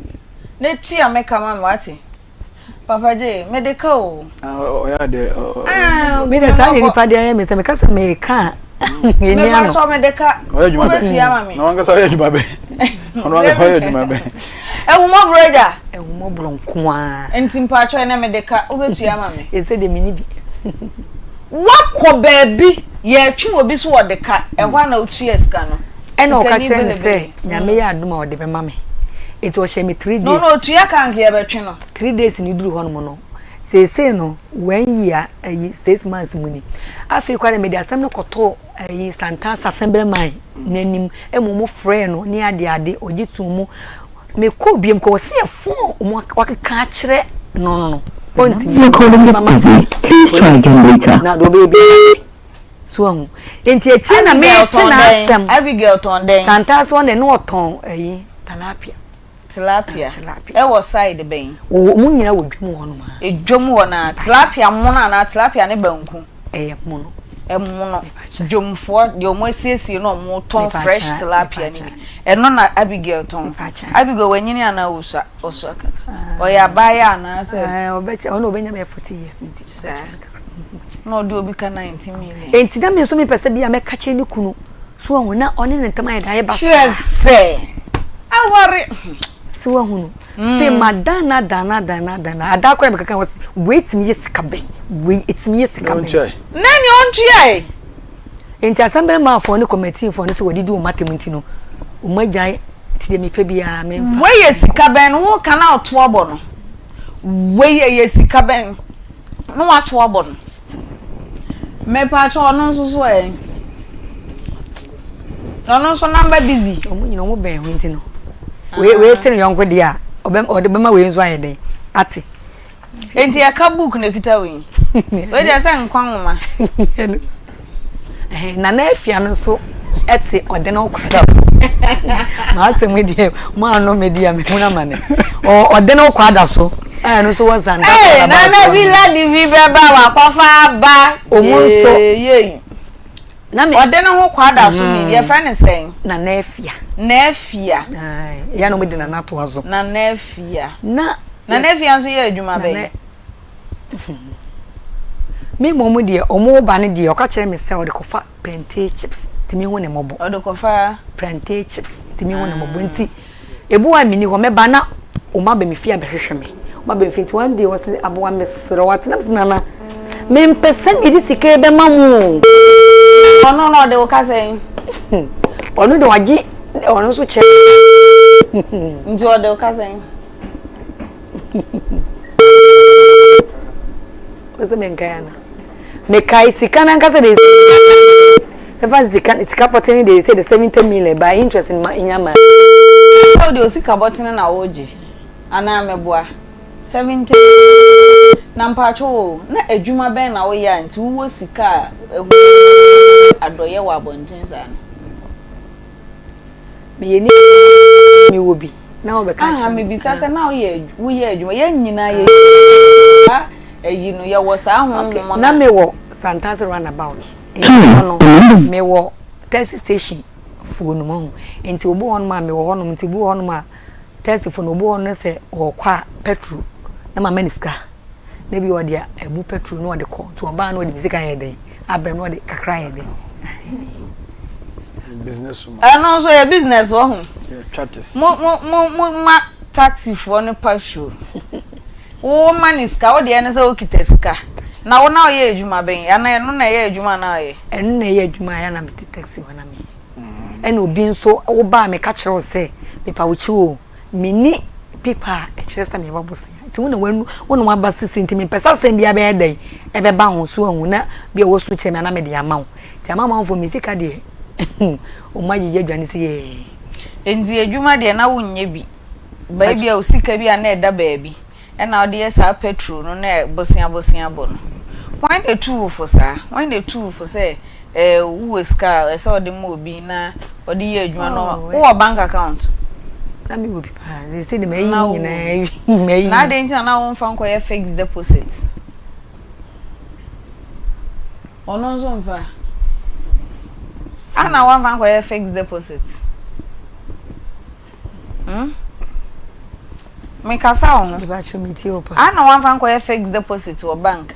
na tua me ka ma me wate. Papa J, mede ka o. Ah, ɔyɛ adeɛ. Ah, me de saa de nipa de ayɛ me sɛ meka sɛ meka a ɛni ano. Mepa mede ka. Ɔyɛ adwuma bɛn? Wobɛtua ma me. Na wankasa ɔyɛ adwuma bɛn? Ɔno wankasa ɔyɛ adwuma bɛn? Ɛhumɔborɔ agya. Ɛhumɔborɔ nko ara. Nti mpakyɛ ɛnɛ mede ka wobɛtua ma me. Ɛsɛ de meni bi. Wakɔ baabi yɛtwe obi so wɔde ka ɛhɔ a na wotua sika no. Ɛna ɔka kyerɛ me sɛ Nyame yɛ adom a ɔde bɛma me. Nti ɔhyɛ me three days. No no otua ka anka yɛbɛtwe no. Three days no duru hɔ nom no, seesei no one year ayi six months mu ni. Afei koraa deɛ mede asɛm no kɔtoo ayi Santase Assemblyman n'anim ɛma wɔn frɛɛ no ne ade ade ɔgye too mu. Mekɔɔ biom kɔ ɔse ɛfon a wɔn wakeka akyerɛ no no no ɔntumi mama police na deɛ ɔbɛyɛ biara. So wahu? Nti akyire na Abigail mete tɔn dɛn? n'asɛm. Abigail tɔn dɛn? Santaa so ɔno na ɔtɔn ayi tilapia. Tilapia. Ah, tilapia. Ɛwɔ side bɛn? Wɔ wɔn nyinaa wɔ dwam hɔ nom a. Edwam hɔ na tilapia mono anaa tilapia ne banku? Ɛyɛ mono. Ɛmono. Dwamfoɔ deɛ wɔn asiesie na wɔn tɔn fresh tilapia no bi. Ɛno na Abigail tɔn. Abigail wanyini anaa osua? Osua kakra. Ɔyɛ abaayewa anaasɛ? Ɔbɛkyɛ ɔno ɔbɛnya bɛyɛ 40 years nti. Saa. Na ɔde obi ka 19 million. Enti na me nso mepɛ sɛ bi a mɛka kyerɛ ne kunu. So wahu na ɔne ne ntam ayɛ dɛ ayɛ basaa. Kyerɛ sɛ aware. So wahu no. Afei madan no adan no adan no adan no ada koraa mekeka wɔ se wei tumi yɛ sika bɛn wei etumi yɛ sika bɛn. Na nea ɔntuae. Enti asɛmbrɛmaafoɔ ne kɔmɛtiifoɔ no sɛ wɔdidi wɔn atɛm nti no wɔn agyae nti deɛ mepɛ biara memfa. Wei yɛ sika bɛn no woka na ɔto abɔ no wei ɛyɛ sika bɛn. Na wato abɔ no. Mepakyɛ ɔno nso so ɛ? Na ɔno nso number busy. Ɔmo nyina ɔmo bɛn ho nti no. Wei wei te ne yɔnko deɛ a ɔbɛ ɔde bɛma wei nso ayɛ dɛn ate. Nti ɛka book na ekita wei. Wei deɛ sɛ nkwa nwoma. Nana Afia no nso te ɔde no kwada so. M'asɛm yi deɛ mo ano me deɛ me hunu amane. Ɔde no kwada so. Ɛno nso wɔ Zanda. Ee Nana bi ladi bi bɛba wakɔfa aba. Ɔmo nso. Na me ɔde ne ho kwada so ni yɛfrɛ ne sɛn? Nana Afia. Nana Afia. Ɛyɛ na ɔmo de Nana to aso. Nana Afia. Na Nana Afia nso yɛ adwuma bɛn? Me mmom deɛ, ɔmo ba no deɛ, ɔka kyerɛ me sɛ ɔde kɔfa plantain chips nti me hu ne mmɔbɔ. Ɔde kɔfa? Plantain chips nti me hu ne mmɔbɔ nti ebi wɔ a menni hɔ mɛba na ɔmo aba me fie abɛhwehwɛ me. Ɔmo aba me fie nti one day ɔse aboa mesrɛ wo ate na mese nana mempɛ sɛ mede sika yi bɛma mo o. Ɔno na ɔde wo ka sɛn? Ɔno deɛ wagye ɔno nso kyɛ. Nti ɔde wo ka sɛn? Ɔsɛ menkae ana? Mekae sika no ankasa de. Mɛfa sika sika pɔtee no deɛ sɛ de 70 million ba interest no ma nya ma. Sɛ wode osika bɔtene na wogye anaa mɛboa 70 Na mpakyɛw o, na adwuma bɛn na woyɛ a nti wowɔ sika a ɛho adɔyɛ wɔ abɔnten saa no? Meyɛ ni mewɔ bi na wɔbɛka kyerɛ me. Mebisa sɛ na woyɛ woyɛ adwuma yɛn nyinaa yɛ saa ayi no yɛwɔ saa honhom no. Na mewɔ Santase roundabout nti hɔ no mewɔ taxi station foɔ no mu nti obi wɔ hɔnom a mewɔ hɔnom nti obi wɔ hɔnom a taxi foɔ no obi wɔ hɔ no sɛ ɔrekɔ a petrol na mama no sika na bi ɔde abu petrol na ɔde kɔ nti ɔbaa na ɔde me sika yɛ dɛn abrɛ na ɔde kakra yɛ dɛn. Business woman. Ɛno nso yɛ business wɔ ho. Mo mo mo mo ma taxi foɔ no pa show. Wo ma ne sika wo deɛ ne sɛ wokita sika na wo na ɔyɛ adwuma bɛn anaa ɛno na ɛyɛ adwuma na ɔyɛ. Ɛno na ɛyɛ adwuma a yɛ na mete taxi hɔ na meyɛ. Ɛna obi nso wo ba a meka kyerɛ wo sɛ mepa wo kyɛw o, menni paper a ɛkyerɛ sɛ mebɔ bosea nti wo na wanu wo na waba sisi nti mempɛ sɛ asɛm biara bɛyɛ dɛn ɛbɛba ho so ahu na bi a wɔsu kyerɛ me a na mede ama wo nti ama amanfoɔ me sika deɛ wɔn agyegye adwane sɛ yɛɛ. Nti adwuma deɛ na wonyɛ bi, baabi a wo sika bi a na ɛda baabi ɛna wode yɛ saa petrol no na bosea bosea bɔ no. Hwan na etu wo fo saa? Hwan na etu wo fo sɛ eh, wowɔ sika a ɛsɛ ɔde ma obi na ɔde yɛ adwuma no? Oh, wowɔ bank account? Na me wɔ bi paa. Sɛ de mayi ne nyinaa mayi. Na adɛn nti na na womfa nkɔyɛ fixed deposit? Ɔno nso mfa. Ana wamfa nkɔyɛ fixed deposit? Hmm? Mekasa wo ho. Mepakyɛw metie wo paa. Ana wamfa nkɔyɛ fixed deposit wɔ bank?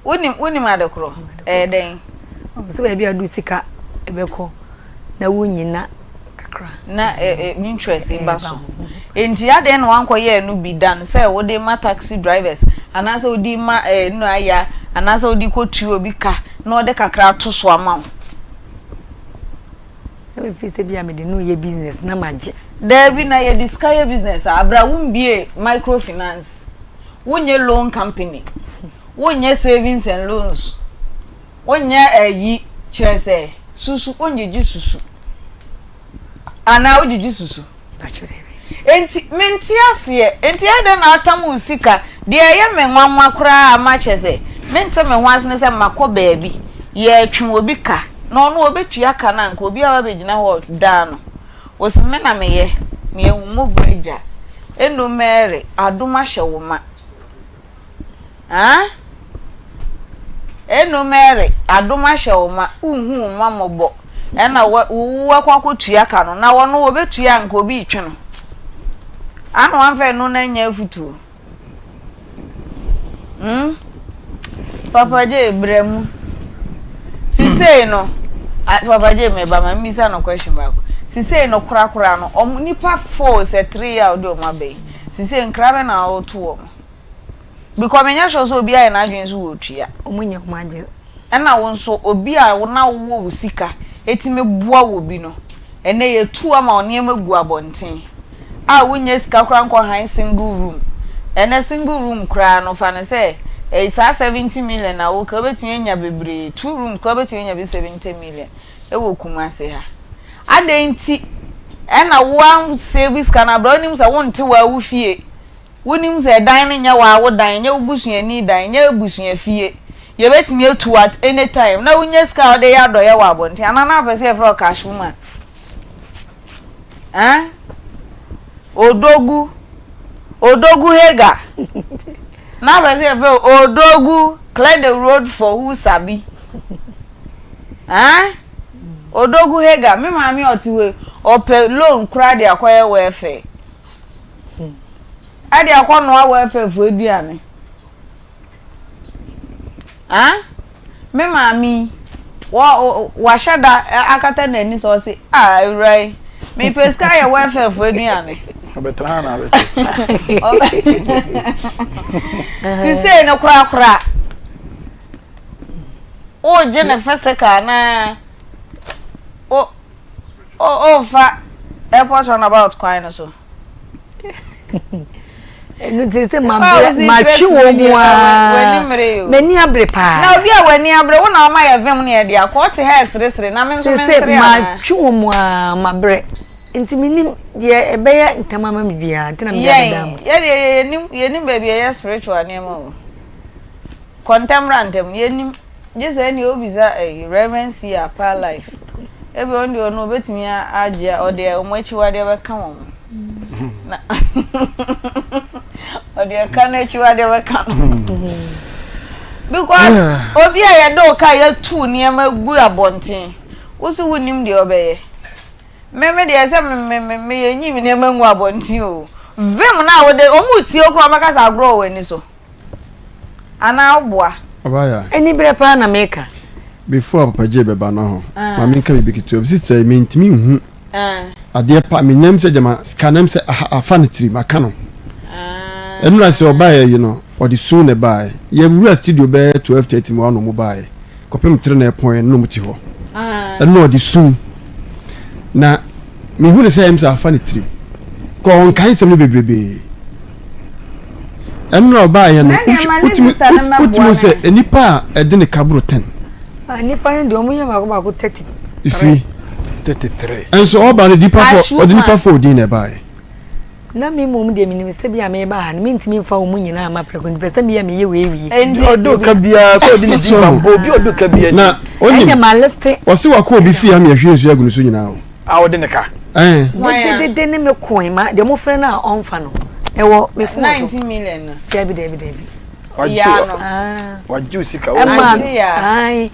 Wonim wonim ade korɔ? Ɛyɛ dɛn? Sɛ baabi a wode sika bɛkɔ na wonyina kakra. Na interest ba so. Enti adɛn na wankɔyɛ ɛno bi dan sɛ wode ma taxi drivers anaasɛ wode ma nnuaya anaasɛ wode kɔtua obi ka na ɔde kakra ato so ama wo? Na me feel sɛ bi a mede no yɛ business na magye. Daabi na yɛde sika yɛ business a abira wombie microfinance, wonyɛ loan company, wonyɛ savings and loans, wonyɛ ayi kyerɛ sɛ susu wongyegye susu anaa wogyegye susu. Enti mente aseɛ. Enti adɛn na atam wo sika? Deɛ ɛyɛ me nwanwa koraa a ma kyerɛ sɛ mente me ho ase ne sɛ makɔ baabi, yɛretwe obi ka na ɔno ɔbɛtua ka no a nka obi aba abɛgyina hɔ daa no. Ɔse me na meyɛ, meyɛ ahummɔborɔ agya. Eno Mary, adom ahyɛ wo ma. Haa? Eno Mary, adom ahyɛ wo ma, wonhu wo mma mmɔbɔ, ɛna wo wakɔ akɔtua ka no, na wɔno wɔbɛtua a nka obi retwe no. Ana wamfa ɛno no anya afutuo? Hmm? Papa J, brɛ mu. Sisei no, Papa J meba ma mbisa no question baako. Sisei no korakora no, ɔmo nipa four sɛ three a wode ɔmo aba yi, sisei nkra bɛ na woto wɔn? Because menyɛ sure sɛ obi ayɛ n'adwene sɛ ɔretua. Ɔmo nyɛ ɔmo adwene. Ɛna wo nso obi a na wowɔ wo sika ɛtumi boa wɔ bi no, ɛnɛ yɛtu ama wo nneɛma gu abɔnten a wonnya sika koraa nkɔ han single room. Ɛnɛ single room koraa no fa no sɛ ɛyi saa 70 million na woka wobɛtumi anya bebree, two room koraa wobɛtumi anya bi 70 million ɛwɔ Kumasi ha. Adɛn nti ɛna wo an save sika no abrɛ wonim sɛ wonte wo a wo fie Wonim sɛ dan no nyɛ waa wo dan, ɛnyɛ wo busuani dan, ɛnyɛ abusua fie. Yɛbɛtumi atu wo at any time na wonya sika a wode yɛ adɔeɛ wɔ abɔnten anaa na wopɛ sɛ yɛfrɛ wo cash woman? Eh? Odogu. Odogu Hagar. Na wopɛ sɛ yɛfrɛ wo Odogu clear the road for who sabi. Eh? Odogu Hagar. Me maame a ɔte hɔ yi, ɔpɛ loan koraa de akɔyɛ welfare. Ɛde akɔnoa wɛlfɛɛfoɔ aduane. Ah, me maame yi, wɔ wahyɛ da akata n'ani sɛ ɔse, ah, awura yi, mepɛ sika ayɛ wɛlfɛɛfoɔ aduane. Ɔbɛtena ha na abɛte. Sisei no korakora, wogye ne physical anaa wo O o fa airport roundabout kwan no so. Ɛno nti sɛ mabrɛ matwe wɔn mu aa m'ani abere paa. Na obi a w'ani abere wo na ɔma yɛ vim ne yɛde akɔ ɔte ha ɛseresere na me nso mensere anaa. Matwe wɔn mu aa mabrɛ nti menim deɛ ɛbɛyɛ ntɛm ama me biara nti na mede abɛdan mu. Yɛn yɛdeɛ yɛnim yɛnim baabi ɛyɛ spiritual nneɛma o kɔ ntɛm bra ntɛm yɛnim. Gye sɛ ɛnneɛ wobisa ɛyi Reverend C a Paa Life. Ebi ɔno deɛ ɔno obetumi agye a ɔde wɔn akyiwadeɛ bɛka wɔn. Na ɔde ɛka no akyiwadeɛ bɛka no. Because obi a yɛde wo ka yɛtu nneɛma gu abɔnten, wo so wonim deɛ ɔbɛyɛ. Me me deɛ sɛ me me me me yɛnyi me nneɛma ngu abɔnten o. Vim na wode wɔn tie koraa wɔbɛka sɛ agorɔ wɔ w'ani so. Anaa woboa? Ɔbaa ya. Aniberɛ paa na meka. Before Papa J bɛba no ho, ma menka biribi ketewa bi. Sister yi, mentumi nhu adeɛ pa, menam sɛ gyama sika nam sɛ aha afa ne tirim, aka no. Ɛnora sɛ ɔbaeɛ yi no, ɔde su na ɛbaeɛ. Yɛwura studio bɛyɛ 12:30 mu hɔ na ɔmo baeɛ. Kɔpem 3 na ɛpɔn na ɔmo te hɔ. Ɛnora ɔde su. Na mehu no sɛ ɛm sɛ afa ne tirim. Kɔ ɔnkae nsɛm no bebrebee. Ɛno na ɔbaeɛ no, wotumi sɛ nnipa a ɛde ne ka boro 10. Ah, nnipa no deɛ ɔmo yɛ baako baako 30. You see? 33. Ɛnso ɔba no nipa fɔ ɔde nipa fɔ odin na ɛbaeɛ. Na me mmom deɛ menim sɛ bi a meba ha no mentumi mfa wɔn nyinaa mma prɛko nti pɛ sɛ meyɛ meyɛ wei wie. Nti ɔde oka biara sɛ ɔde ne din ba bɔ obi ɔde oka biara na onim ɛnna ma liste. Ɔsi wakɔ obi fie ama yɛhwie nsuo agu ne so nyinaa o. A ɔde ne ka. Ɛn. Dededede ne me koe ma deɛ mo frɛ no a ɔnfa no ɛwɔ me phone so. 19 million no. Dabi dabi dabi. Yaa no. Wagye sika. Ɛma ayi.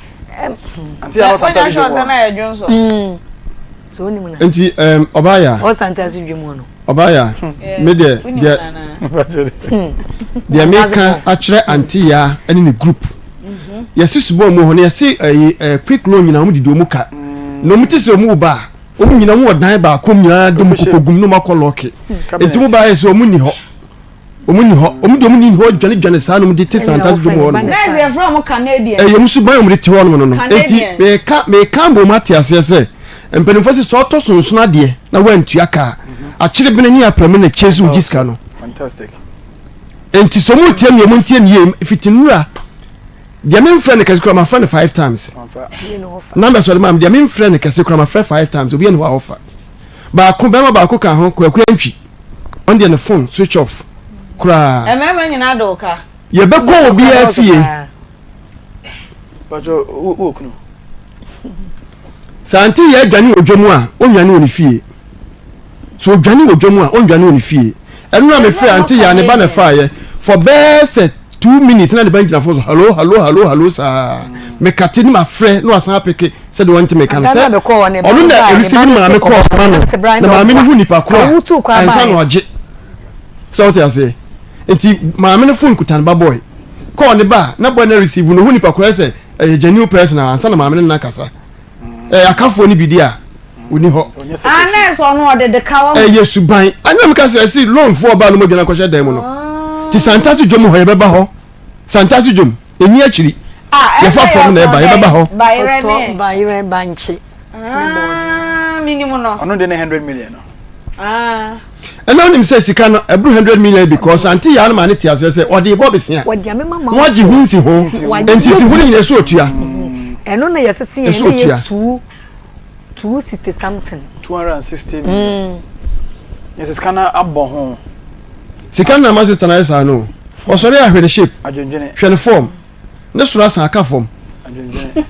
Ante yaa no santa bi dwom hɔ. So wonim na. Nti um, ɔbaa ya. Ɔwɔ santa so dwom hɔ no. Ɔbaa ya. Me deɛ deɛ deɛ meka akyerɛ ante ya ne ne group. Mhm. Yɛsi subɔ mu hɔ no yɛsi ɛyi eh, quick loan nyinaa wɔn didi wɔn ka. Na wɔn ti sɛ wɔn ba a wɔn nyinaa wɔn wɔ dan baako mu nyinaa de wɔn koko gum na wɔn akɔ lɔɔke. Nti wɔn ba yɛ sɛ wɔn ni hɔ. Wɔn ni hɔ wɔn de wɔn ni hɔ dwane dwane saa na wɔn de te santa dwom hɔ nom. Nɛɛsɛ yɛfrɛ wɔn Canadians. Ɛyɛ wɔn suban wɔn de te hɔ nom no no. Eti meka meka mbɔ wɔn ate aseɛ sɛ mpanimfoɔ sɛ sɛ ɔtɔ sonsono adeɛ na wɔantua kaa akyerebene ne aprɛme na kyɛ sɛ wogye sika no. Fantastic. Enti sɛ wɔn tie mi wɔn ntie mi yie fiti nnura deɛ memfrɛ no kɛse koraa mafrɛ no five times. Numbers ɔde maa mi deɛ memfrɛ no kɛse koraa mafrɛ five times obi ɛni hɔ a ɔfa baako bɛrima baako ka ho kwaku antwi. Ɔno deɛ ne phone switch off koraa. Mmarima nyinaa de wo ka. Yɛbɛkɔ obiara fie. Pacho wo wo kunu. Sɛ ante yɛ adwane wɔ dwa mu a, ɔnnwane wɔ ne fie. Sɛ ɔdwane wɔ dwa mu a, ɔnnwane wɔ ne fie. Ɛno na mefrɛ ante yɛ a ne ba na ɛfaeɛ for bɛɛ sɛ two minutes na ne ba no gyina fon so hallo hallo hallo hallo saa. Mekate ne mafrɛ na wasan apeke. Sɛdeɛ wɔnte me ka no sɛ ɔno na ɛreceive ne maame calls ma no na maame no hu nipa koro a ansa na ɔgye sɛ wote aseɛ nti maame no phone kuta ne ba boy call ne ba na boy no receive no hu nipa koro sɛ ɛyɛ genuine person a ansa na maame no nna kasa ɛyɛ akafoɔ no bi di a ɔni hɔ ɛyɛ suban ɛna meka sɛ ɛsi loanfoɔ ba no mɔdwana kɔhyɛ dan mu no nti santase dwom hɔ yɛbɛba hɔ Santase dwom, ɛnni akyiri. Ah, Yɛfa fam na ɛba, yɛbɛba hɔ. Bayerɛ ne. Ɔtɔ bayerɛ bankye. Ah, minim no. Ɔno de ne 100 million no. Ah. Ɛna wonim sɛ sika no ɛboro 100 million because ante yaa no ma ne te aseɛ sɛ ɔde bɔ besia. Wɔde amema ma. Na wagye ho nsi ho. Nti nsi ho no nyina ɛsɛ otua. Ɛno na yɛsese yɛn ne yɛ tuu. 260 something. 260 million. Mm. Yɛsɛ sika no abɔ ho. Sika no na ama sister no ayɛ saa no. Ɔsɔre a hwɛ ne shape. Adwendwene. Hwɛ ne form. Ne soro asan aka fam. Adwendwene.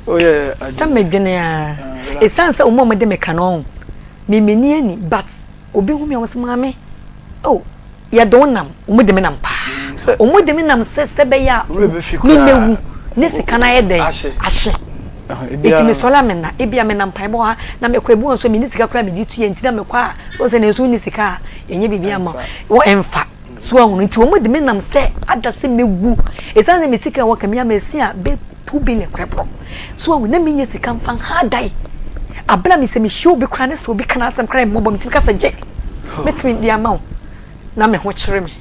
Oh yeah. Sɛ medwene a. Ɛsiane sɛ wɔn a wɔde me ka no ɔho. Me m'ani ani but obi hu me a wɔn sɛ maame. Oh. Yɛde wo nam, wɔn de me nam paa. Wɔn de me nam sɛ sɛ bɛyɛ a me mɛwu ne sika no ayɛ dɛn ahye. Eti me sɔre a me na ebi a me nam mpaebɔ ha na mekɔ ebi wɔ nso me ne sika koraa me de tu yɛ nti na mekɔ a wɔn sɛ na nso ne sika a ɛnyɛ biribi ama wɔ ɛnfa so ahunu nti wɔn de me nam sɛ ada sɛ mɛwu esan sɛ me sika wɔ kame ama esi a bɛ 2 billion koraa borɔ so ahu na menya sika mfa nha dan abena me sɛ mehyia obi koraa ne sɛ obi ka n'asɛm koraa mmɔbɔ metumi ka sɛ gye mɛtumi de ama wo na me ho kyere me.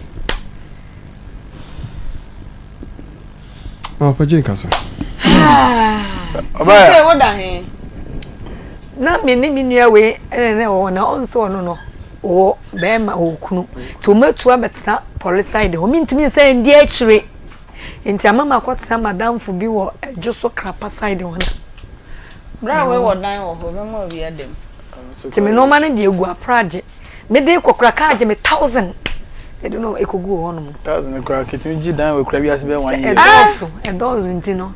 Papa gye nkasa. Sisi wo da he? Na me ne me nua wei ɛna na ɛwɔ hɔ na ɔnsɛ ɔno no. Ɔwɔ bɛrima, ɔwɔ kunu. Nti wɔatu abɛtena police side hɔ. Mentumi nsan ndi akyire. Nti ama makɔtena m'adamfo bi wɔ Adwo so Krapa side hɔ na. Bra wei wɔ dan wɔ hɔ, ɔbɛma obi ada mu. Nti me nnoɔma no deɛ egu apragye. Mede rekɔ koraa kaa gye me thousand. Yɛde no ɛkɔguu hɔnom no. Thousand koraa ketumi gye dan wɔ kura bi ase bɛyɛ one year. Ɛdɔɔso, ɛdɔɔso nti no.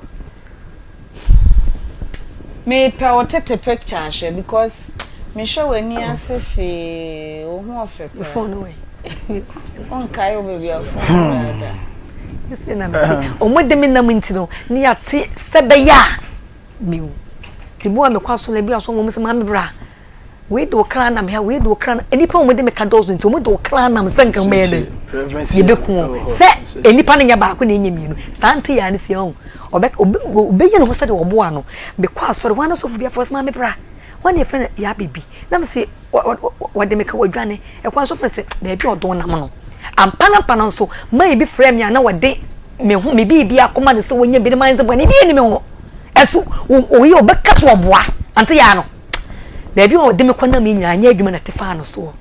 Mepɛ wo tete picture ahwɛ because mehwɛ w'ani ase fee wo ho ɔfɛ paa. Phone no wɛ. Wonkae wo baabi a phone koraa da. Sɛ na mete. Ɔmo de me nam nti no ne yɛate sɛ bɛyɛ a mewu. Nti bi wɔ a mekɔ asɔre bi asɔre wɔn sɛ maame bra. Wei de wo kra nam ha, wei de wo kra nam. Nnipa a wɔde me ka dɔɔso nti, wɔde wo kra nam sɛ nka wɔbɛyɛ dɛn? Yɛbɛku wɔn. Sɛ nnipa no nyɛ baako na ɛnyɛ mmienu. Saa nte yɛ a ne si ahu. Ɔbɛ ɔbɛyi ne ho sɛdeɛ ɔboa no. Mekɔ asɔre, wɔn asɔfo bi afɔ sɛ maame bra. Wɔn na yɛfrɛ no yɛ abɛbi. Na me se wɔde me ka wɔadwane. Ɛkwan so fɛ sɛ baabi a ɔdɔn nam no. Ampa na ampa no nso, maa ebi frɛ me a na wɔde me ho me biribi akɔma no sɛ wɔnyɛ bi ne maa nsɛ bɔne bi ɛni me ho. Ɛso oyi ɔbɛka so ɔboa. Ante yɛ ano. Baabi a ɔde me kɔnam yi nyinaa nyɛ adwuma na ɛte faa no soɔ.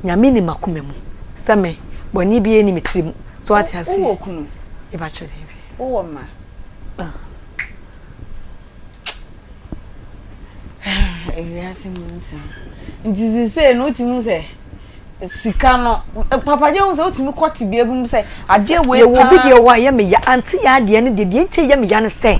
Nyame nim m'akoma mu sɛ me, bɔne biara nni me tirim. So wate aseɛ? Wowɔ kunu? Mepakyɛ daabi. Wowɔ mma? Ah. Ewiase mu nsɛm. Nti sesei no wotumi hu sɛ sika no papa gye hu sɛ wotumi kɔ tebea bi mu sɛ adeɛ wei paa. Yɛwɔ obi deɛ wɔ a ɛyɛ me ya ante yɛ adeɛ no deɛ deɛ nti ɛyɛ me ya ne sɛ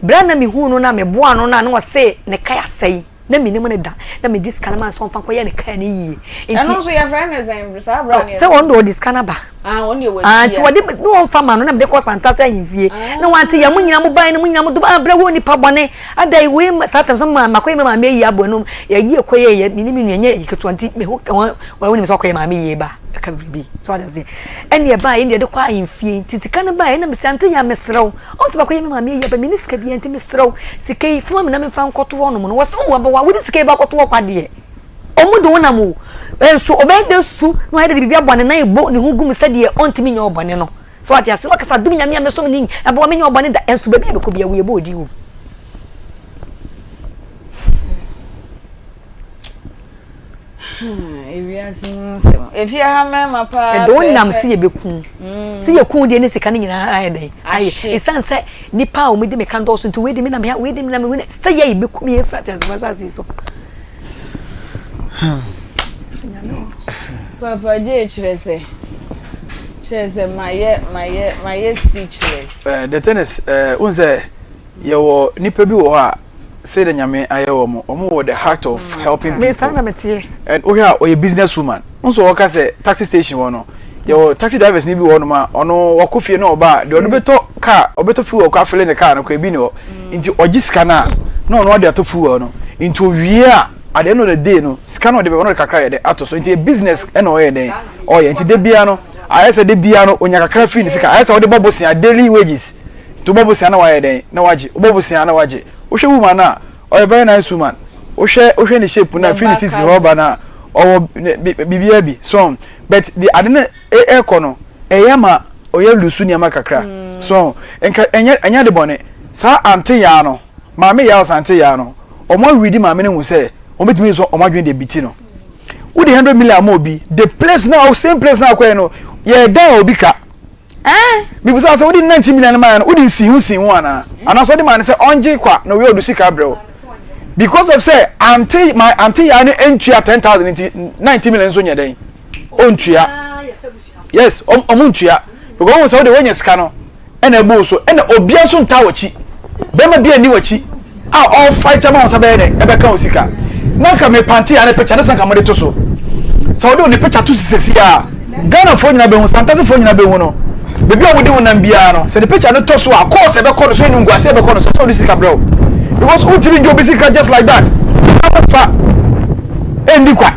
berɛ a na mehuu no na meboa no no a na ɔse ne kaa asɛe na menim no da na mede sika no maa no sɛ ɔmfa nkɔyɛ ne kaa no yie nti Ɛno nso yɛfrɛ no sɛn saa berɛ a na sɛ ɔno deɛ ɔde sika no aba Ah, ɔno deɛ Ah, nti watua. wɔde ne wɔmfa ma no na mede kɔ Santase ahemfie na wante yɛ mo nyina mo ban no mo nyina mo dom ah brɛ wo nipa bɔne ada yi wei saa tam so ma makɔyɛ me maame ayi abɔ no yɛyi ɛkɔ yɛ yɛ me ne me nua nyɛ ayi ketewa nti me ho wɔn wɔn wonim sɛ ɔkɔyɛ maame yie ba ɛka biribi so ade aseɛ ɛne ɛbaa yɛ ne yɛde kɔ ahemfie nti sika no baa yɛ na mesɛ ante yɛ mesrɛ wo ɔn sɛ makɔyɛ me maame ayi aba me ne sika biara nti mesrɛ wo sika yi fama me na memfa nkɔto hɔ nom no wɔsɛ wo abawa wode sika yi bakɔto hɔ kwa deɛ Ɔmo de wo nam o, nso ɔbɛyɛ dɛ su na wayɛ dɛ de biribi abɔ ne nan ebo ne ho gu mu sɛdeɛ ɔntumi nyɛ ɔbɔne no. So wate ase? Na wakasa dom Nyame a mesom no yi, ɛboa menyɛ ɔbɔne da, nso baabi a mekɔ biara wo yɛbɔ odin wɔ mu. Hmm, ewiase mu nsɛm. Efie ha mmarima paa Ɛde wo nam sɛ yɛbɛku wo. Sɛ yɛku wo deɛ ne sika no nyinaa ayɛ dɛn? Ayɛ. Ɛsiane sɛ nnipa a wɔdi me kan dɔɔso nti wei de me nam ha, wei de me nam ha, sɛ yɛ yɛbɛku me afiri ateasefoɔ asase yi so. Papa J kyerɛ sɛ kyerɛ sɛ mayɛ mayɛ mayɛ speechless. Eh, the thing is, eh, wohu sɛ yɛwɔ nipa bi wɔ hɔ a sɛdeɛ Nyame ayɛ wɔn, wɔn wɔ the heart of mm. helping people. Me saa na meteɛ. And wohwɛ a ɔyɛ business woman. Nso wɔka sɛ taxi station hɔ no, yɛwɔ taxi drivers ni bi wɔ hɔnom a ɔno ɔkɔ fie na ɔba a deɛ ɔde bɛtɔ car ɔbɛtɔ fuel kɔ afele ne car no kɔ ebi ni hɔ. Nti ɔgye sika no a na ɔno ɔde atɔ fuel no. Nti owie a at the end of the day no sika no ɔde bɛba na ɔde kakra yɛ dɛ ato so. Nti business ɛna ɔyɛ dɛn ɔyɛ. Nti da biara no ayɛ sɛ da biara no onya kakra firi ne sika ayɛ sɛ ɔde bɔ bosea daily wages. Nti wobɔ bosea na wayɛ dɛn na wagye wobɔ bosea na wagye. Wohwɛ woman no a ɔyɛ very nice woman. Wohwɛ wohwɛ ne shape no a firi ne sisi hɔ ba no a ɔwɔ biribiara bi so but de ade no ɛkɔ no ɛyɛ ma ɔyɛ lusu nneɛma kakra mm. so nka ɛnyɛ ɛnyɛ de bɔne saa ante yaa no maame yaa ɔsɛ ante yaa no wɔn awuridi maame no hu sɛ wɔn betumi nso wɔn adwene de biti no wode hundred million ama obi the place na same place na akɔyɛ no yɛ dan obi ka Mibisa sɛ wode 19 million maa no wode nsi ho si ho anaa anaasɛ wode maa no sɛ ɔngye kwa na owie ɔde sika abrɛ wo because of sɛ ante my ante yaa no ntua 10000 nti 19 million nso nyɛ dɛn ɔntua yes ɔmo ntua because ɔmo sɛ wode woanya sika no ɛna ɛbu wo so ɛna obia nso ntaa w'akyi bɛrima bi ani w'akyi a ɔrefight ama wo nsa bɛyɛ dɛ ɛbɛka wo sika na nka mepante ya ne picture ne sɛ nka mode to so sɛ wode wo ne picture to so sɛsi a Ghanafoɔ nyina bɛhu Santasefoɔ nyina bɛhu no baabi a wode wo nam biara no sɛ ne picture no tɔ so a course ɛbɛkɔ no so ɛne nguase ɛbɛkɔ no so sɛ wode sika brɛ wo because wontumi ngye obi sika just like that na wofa ɛndi kwa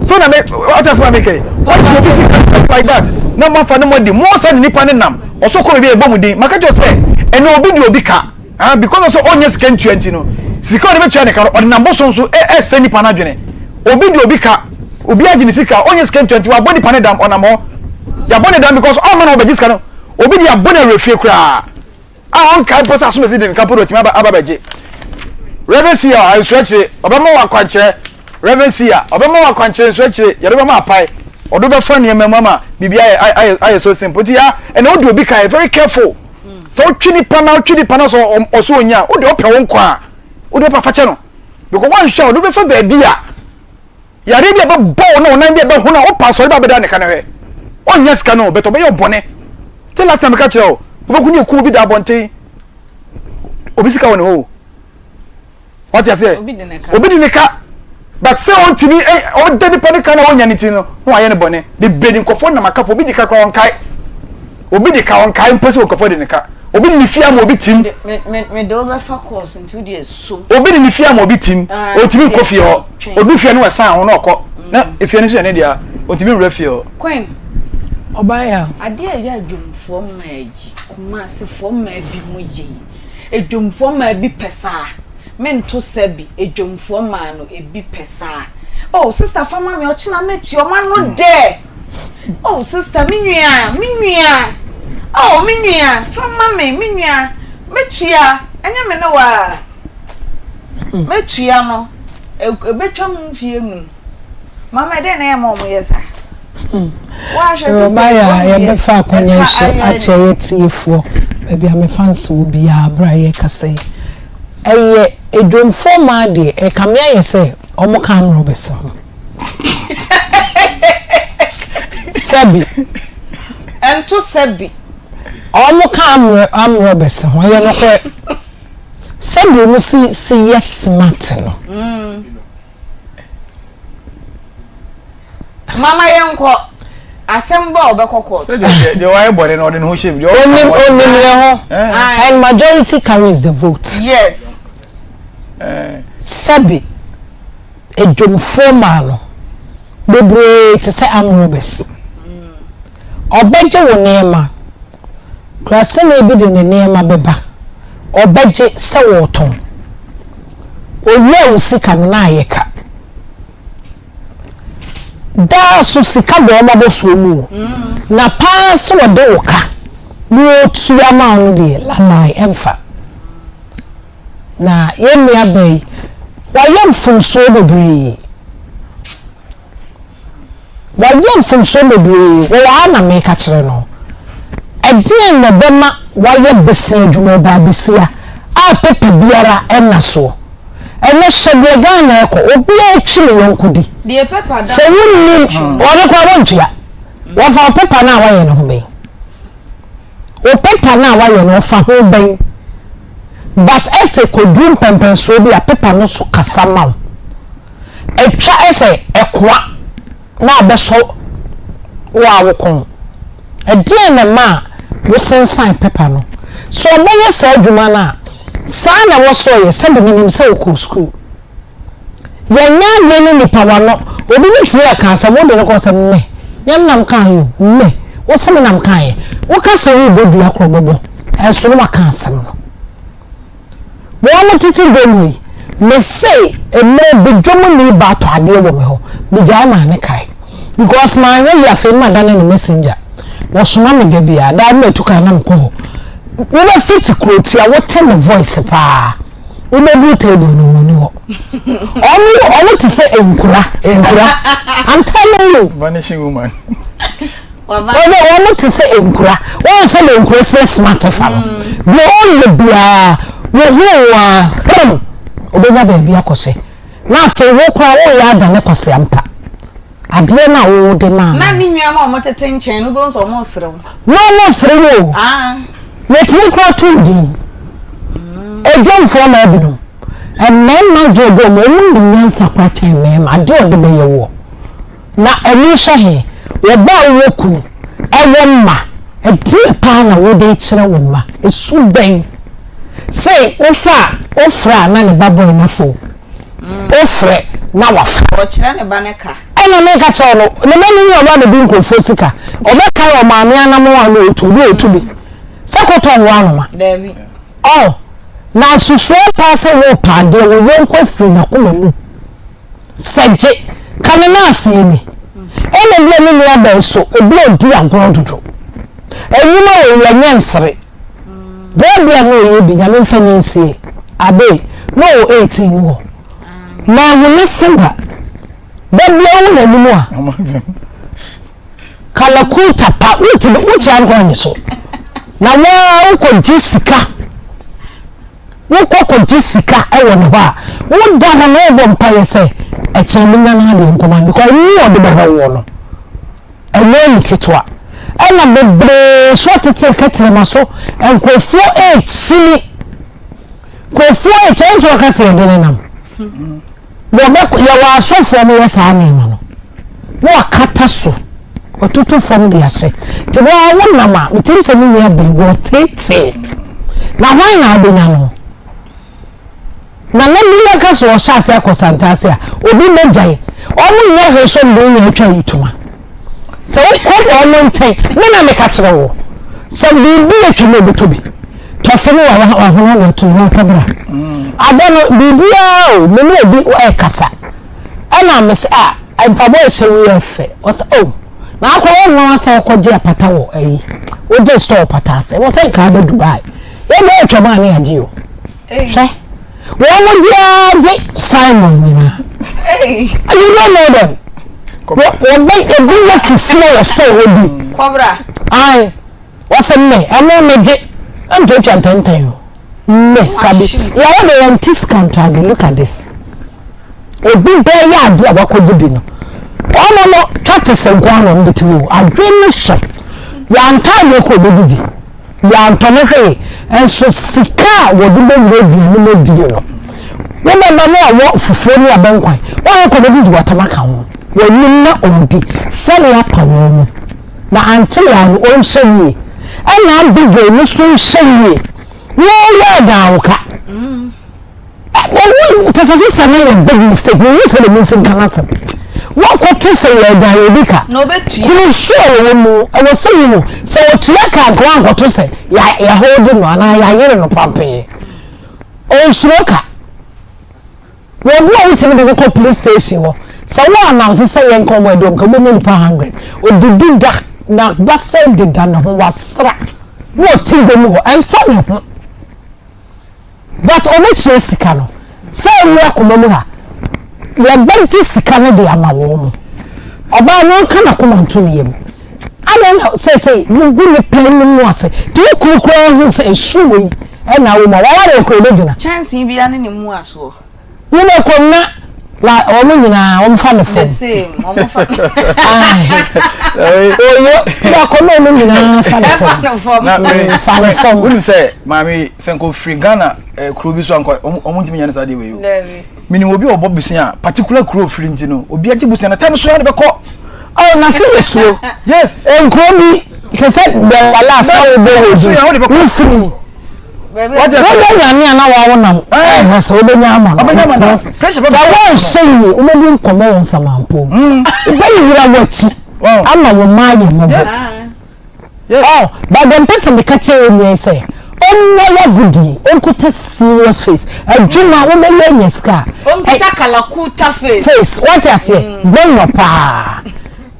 so na me wate asɛm a meka yi wagye obi sika just like that na moafa no moadi mo sɛ ne nipa ne nam ɔso kɔ baabi a ɛbɔ mu din maka kyerɛ sɛ ɛne obi de obi ka Ah, because of sɛ ɔnyɛ sika ntua nti no, sika ɔde bɛtua ne ka no, ɔde nam bosom so ɛsɛ nipa no adwene. Obi de obi ka, obi agye ne sika, ɔnyɛ sika ntua nti wabɔ nipa no dam, ɔnam hɔ. Yɛabɔ ne dam because ɔmma na ɔbɛgye sika no. Obi de abɔ no awerɛfie koraa a ɔnkae mpo sɛ asomasi de ne ka mpo de ɔtumi aba aba bɛgye. Reverend C.L. Nsuakyire, ɔbɛma wo akwankyerɛ. Reverend Sia, ɔbɛma wo akwankyerɛ nso akyire yɛde bɛma apae. Ɔde wo bɛfa nneɛma mu ama biribi ayɛ ayɛ ayɛ so simple. Nti ya ɛna wode obi ka yɛ very careful. Sɛ wotwe nipa na wotwe nipa na sɛ ɔso onya a, wode ɔpɛ wo nkwa a, wode ɔpɛ afakyɛ no. Because woanhwɛ a ɔde wo bɛfa baabi a yareɛ bi a ɛbɛbɔ wo na wo nan bi a ɛbɛhono a wopɛ asɔre ba bɛda ne ka no hwɛ. Ɔnnya sika no but ɔbɛyɛ wo bɔne. Te last time meka kyerɛ wo, wobɛku ne ɛku obi da abɔnten. Obi sika wɔ ne hɔ o. Wate aseɛ? Obi di ne ka. But sɛ ɔntumi ɔda nipa ne ka na ɔnya ne ti no, na wayɛ ne bɔne. Bebree de nkɔfoɔ nam akafo, obi di ka koraa ɔnkae. Obi di ka ɔnkae mpo sɛ nkɔfoɔ de ne ka. Obi de ne fie ama obi tim. Mede wo bɛfa course nti wo deɛ so. Obi de ne fie ama obi tim. Ɔntumi nkɔ fie hɔ. Odu fie no wɔsan ho na ɔkɔ. Na efie no nso yɛ ne dea. Ɔntumi nwura fie hɔ. Queen. Ɔbaa ya. Adeɛ a ɛyɛ adwomfoɔ mmaa yi, Kumasefoɔ mmaa bi mo yɛ yi. Edwomfoɔ mmaa bi pɛ saa. Mento sɛ bi, edwomfoɔ mmaa no ebi pɛ saa. Oh sister fa ma me ɔkyena mɛtua ɔmo ano dɛ. Oh sister me nua, me nua, oh me nua fa ma me, me nua mɛtua ɛnyɛ me ne wo a. Mɛtua no, ɛbɛtwa mu mfie num. Mama ɛdɛn na ɛyɛ ma wɔn yɛ saa? Ɔbaeɛ a yɛbɛfa akonnwa yi so akyerɛ yɛ tiefoɔ baabi a mefa nse wɔ biara berɛ a yɛrekasa yi. Ɛyɛ adwamfoɔ mmaa deɛ ɛkame ayɛ sɛ wɔn ka amrɔbɛs ho. Sɛbi. Ɛnto sɛbi. Wɔn ka amrɔbɛs ho ɛyɛ nokorɛ. Sɛdeɛ wɔn si si yɛ smart no. Mm. Mama yɛn kɔ asɛm bɔ a ɔbɛkɔ court. Sɛ deɛ wayɛ bɔne no ɔde ne ho hyɛ mu. Onim onim ne ho and majority carries the vote. Yes. Sɛbi edwomfoɔ maa no bebree te sɛ armed robbers. Ɔbɛgye wo nneɛma. Kuraseni bi de ne nneɛma bɛba, ɔbɛgye sɛ wɔretɔn. Owia wo sika no na ayɛ ka. Daa so sika bɔ wɔn abɔsoɔ mu o. Na paa sɛ ɔde wo ka na ɔtua ma wo no deɛ, lanai, ɛmfa. Na yɛn nuabaa yi, wayɛ mfomsoɔ bebree. Wayɛ mfomsoɔ bebree, wɔwɔ ha na meka kyerɛ no. Ɛdeɛn na ɛbɛma wayɛ bese adwuma, ɔbaa besia a paper biara nna soɔ. Ɛnɛ hwɛ deɛ Ghana ɛkɔ, obiara twi ne yɔnko di. Sɛ wonnim, ɔno koraa wɔntua. Wɔfa wo paper no a wayɛ no ho bɛn? Wo paper no a wayɛ no ɔfa ho bɛn? But ɛsɛ kɔduru mpɛnpɛnsoɔ bi a paper no so kasa ma wo. Atwa sɛ ɛkoa na abɛsɔ wo a wo kɔn. Ɛdeɛn na ɛmaa wosensan paper no? Sɛ ɔbɛyɛ saa adwuma no a, saa na ɛwɔ sɛ ɔyɛ, sɛbe menim sɛ wokɔɔ sukuu. Yɛnyɛ adeɛ ne nipa wano, obi bɛtumi aka asɛm, wode no kɔ sɛ mɛ, nyɛ me na mekaeɛ o, mɛ, wo se me na mekaeɛ. Woka sɛ worebɔ dua korɔ bɛbɔ, ɛnso na waka asɛm no. Wɔn tete dwom yi, mese mmerɛ bi dwomni ba tɔ adeɛ wɔ me hɔ, megyae maa ne kae. Because manyɛ yie afei na madane ne messenger. Wɔsoma me da biara, daa na matu kwan na mekɔ hɔ. Wobɛfiti kurotia, wote ne voice paa, wobɛduru table no wɔnni hɔ. Ɔmo ɔmo te sɛ nkura, nkura. I'm telling you. Vanishing woman. Wɔn wɔn te sɛ nkura. Wɔn sɛ na nkura si smart fa no. Mm. Deɛ ɔyɛ biara wɔhu wɔn a hɛm obɛnya baabi akɔhyɛ. Na afei wo koraa woyɛ adane kwasea mpa. Adeɛ no a wode maa no. Na ne nua ma wɔn tete nkyɛn no wobɛhu sɛ wɔn reserew. Na wɔn reserew o. Ah. Yɛtumi koraa to din. Mm. Adwamfoɔ ma ebinom. Mmarima dwoodwoo mu wɔn nim nyansa koraa kyɛn mmarima. Adeɛ ɔde bɛyɛ woɔ. Na ɛno hwɛ he, wɔ bɛ a wowɔ kunu, wɔ mma, ɛdeɛ paa na wode rekyerɛ wo mma? Su bɛn? Sei wofa a, wofrɛ a na ne ba bɔe no afa o, wofrɛ na wafa. Ɔkyerɛ ne ba no ka. Ɛna meka kyerɛ wo no, ne ba no nyɛ ɔba abɛdi nkurɔfoɔ sika, ɔbɛkae ɔmaame anamɔn a na ɔtu, na ɔtu bi sɛ kɔtɔ nwo anoma. Daabi. Ɔɔ, na susuɛ paa sɛ worepɛ adeɛ, wo yɔnko afiri n'akoma mu. Sɛ gye, ka ne nan aseɛ ni. Ɛna bia me nua bɛn so ebi ɔdi agorɔ dodo. Ɛnwuma wei yɛ nyɛ nsere. Berɛ bia na ɔyɛ bi nyame nfa no nsie. Abe na ɔwɔ 18 mu hɔ. Manhu ne se da. Da biara wo n'anim a. Kalakuta pa wontumi wokyia nkɔ nye so. Na waa wokɔgye sika. Wokɔ kɔgye sika wɔ ne hɔ a woda hɔ na wobɔ mpaeɛ sɛ ɛkyɛn menya no adeɛ nkɔma no because ɛni ɔde bɛhwɛ woɔ no. Ɛnyɛ ani ketewa. Ɛna bebree so atete kɛtrɛma so nkurɔfoɔ ɛrekyini. Nkurɔfoɔ ɛkyɛ nso ɔka sɛ yɛde ne nam. Wɔbɛ yɛwɔ asɔfoɔ mo yɛ saa nneɛma no. Na wakata so. Wɔtoto fam de ahyɛ. Nti wɔn a wɔnam a metim sɛ me nua bɛn wɔtetee. Na hwan na abɛnya no? Na na bi bɛka sɛ ɔhyɛ ase akɔ Santase a, obi bɛgyae. Wɔn nyɛ hwee sɛ wɔde nya atwa yi toma. Sɛ wokɔ wɔn nkyɛn, me na meka kyerɛ wo, sɛ biribi atwa mu a wobɛtɔ bi. Tɔfe no wahono na ato na atɔ bra. Ada no, biribiara o, me ne obi ɛrekasa. Ɛna me sɛ, ah, mpaboa ɛhyɛ wo yɛ fɛ. Ɔsɛ, oh, na akɔyɛ nwanwa sɛ wokɔgye apata wɔ ayi, wogye store pata ase. Wɔ sɛ nka aba Dubai. Yɛn deɛ atwa mu a ne yɛagye o. Hwɛ, wɔn mo gye ara gye Simon nyinaa. You don't know them. Wɔbɛ ebi yɛ fufuo wɔ store hɔ bi. Kɔbra. Ayi, wɔsɛ mme ɛmo me gye ɛmtuatua ntɛntɛn o. Mme sabi yàrá de yɛn ti sika ntɔ ade look at this. Obi bɛyɛ ade a wakɔgye bi no. Ɔno no twa te sɛ nko ara na ɔno de ti wo adwene ne so. Yɛantɔ adeɛ kɔ obɛdidi. Yɛantɔ no hwee, nso sika a wɔde bɛwura aduane mu adie no, wobɛba no a wɔ fufuo ne abɛnkwan, wɔn akɔ bɛdidi wɔtam aka ho, wɔnim na ɔredi, fɛre apa wɔn mu. Na ante yɛ no ɔnhyɛ yie, ɛna Abigail no so nhyɛ yie, wɔyɛ ɛdan wo ka. Wɔn kyɛ sɛ sista no yɛ big mistake wɔn sɛ de mi nsi nka n'asɛm wɔkɔto sɛ yɛ ɛdan obi ka kuro so a wɔwɔ mu ɛwɔ sɛ yi mu sɛ wɔtua ka nka wɔankɔto sɛ yɛahode no anaa yɛayere no pampee ɔnsuro ka wɔn bi a wotumi de no kɔ police station hɔ sɛ wɔn announce sɛ yɛn nkɔn wɔn ɛdɔm ka wɔbɛnya nipa hundred odidi da na basɛ deda ne ho wasra na ɔte dwom hɔ ɛnfa ne ho. But ɔmo kyerɛ sika no sɛ ɛwɔ akoma mu ha yɛbɛgye sika no de ama wɔn mo ɔbaa no ɔnka n'akoma nto ne yam adɛn na sɛsɛi wogu nipa anim ase nti wo kunu koraa hu sɛ ɛsu wei ɛna awo mu a wawareɛ koraa ɛbɛgyina. Kyɛnsee biara ne ne mmuasoɔ. Wo bɛ kɔ na la wɔn nyinaa wɔn fa ne fam. The same wɔn fa. Oyo bɛ kɔ na wɔn nyinaa fa ne fam. Na me fa ne fam. Wonim sɛ maame sɛ nko firi Ghana eh, kuro bi so ankɔ wɔn ntumi nyɛ ne saa deɛ wei o. Menim obi a ɔbɔ busua a particular kuro firi nti no obi agye busua no time so na de bɛkɔ. Oh na se yɛ suo. Yes. Nkuro bi te sɛ bɛwala na wobɔ wɔ bi wofiri. Wobɛ nyane a na wawo nam ɛhwɛ sɛ wobɛnya ama no sɛ woanhyɛ yie wobɛdi nkɔmmɔ wɔ nsamanpɔ mu wobɛyera w'akyi ama wo mma ayɛ mmɔbɔ oh but deɛ mpɛ sɛ meka kyerɛ wo nua sɛ ɔnyɛ yɛagodie ɔnkuta serious face adwuma wobɛyɛ anya sika ɔnkuta kalakuta face face wate aseɛ gbɛnyɔ paa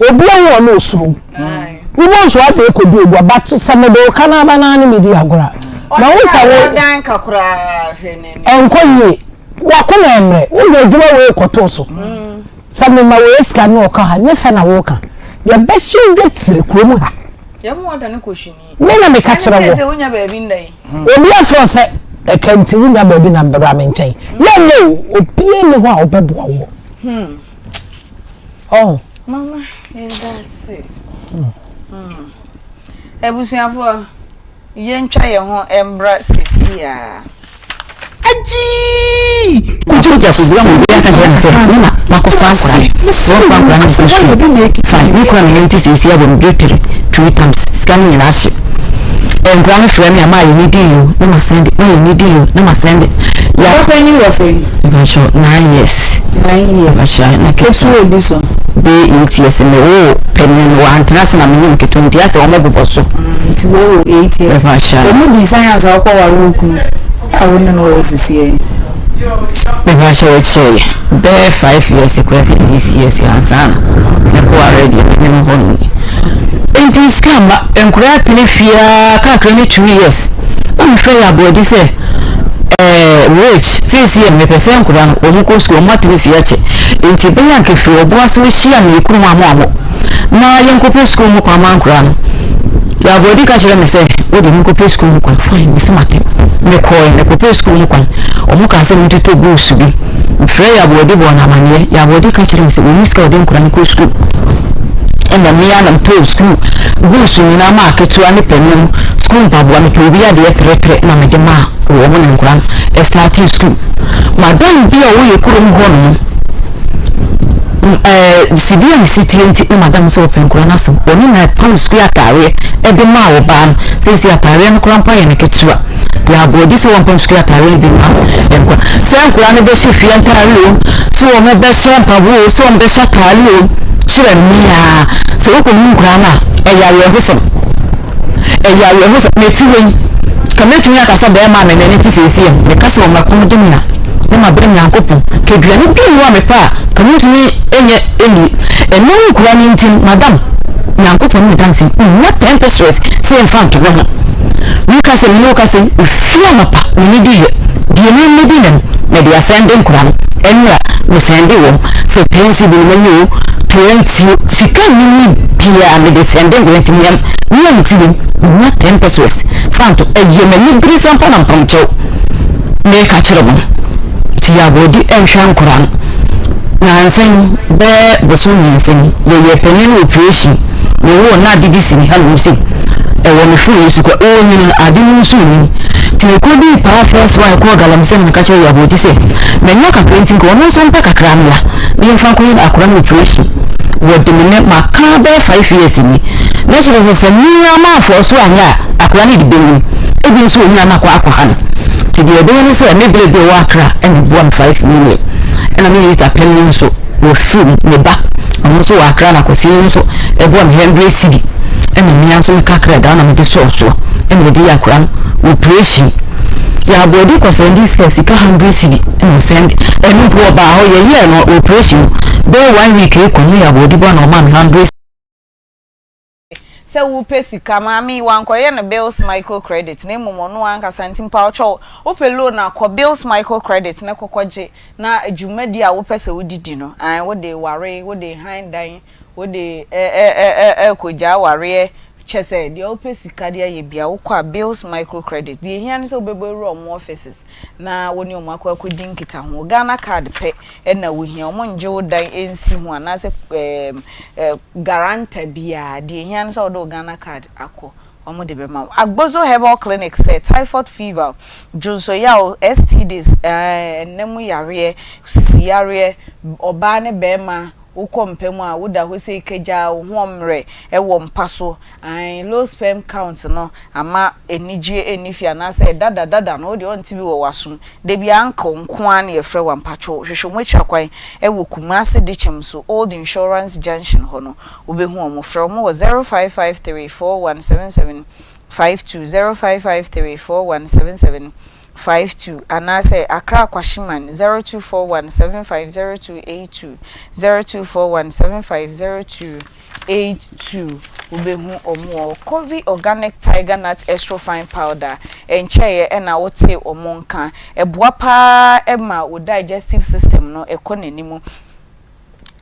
Obi ahu ɔno osuro. Wobɔ nso ade ekodu obu a but sɛ mede wo ka no aba naa ne medi agorɔ a. Ma wo sɛ wo ɛnkɔ yie. Wakoma ɛmmerɛ. Wode adwuma wei kɔtoo so. Sɛ mema wei sika ne ɔka ha nyɛ fɛ na woka. Yɛbɛhye wo dwetire kurom ha. Me na meka kyerɛ wo. Obi afrɛ wo sɛ ɛka nti wonya baabi na bra me nkyɛn. Yɛnyɛ o, obiara nni hɔ a ɔbɛboa wo. Oh. Mama, yɛda ase. Hmm. Abusuafoɔ, yɛntwa yɛn ho mbra sisi a. Agyii! Kojú Gyafo bua ma obi aka kyerɛ no sɛ me na makɔfa akwadaa no. Sɛ wɔfa akwadaa no mfiri sukuu. Fine, me kura me yam ti seesei abɔ me dwetire two times. Sika no nyinaa ahye. Nkwadaa no frɛ me a, maa yɛnni dii o, na masɛnde, maa yɛnni dii o, na masɛnde. Ya. Wo panyin wɔ sɛn? Mpakyɛw, nine years. Nine years. Mpakyɛw, na ketewa. Ketewa odi so. Bɛyɛ eight years. Me woo panyin no, wantena ase na menyim ketewa nti asɛ wɔn bobɔ so. Mm, nti wo wɔ eight years. Mpakyɛw. Emu di sɛn ansa wokɔ ware wo kunu a wo ne no wɔ sisi yɛ? Mepakyɛw ɛkyɛɛ bɛyɛ five years koraa sɛ six years ansa na mɛkɔ ware deɛ me ne no hɔ no ni. Nti sika mma nkoraa tene fie ara kakra ne two years na mefrɛ yɛ aboadi sɛ ɛɛ. Eh, Rich, seesei no mepɛ sɛ nkwadaa no wɔn kɔ sukuu, wɔn atena fie akyɛ. Enti ɛbɛyɛ anka firi ɔbo ase wohyia me yɛ kurom amoamo na yɛnkɔpɛ sukuu mu kwan ma nkwadaa no. Yɛaboadi ka kyerɛ me sɛ wode menkɔpɛ sukuu mu kwan. Fine, mese mate. Mekɔe, mekɔpɛ sukuu mu kwan. Wɔn kaa sɛ mentotɔ books bi. Mefrɛ Yɛaboadi bɔɔ no amaneɛ. Yɛaboadi ka kyerɛ me sɛ wɔnni sika a wɔde nkwadaa no kɔ sukuu. Ɛna me ara na metɔɔ sukuu books nyinaa maa ketewa ne panin. Sukuu mpaboa, mepɛ obi adeɛ trɛtrɛ na mede maa wɔn ne nkwadaa no startee sukuu. Madam bi a ɔwɔ yɛ kurom hɔ nom, ɛɛ sibi a ne si tie nti na madam sɛ ɔpɛ nkwadaa no asɛm. Ɔno na ɛpam sukuu ataareɛ ɛde maa ɔbaa no. Seesei ataareɛ no koraa mpo ayɛ no ketewa. Deɛ aboɔdi sɛ wɔmpam sukuu ataareɛ no bi mma nkwadaa. Sɛ nkwadaa no bɛhyɛ fie ntaare o, sɛ wɔn bɛhyɛ mpaboa o, sɛ wɔn bɛhyɛ ataare o, kyerɛ mmea. Sɛ wokɔhu nkwadaa no a, ɛyɛ awerɛhosɛm. Ɛyɛ awerɛhosɛm. Mete hɔ yi, ka mɛtumi aka sɛ bɛrima a me ne no te seesei a, meka sɛ ɔma kɔm de me a, na mabrɛ Nyankopɔn. Ka aduane bi nni hɔ a mepɛ a, ka mentumi nyɛ nni. Ɛno nkura no nti no, madam, Nyankopɔn ne me danseni, mennya ten pesewas sɛ yɛmfa nto me ho. Meka sɛ, me ne wo kasa yi, ɛfiri anɔpa me ne di yɛ. Deɛ me medi nnɛ no, mede asɛnde nkura no. Ɛnnora, mesɛnde wɔn. Sɛ ten cedi no manya o, 20 o, sika nni mu biara, mede sɛnde nkura nti me me a mete wei, menya ten pesewas fa nto. Ɛyɛ m'anibere sɛ mpo na mpamkyɛw meka kyerɛ mo no. Nti yɛ aboɔdi nhwɛ nkora no. Nansa yi, bɛyɛ bosom mmiɛnsa ni, yɛyɛɛ panin no operation. Mewoo na ade bi si me hanom sei. Ɛwɔ me phone yi so koraa. Ɔrenyini no, ade no nso renyini. Nti mekɔdii paa first one kɔɔ galamsey na meka kyerɛɛ Yaboɔdi sɛ, manya kakra nti nka ɔno nso mpɛ kakra mmra na yɛmfa nkɔyɛ akora no operation. Wɔde me nɛ maka bɛyɛ 5 years ni. Na kyerɛ sɛ sɛ me ara mamfɔɔ so anyɛ a, akora no de bɛnyini. Ebi nso ɔnyina na akɔ akɔha no. Nti deɛ ɛbɛyɛ ne sɛ me berɛ bi a ɔwɔ Accra ɛna ɔboa me 5 million. Ɛna me sister panin nso wɔfiri mu, ne ba, ɔno nso wɔ Accra na Kwasi nso ɛboa me 100 cedi. Ɛna me ara nso me kakra da na mede sɔɔ soɔ ɛna mede yɛ akora no operation. Yɛ aboɔden kɔ sɛnde sika 100 cedi ɛna ɔsɛnde. Ɛno mpo ɔbaa hɔ yɛyɛɛ no operation bɛyɛ one week ekɔ no yɛ aboɔden bɔ na ɔmaa me 100. Sɛ wopɛ sika, maame yi wankɔyɛ no Bills Micro Credit na mmom ɔno ankasa nti mpawokyɛw wopɛ loan a kɔ Bills Micro Credit na kɔkɔgye na dwumadi a wopɛ sɛ wode di no ae wode ware, wode han dan, wode ɛkɔgyaa wareɛ kyɛ sɛ deɛ wopɛ sika de ayɛ bia wokɔ a Bills Micro Credit deɛ ɛhia ne sɛ wobɛbɔ awura wɔn offices na wo ne wɔn akɔ akɔdi nkitaho. Ghana card pɛ na wohia, wɔn ngye wo dan nsi ho anaasɛ ɛɛm guarantor biara, deɛ ɛhia ne sɛ wode wo Ghana card akɔ, wɔn de bɛma wo. Agbozo Herbal Clinic sɛ typhoid fever, dwonsɔyaw, STDs, ɛɛ nna mu yareɛ, sisi yareɛ, ɔbaa ne barima wokɔ mpa mu a woda hɔ sei kagyaa wo ho ɔmmerɛ wɔ mpa so, ae low sperm count no ama anigyeɛ nni fie anaasɛ dada dada no wodeɛ ɔnte bi wɔ w'asom da biara uncle nko ara na yɛfrɛ wo a mpakyɛw hwehwɛ wɔn akyi akwan wɔ Kumasi Dikyem so Old Insurance Junction hɔ no wobɛhu wɔn frɛ wɔn wɔ 0553 4177 52 0553 4177 52 anaasɛ Accra Kwashiman 0241 750282 0241 750282 wobɛhu wɔn wɔ Covey Organic Tiger Nut Extra Fine Powder ɛnkyɛeɛ ɛna wote wɔn nka ɛboa paa ma wo digestive system no ɛkɔ n'anim.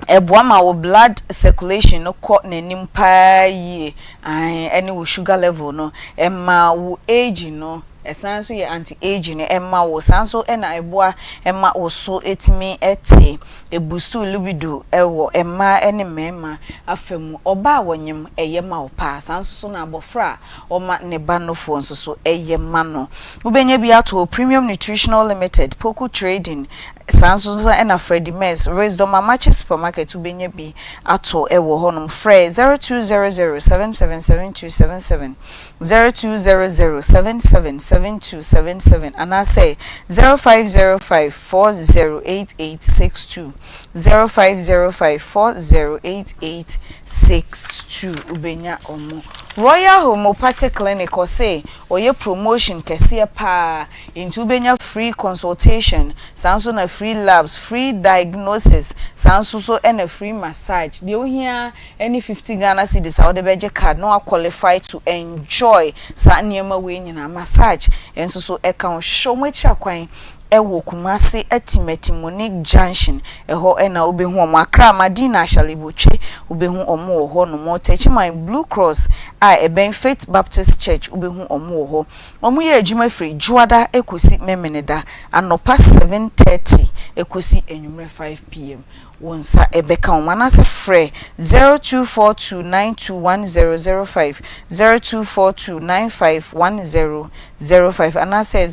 Ɛboa ma wo blood circulation no kɔ n'anim paa yie, ae, ɛne wo sugar level no. Ɛma wo aging no, ɛsan nso yɛ anti aging ɛma wo. Saa nso na ɛboa ma wo so tumi te. Ɛboost wo libido wɔ mmaa ne mmarima afa mu. Ɔbaa a ɔnyem, ɛyɛ ma wo paa. Saa nso so na abɔfra a ɔma ne ba nofoɔ nso so, ɛyɛ ma no. Wobɛnya bi ato hɔ, Premium Nutritional Limited, Poku Trading, Saa nso nso na Freddie Merz, Wisdom Amakye Supermarket wobɛnya bi atɔ wɔ hɔnom. Frɛ 0200 777277, 0200 777277 anaasɛ 0505 408862, 0505 408862 wobɛnya wɔn. Royal Homeopathic Clinic ɔse ɔyɛ promotion kɛseɛ paa Nti wobɛnya free consultation, saa nso na free labs, free diagnosis, saa nso so na free massage. Deɛ wohia ara ne 50 Ghana cedis a wode bɛgye card na wa qualify to enjoy saa nneɛma wei nyinaa. Massage nso so ka ho. Hwehwɛ wɔn akyi akwan Wɔ Kumasi Atimatimuni Junction, ɛhɔ na wobɛhu wɔn. Accra Madina Ashaley-Botwe, wobɛhu wɔn wɔ hɔ nom. Techiman Blue Cross a ɛbɛn Faith Baptist Church, wobɛhu wɔn wɔ hɔ. Wɔyɛ adwuma firi Dwoada kɔsi Memeneda, anɔpa 7:30 kɔsi anwummerɛ 5:00 pm. Wo nsa bɛka wɔn anaasɛ frɛ 0242921005, 0242951005 anaasɛ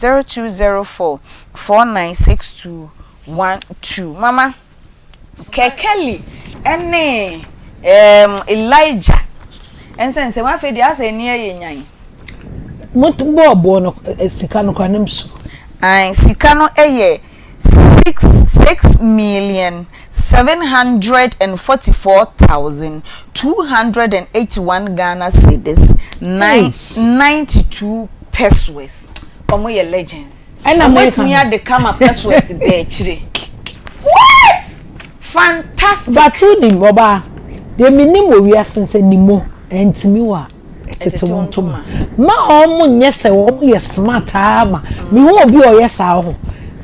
0204496212. Mama Kekeli ne um, Elijah nsɛnsɛm afei deɛ asɛ ani ayɛ nyan. Mo bɔɔ boɔ no eh, sika no koraa ne msu. Ae, sika no yɛ 6 6,744,281 Ghana cedis, 9 92 pesewas. Ɔmo yɛ legends. Ɛna Ɔmo meka atumi no. ade kama pesewas da akyire. What? Fantastic! But wonim, ɔbaa, deɛ menim wɔ wiase ne sɛ nimo, ɛntumi wo a. Tete wo ntoma. Ma wɔn nyɛ sɛ wɔn yɛ smart ara ma. Mehu obi a ɔyɛ saa ho.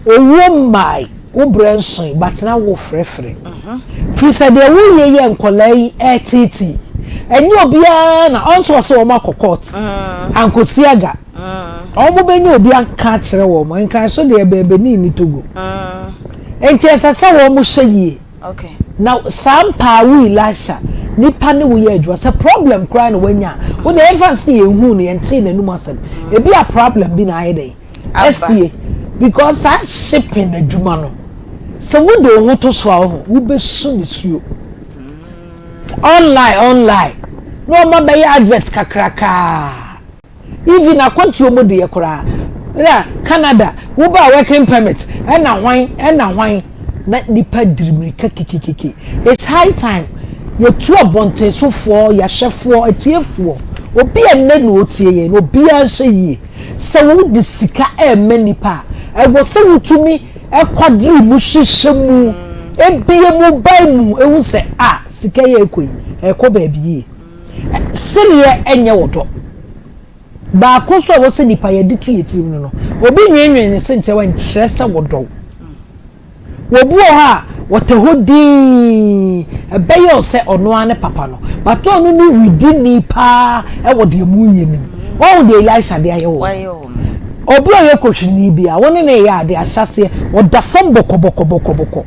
Owuo mmae, wo brɛ nsoe, but na wo frɛfrɛ. Firi sɛ deɛ woyɛ yi a nkwadaa yi ɛreteetee. Ɛnyɛ obiara na ɔnso ɔsɛ wɔn akɔ court. Ankɔsi aga. Wɔn bɛnya obi aka akyerɛ wɔn. Nkran so deɛ ɛbɛn Benin ne Togo. Nti ɛsɛ sɛ wɔn hyɛ yie. Na saa mpaa wo Elisha nipa ne wo yɛ adwuma sɛ problem koraa na wanya a wo deɛ yɛmfa no sɛ yɛnhuu no yɛntee n'anum asɛm ebi a problem bi na ayɛ dɛn asie because saa shipping adwuma no sɛ wode wo ho to so a wo ho wobɛsu nisuo online online na ɔma bɛyɛ advert kakrakaa Even akwantuo mu deɛ koraa na Canada wo baa working permit ɛna hwan ɛna hwan na nipa diri mirika kikikiki it's high time yɛtu abɔnten so foɔ yɛahwɛfoɔ atiefoɔ obi a nnɛ na ɔtie yɛn obiara nhyɛ yie sɛ wo de sika ɛɛma nipa a ɛwɔ sɛ wotumi ɛkwadiri mu hyehyɛ mu ebie mu bae mu ehu sɛ a sika yɛ ɛkɔ yi ɛkɔ baabi yie. Sereɛ nyɛ ɔdɔ. Baako nso a ɛwɔ sɛ nipa yɛde to yɛ tirim no no, obi nwenwene ne se nkyerɛ wo nkyerɛ sɛ wɔdɔ wo. Obi wɔ hɔ a, wɔtɛ hɔ dinn, ɛbɛyɛ wo sɛ ɔno ara ne papa no, but ɔno ne widini paa wɔ deɛ moreyɛ no mu. Woahu deɛ Elisha de ayɛ wo no? Obi a ɔyɛ kohwini biara, wo ne no reyɛ adeɛ, ahyɛaseɛ, ɔda fam bɔkɔbɔkɔbɔkɔbɔkɔ.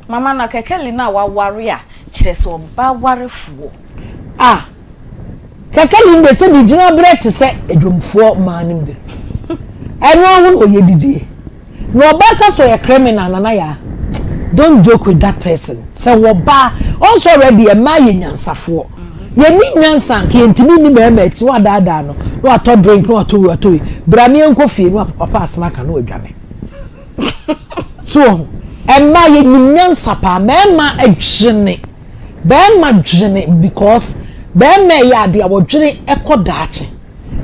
Mama na Kekeli no a waware a, kyerɛ sɛ ɔba warefoɔ. A Kekeli no deɛ sɛ ne gyinaberɛ te sɛ adwamfoɔ mmaa no bi. Ɛno ara ho na ɔyɛ didie. Na ɔbaa ka sɛ ɔyɛ criminal Nana Yaa, don't joke with that person. Sɛ wɔbaa, ɔn sɛ already mmaa yɛ nyansafoɔ. Yɛnni nyansa anka yɛntumi nni mmarima akyi na wadaadaa no na watɔ drink na watɔ wei watɔ wei. Bra me yɛnkɔ fie na wapa asɛm aka na wadwane. So wɔ ho? Mmaa yɛnim nyansa paa, mmarima dwene. Bɛɛma dwene because bɛɛma ɛyɛ adeɛ a wɔdwene ɛkɔ daakye.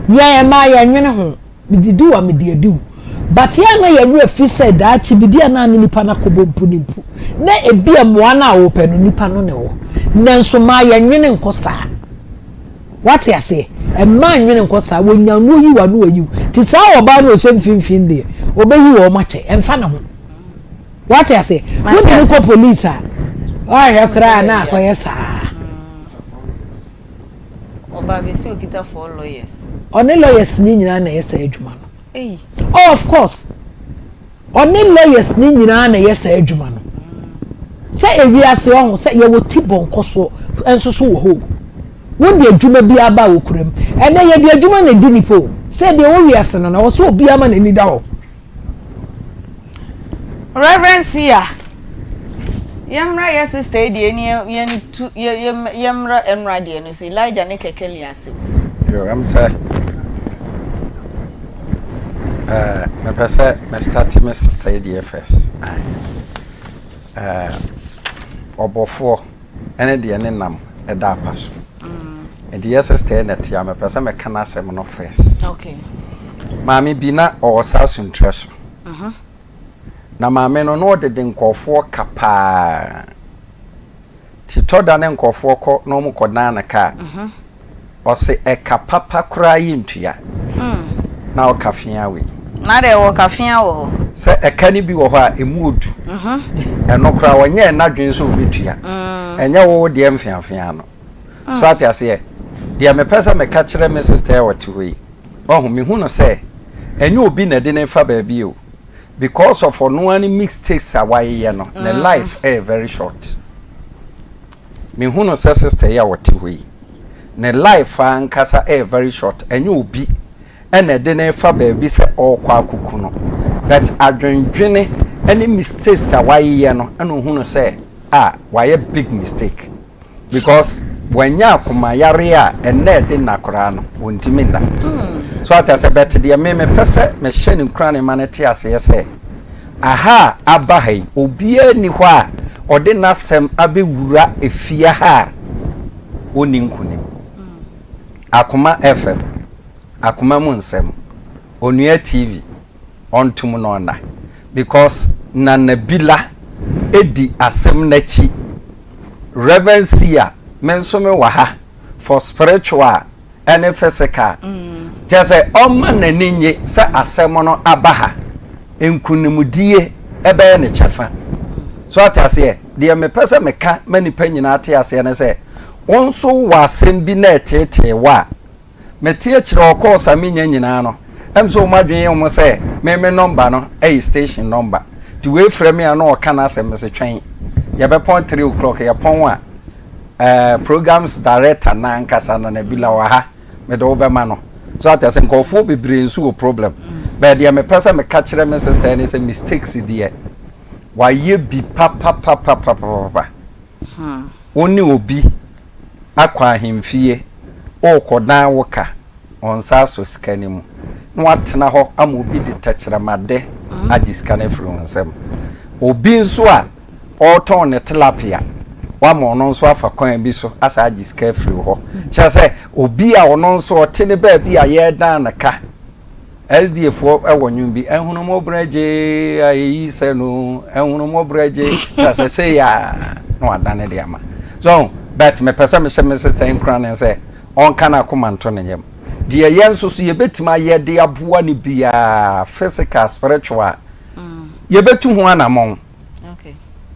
Yɛn ɛmaa yɛn nwene ho, mede di wo a mede adi wo. But yɛ a na yɛn werɛ fi sɛ daakye biribi a na ne nipa no akɔbɔ mpo ne mpo na ebi a mmoa no a wopɛ no nipa no na ɛwɔ. Nanso maa yɛn nwene nkɔ saa. Wate aseɛ? Mmaa nwene nkɔ saa. Wɔnya no oyi wo a na wayi wo. Nti saa ɔbaa no a ɔhyɛ mfimfini deɛ ɔbɛyi wɔn akyɛ. Ɛmfa ne ho. Wate ase? Wode no kɔ police a, woahwɛ koraa na akɔyɛ saa. Ɔbaa bɛsi okita four lawyers. Ɔne lawyers ni nyinaa na ɛyɛ saa adwuma no. Oh, of course. Ɔne lawyers ni nyinaa na ɛyɛ saa adwuma no. Sɛ ewiase ɔho sɛ yɛwɔ ti bɔnkɔsoɔ nso so wɔ hɔ o. Wode adwuma bi aba a okura mu. Ɛnɛ yɛde adwuma na edi nipa o. Sɛ deɛ ɛwɔ wiase no na ɛwɔ sɛ obiara ma n'ani da hɔ. Reverend Sia, yɛmmra yɛ sister yi deɛ ni yɛntu yɛmmra ɛnora deɛ no sɛ Elijah ne Kekeli asɛm. Yo, ɛm sɛ ɛɛ mepɛ sɛ me start me sister yi deɛ first. Ɛɛ ɔbɔfoɔ ɛne deɛ ne nam ɛda apa so. Nti yɛ sister yi na ɛte a mepɛ sɛ meka n'asɛm no first. Okay. Maame bi na ɔwɔ saa suntrɛ so. Mhm. Na maame no na ɔdede nkurɔfoɔ ka paa. Ti tɔ da ne nkurɔfoɔ kɔ na wɔn kɔ dan no kaa. Mhm. Ɔse ɛka papa koraa yi ntua. Mm. Na ɔka fia wei. Na deɛ wɔ kafea wɔ hɔ. Sɛ ɛka no bi wɔ hɔ a ɛmu ɔdu. Ɛno koraa ɔnyɛɛ n'adwene sɛ ɔbɛtua. Ɛnyɛ wo deɛ mfeafea no. So ate aseɛ? Deɛ mepɛ sɛ meka kyerɛ me sister a ɔte hɔ yi, wahu, mehu no sɛ ɛnyɛ obi na ɛde no refa baabi o. Because of ɔno ara ne mistakes a wayeyɛ no, ne life ɛyɛ very short. Mehu no sɛ sister yi a ɔte hɔ yi, ne life ankasa ɛyɛ very short. Ɛnyɛ obi ɛna ɛde no refa baabi sɛ ɔrekɔ akɔku no but adwendwene ne mistakes a wayeyɛ no ɛna ohunu sɛ ah wayɛ big mistake because wanya akoma yareɛ a ɛnna ɛde nna koraa no ɔntumi nna so ate asɛ but deɛ me mepɛ sɛ mehyɛ no nkuran ma no te aseɛ sɛ aha a aba ha yi obiara nni hɔ a ɔde n'asɛm abɛwura efie ha a ɔnni nkonim. Akoma FM, Akoma mu nsɛm, Onua TV, ɔntom no ɔnna because Nana Bila di asɛm no akyi, Rev Sia me nso me wɔ ha for spiritual ɛne physical, kyerɛ sɛ ɔmma n'ani nnye sɛ asɛm no aba ha, nkunimdie ɛbɛyɛ ne kyɛfa. So ate aseɛ? Deɛ mepɛ sɛ meka ma nnipa nyinaa te aseɛ ne sɛ, Wo nso wowɔ asɛm bi na ɛteetee wo a, mete akyire hɔ calls a menya nyinaa no, ɛm sɛ wɔn adwene yɛ wɔn sɛ me me number no yɛ station number. Nti wei frɛ me a na ɔka n'asɛm mese twɛn yɛbɛpɔn 3 o'clock yɛpɔn a eh, programs director no ankasa no Nabila wɔ ha mede wo bɛma no. So ate ase nkurɔfoɔ bebree nso wɔ problem. But deɛ mepɛ sɛ meka kyerɛ me sister ne sɛ mistakes deɛ wayɛ bi papapapapapapa. Wo ne obi akɔ ahemfie worekɔdan wo ka, wo nsa asɔ sika no mu, na woatena hɔ ama obi de tɛkyerɛmade agye sika no afiri wo nsam. Obi nso a ɔretɔn ne tilapia, woama ɔno nso afa kwan bi so asan agye sika afiri wo hɔ. Kyerɛ sɛ, obi a ɔno nso ɔte ne baabi a yɛredan no ka SDA foɔ wɔ nwom bi, Ɛhunumobrɛ gye a ɛyi sɛ no, ɛhunumobrɛ gye, kyerɛ sɛ sei a na wadane de ama. So, but mepɛ sɛ mehyɛ me sister nkuran ne sɛ ɔnka n'akoma nto ne yam. Deɛ yɛn nso so yɛbɛtumi ayɛ de aboa no biara, physical, spiritual, yɛbɛtu ho anamɔn.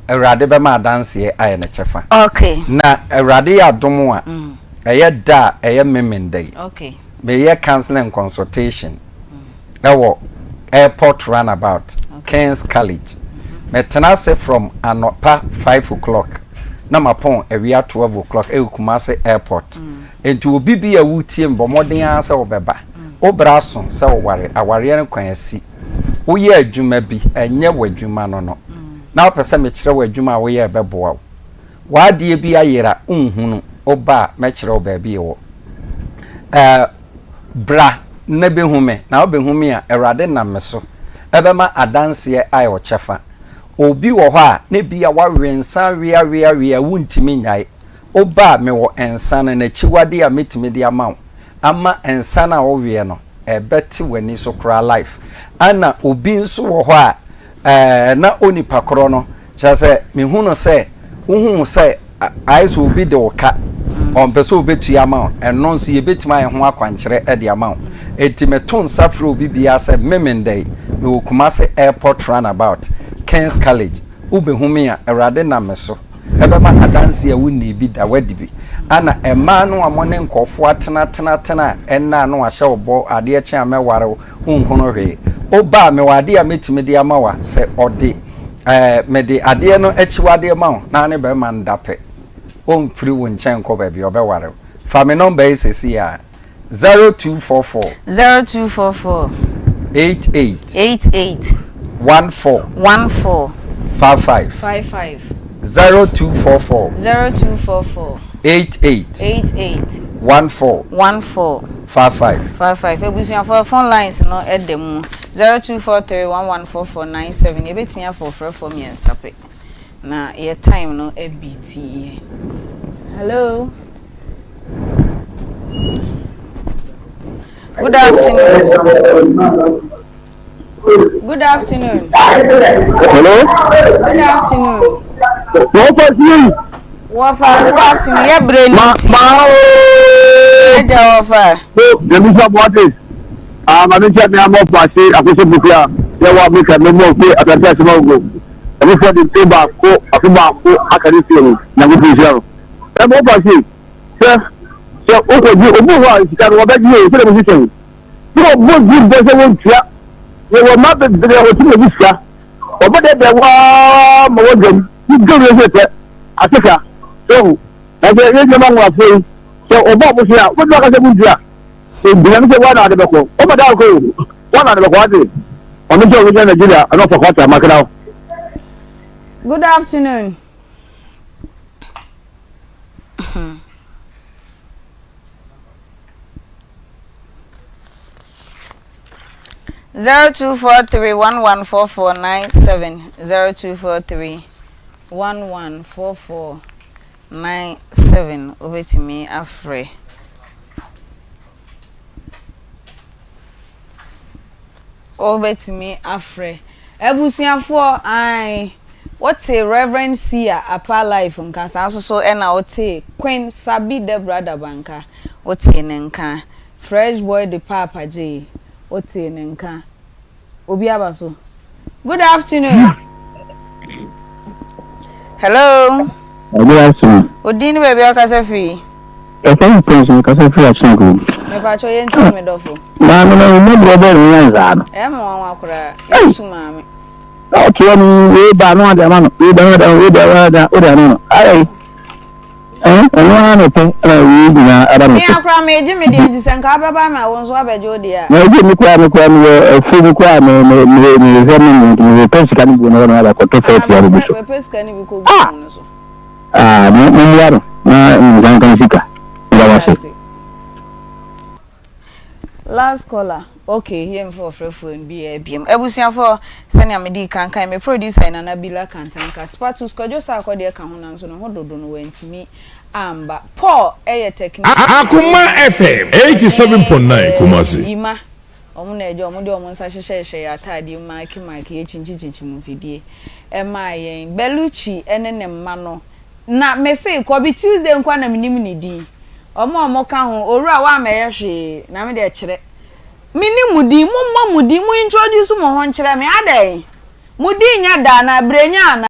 Awurade bɛma adanseɛ ayɛ ne kyɛfa. Na Awurade yɛ adom a, ɛyɛ da a ɛyɛ Memenda yi. Meyɛ counseling and consultation ɛwɔ airport runabout, King's College. Metena ase from anɔpa 5 o'clock na mapɔn awia 12 o'clock ɛwɔ Kumasi airport. Nti obi bi a wotie me bɔ mmɔden ara sɛ wobɛba. Wo berɛ aso sɛ woware, awareɛ no kwan asi. Woyɛ adwuma bi, ɛnyɛ w'adwuma no no, na wopɛ sɛ mekyerɛ wo adwuma a woyɛ a ɛbɛboa wo. W'adeɛ bi ayera, wonhunu, woba a, mɛkyerɛ wo baabi ɛwɔ. Ɛɛ, bra na bɛhu me, na wobɛhu me a, Awurade nam me so bɛma adanseɛ ayɛ wo kyɛfa. Obi wɔ hɔ a, na ebia wawe nsa weaweawea a wontumi nnyae. Woba a, mewɔ nsa no n'akyiwadeɛ a mɛtumi de ama wo ama nsa no a woweɛ no ɛbɛte w'ani so koraa life. Ɛna obi nso wɔ hɔ a, ɛɛ na onipa korɔ no, kyerɛ sɛ mehu no sɛ wohu sɛ ayɛ sɛ obi de wo ka, ɔmpɛ sɛ ɔbɛtua ama wo, ɛno nso yɛbɛtumi ayɛ ho akwankyerɛ de ama wo. Enti meto nsa frɛ obi biara sɛ Memenda yi, mewɔ Kumasi Airport Runabout, King's College, wobɛhu me a, Awurade nam me so ɛbɛma adanse a wonnii bi da woadi bi. Ana mmaa no a mo ne nkurɔfoɔ atenatenatena a ɛnnɛ a na wɔahyɛ wo bɔ adeɛ kye a mɛware wo, wonhunu hwee. Woba a, mewɔ adeɛ a mɛtumi de ama wo a, sɛ ɔde ɛɛ mede adeɛ no akyiwadeɛ ma wo na ne barima no da pɛ, ɔmfiri wo nkyɛn nkɔ baabi, ɔbɛware wo. Fa me nɔmba yi seesei ara. 0244. 0244. 88. 88. 14. 14. 55. 55. 0244. 0244. 88. 88. 14. 14. 55. 55. Abusuafoɔ phone lines no ɛda mu 0243 114497 yɛbɛtumi afa ɔfrɛfoɔ mmiɛnsa pɛ na yɛ time no abiti yɛ. Hello. Good afternoon. Good afternoon. Hello. Good afternoon. Wɔfa sie. Wɔfa good afternoon. Yɛ bere ni ti. Ma o. Ɛgya wɔfa. So, yɛmi sɛ bɔte. Ah, ma menkyɛ me amɔfo ase akɔhyɛ buku a yɛwɔ Amerika mɛmɔ fi asante ase ma ogo. Ɔfoforɔ de mfe baako afe baako aka ne fie ho. Nyankopɔn nhyira no. Ɛma ɔfa ase sɛ sɛ wokɔgye obi wɔ hɔ a sika no wɔbɛgye o sɛdeɛ mo hyehyɛ yi. Sɛ wɔbɔ di bɔ sɛ wɔntua yɛwɔ mma bebree a wɔtumi gye sika. Wɔbɛdɛdɛ waa ma wɔdwam. Wodwa wie sɛ pɛ asesa. So na sɛ yɛn nneɛma nworafoɔ yi sɛ wɔbɔ ɔmo so a wobɛtumi aka sɛ montua. Ebia ne sɛ woana ade bɛkɔ. Woma da akɔ o. Woana ade bɛkɔ ase. Ɔno nso ɔbɛgyina Nigeria ɛna ɔfa kwata makra. Good afternoon. 0243114497 0243114497 wobɛtumi afrɛ. Wobɛtumi afrɛ. Abusuafoɔ, ae, wote Rev. Sia Apa Life nka, saa nso so ɛna wote Queen Sabi Deborah Daba nka, wotee ne nka. Fresh Boy de Paapa Gyei, wotee ne nka. Obi aba so. Good afternoon. Hello. Good afternoon. Odin ne baabi a ɔkasa firi. Ɛfɛ mi prince mi kasa firi Akyinko. Mepatwɔ yɛn ti mi dɔfo. Maame na wo mmɔborɔ bɛn ne yɛn nsaa no. Ɛyɛ me nwanwa koraa. Yɛn su maame. Na ɔte hɔ no wei ba no ade ama no wei ba no ade ama no wei ba no ade ama no ayɛ ɛn ɛno ara na ɔpɛ ɛna wei nyinaa aba no Me so. akora megye me deɛ nti sɛ nka wobɛba ma wo nso woabɛgye wo deɛ a. Na egye me koraa me koraa meyɛ afuo mu koraa me me me mehwɛ me mu nti mepɛ sika no bi na ɔno aba kɔtɔ Ah, fɛs yare bi bɛpɛ so. bɛpɛ sika no bi kɔgu mu no so. Ah, mo mo mmua no na nsa nka ne sika. Meda wo ase. Ase. Last caller, ok yɛmfa ɔfrɛfoɔ biara biom. Abusuafoɔ, sɛnea medii kan kae, me producer yɛ Nana Bila Kantanka. Spatus Kwadwo Sarkor deɛ ka ho nanso ne ho dodo no wantumi amba. Paul yɛ technician. Akoma FM 87.9 Kumasi. Yima, wɔn na agya, wɔn de wɔn nsa hyehyɛhyehyɛ yɛn ataadeɛ mu maake maake yɛ kyinkyikyinkyim mfidie maa yɛn. Bellucci ne ne mma no Na me se, Kɔbe Tuesday nkoa na menim ne din. Wɔn a wɔka ho, Owura woammɛyɛ hwee, na me deɛ kyerɛ. Mennim mo din, mommɔ mo din, mo introduce mo ho nkyerɛ me, adɛn? Mo din nyɛ da anaa? Brenya anaa?